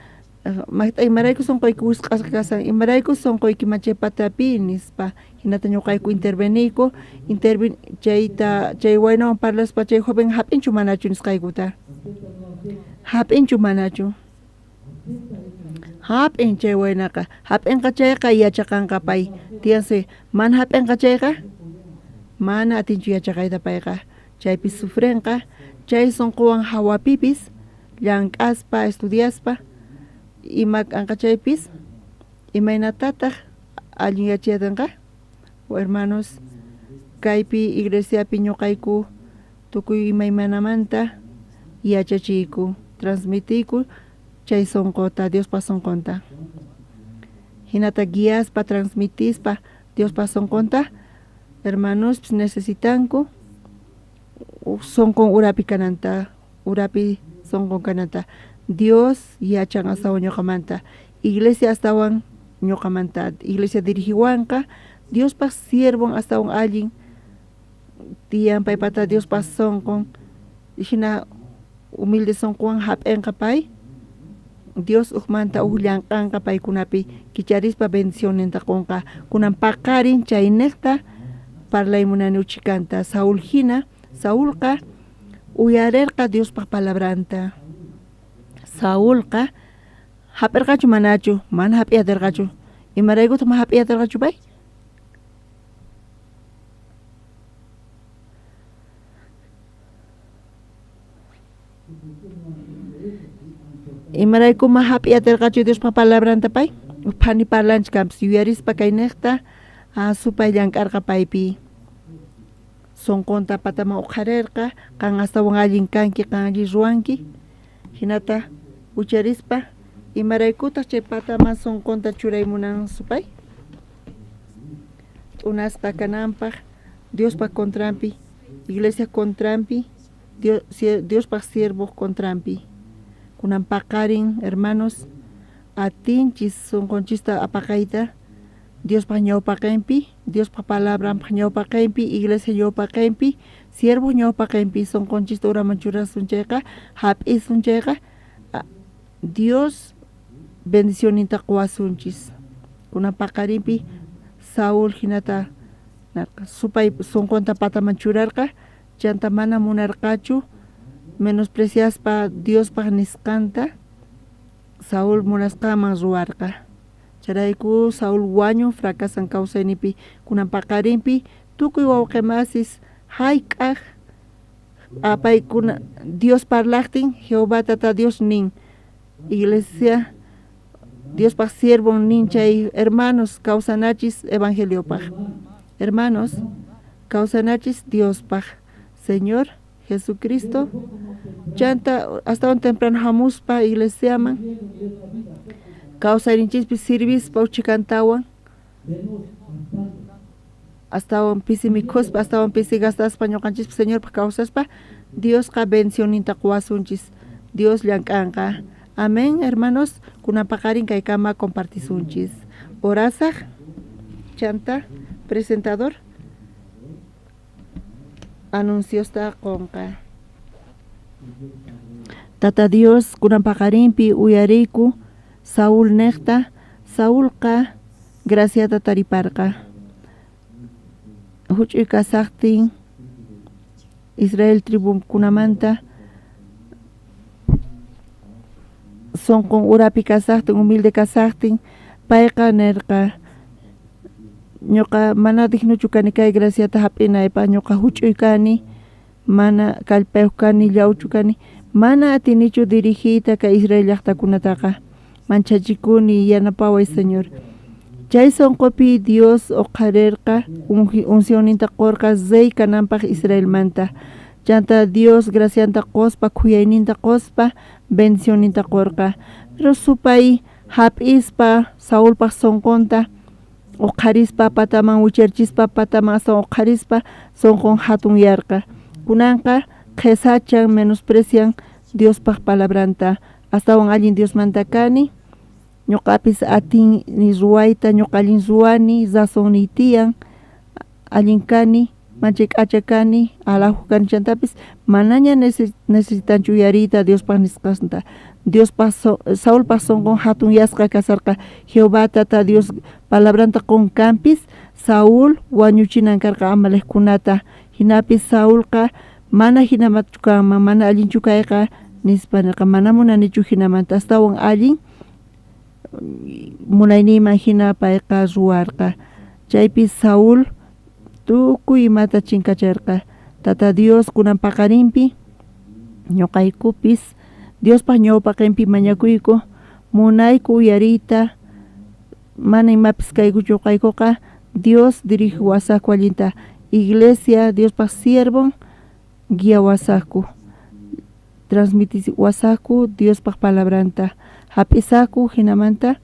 maqt'a imarayku sunquyki wisq'asqa kasan imarayku sunquyki machay patapi nispa hinata ñuqayku interveniyku interven chayta chay waynawan parlaspa chay joven hap'inchu manachu nisqaykuta hap'inchu manachu hap'in chay waynaqa hap'inqa chayqa yachaqanqa pay tiyansi mana hap'inqa chayqa mana atinchu yachaqayta payqa chaypi sufrenqa chay sunquwan hawapipis llank'aspa estudiaspa ima k'anqa chaypis imaynatataq allin yachayatinqa hermanos kaypi iglesiapi ñuqayku tukuy imaymanamanta yachachiyku transmitiyku chay sunquta Diospa sunqunta hinata guiaspa transmitispa Diospa sunqunta hermanospis necesitanku sunqun urapi kananta urapi sunqun kananta Dios yachan astawan ñuqamanta iglesia astawan ñuqamanta iglesia dirigiwanqa Diospaq siervon astawan allin tiyan paypata Diospa sunqun hina humilde sunquwan hap'inqa pay Dios ujmanta uj llank'anqa paykunapi kicharispa bendicionninta qunqa kunan paqarin chayniqta parlay munani uchikanta Saúl hina Saulqa uyarirqa Diospaq palabranta Saulqa hap'irqachu manachu mana hap'iyatirqachu imaraykutaq mana hap'iyatirqachu pay imarayku ma hap'iyatirqachu Diospa palabranta pay phani parlanchik kanpis yuyarispa kayniqta supay llank'arqa paypi sunqunta pataman uqharirqa qan astawan allin kanki qan allin ruwanki hinata ucharispa imaraykutaq chay pataman sunqunta churay munan supay t'unasqa kananpaq Diospa contranpi iglesia contranpi Diospaq siervoj contranpi kunan paqarin hermanos atinchis sunqunchista apaqayta Diospaq ñawpaqinpi Diospaq palabranpaq ñawpaqinpi iglesia ñawpaqinpi siervoj ñawpaqinpi sunqunchista uraman churasun chayqa hap'isun chayqa Dios bendicionninta quwasunchis kunan paqarinpi Saúl hinata narqa supay sunqunta pataman churarqa chanta mana munarqachu menospreciaspa Diospaq nisqanta Saúl munasqanman ruwarqa chayrayku Saúl wañun fracasan kawsayninpi kunan paqarinpi tukuy wawqi masis hayk'aq apaykuna Dios parlaqtin Jehová tata Dios nin iglesia Diospaq siervon nin chay hermanos kawsanachis evangeliopaq hermanos kawsanachis Diospaq Señor Jesucristo chanta astawan temprano hamuspa iglesiaman kawsayninchispis sirvispa uchikantawan astawan pisi mikhuspa astawan pisi gastaspa ñuqanchispa Señorpaq kawsaspa Diosqa bendicionninta quwasunchis Dios llank'anqa amén hermanos kunan paqarin kaykama compartisunchis orasaq chanta presentador anunciosta qunqa Tata Dios kunan paqarinpi uyariyku Saúl niqta Saulqa graciata tariparqa huch'uy kasaqtin Israel tribukunamanta Sonqon urapi kasajtin, humilde kasajtin, payqa nerqa, ñuqa mana dignochu kani kay graciata hap'inaypaq, ñuqa huch'uy kani, mana kallpayuq kani, llawchu kani, mana atinichu dirigiyta kay Israel llaqtakunataqa, manchachikuni, yanapaway Señor. Chay sonqopi Dios uqharirqa, uncionninta qorqa rey kananpaq Israelmanta. Chanta Dios gracianta qospa, khuyayninta qospa, bendicionninta qorqa. Pero supay hap'ispa Saulpaq sonqonta uqharispa pataman wicharchispa pataman astawan uqharispa sonqon hatunyarqa. Kunanqa qhesachan, menosprecian Diospaq palabranta. Astawan allin Diosmanta kani, ñuqapis atini ruwayta, ñuqa allin ruwani, razonniy tiyan, allin kani, manchay k'acha kani, alajo kani, chantapis manaña necesitanchu uyariyta Diospaq nisqanta. Diospaq Saulpaq sonqon hatunyasqa kasarqa. Jehová Tata Dios palabranta qon kanpis, Saúl wañuchinan karqa Amalekkunata. Jinapis Saulqa mana jinamachu kanman, mana allinchu kayqa nispa nerqa, mana munanichu jinamanta, astawan allin munayniyman jina payqa ruwarqa. Chaypi Saúl tukuy imata chinkacherqa. Tata Dios kunan paqarinpi ñuqaykupis Diospaq ñawpaqenpi mañakuyku, munayku uyariyta, mana imapis kaykuchu ñuqaykuqa, Dios dirigiwasaqku allinta, iglesia Diospaq siervon guiawasaqku, transmitiwasaqku Diospaq palabranta, hap'isaqku jinamanta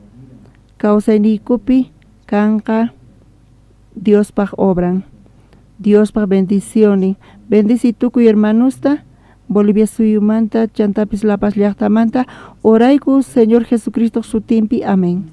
kawsayniykupi kanqa Diospaq obran, Diospaq bendicionin. Bendici tukuy hermanosta Bolivia suyumanta, chantapis La Paz llaqtamanta, orayku Señor Jesucristo sutinpi. Amén.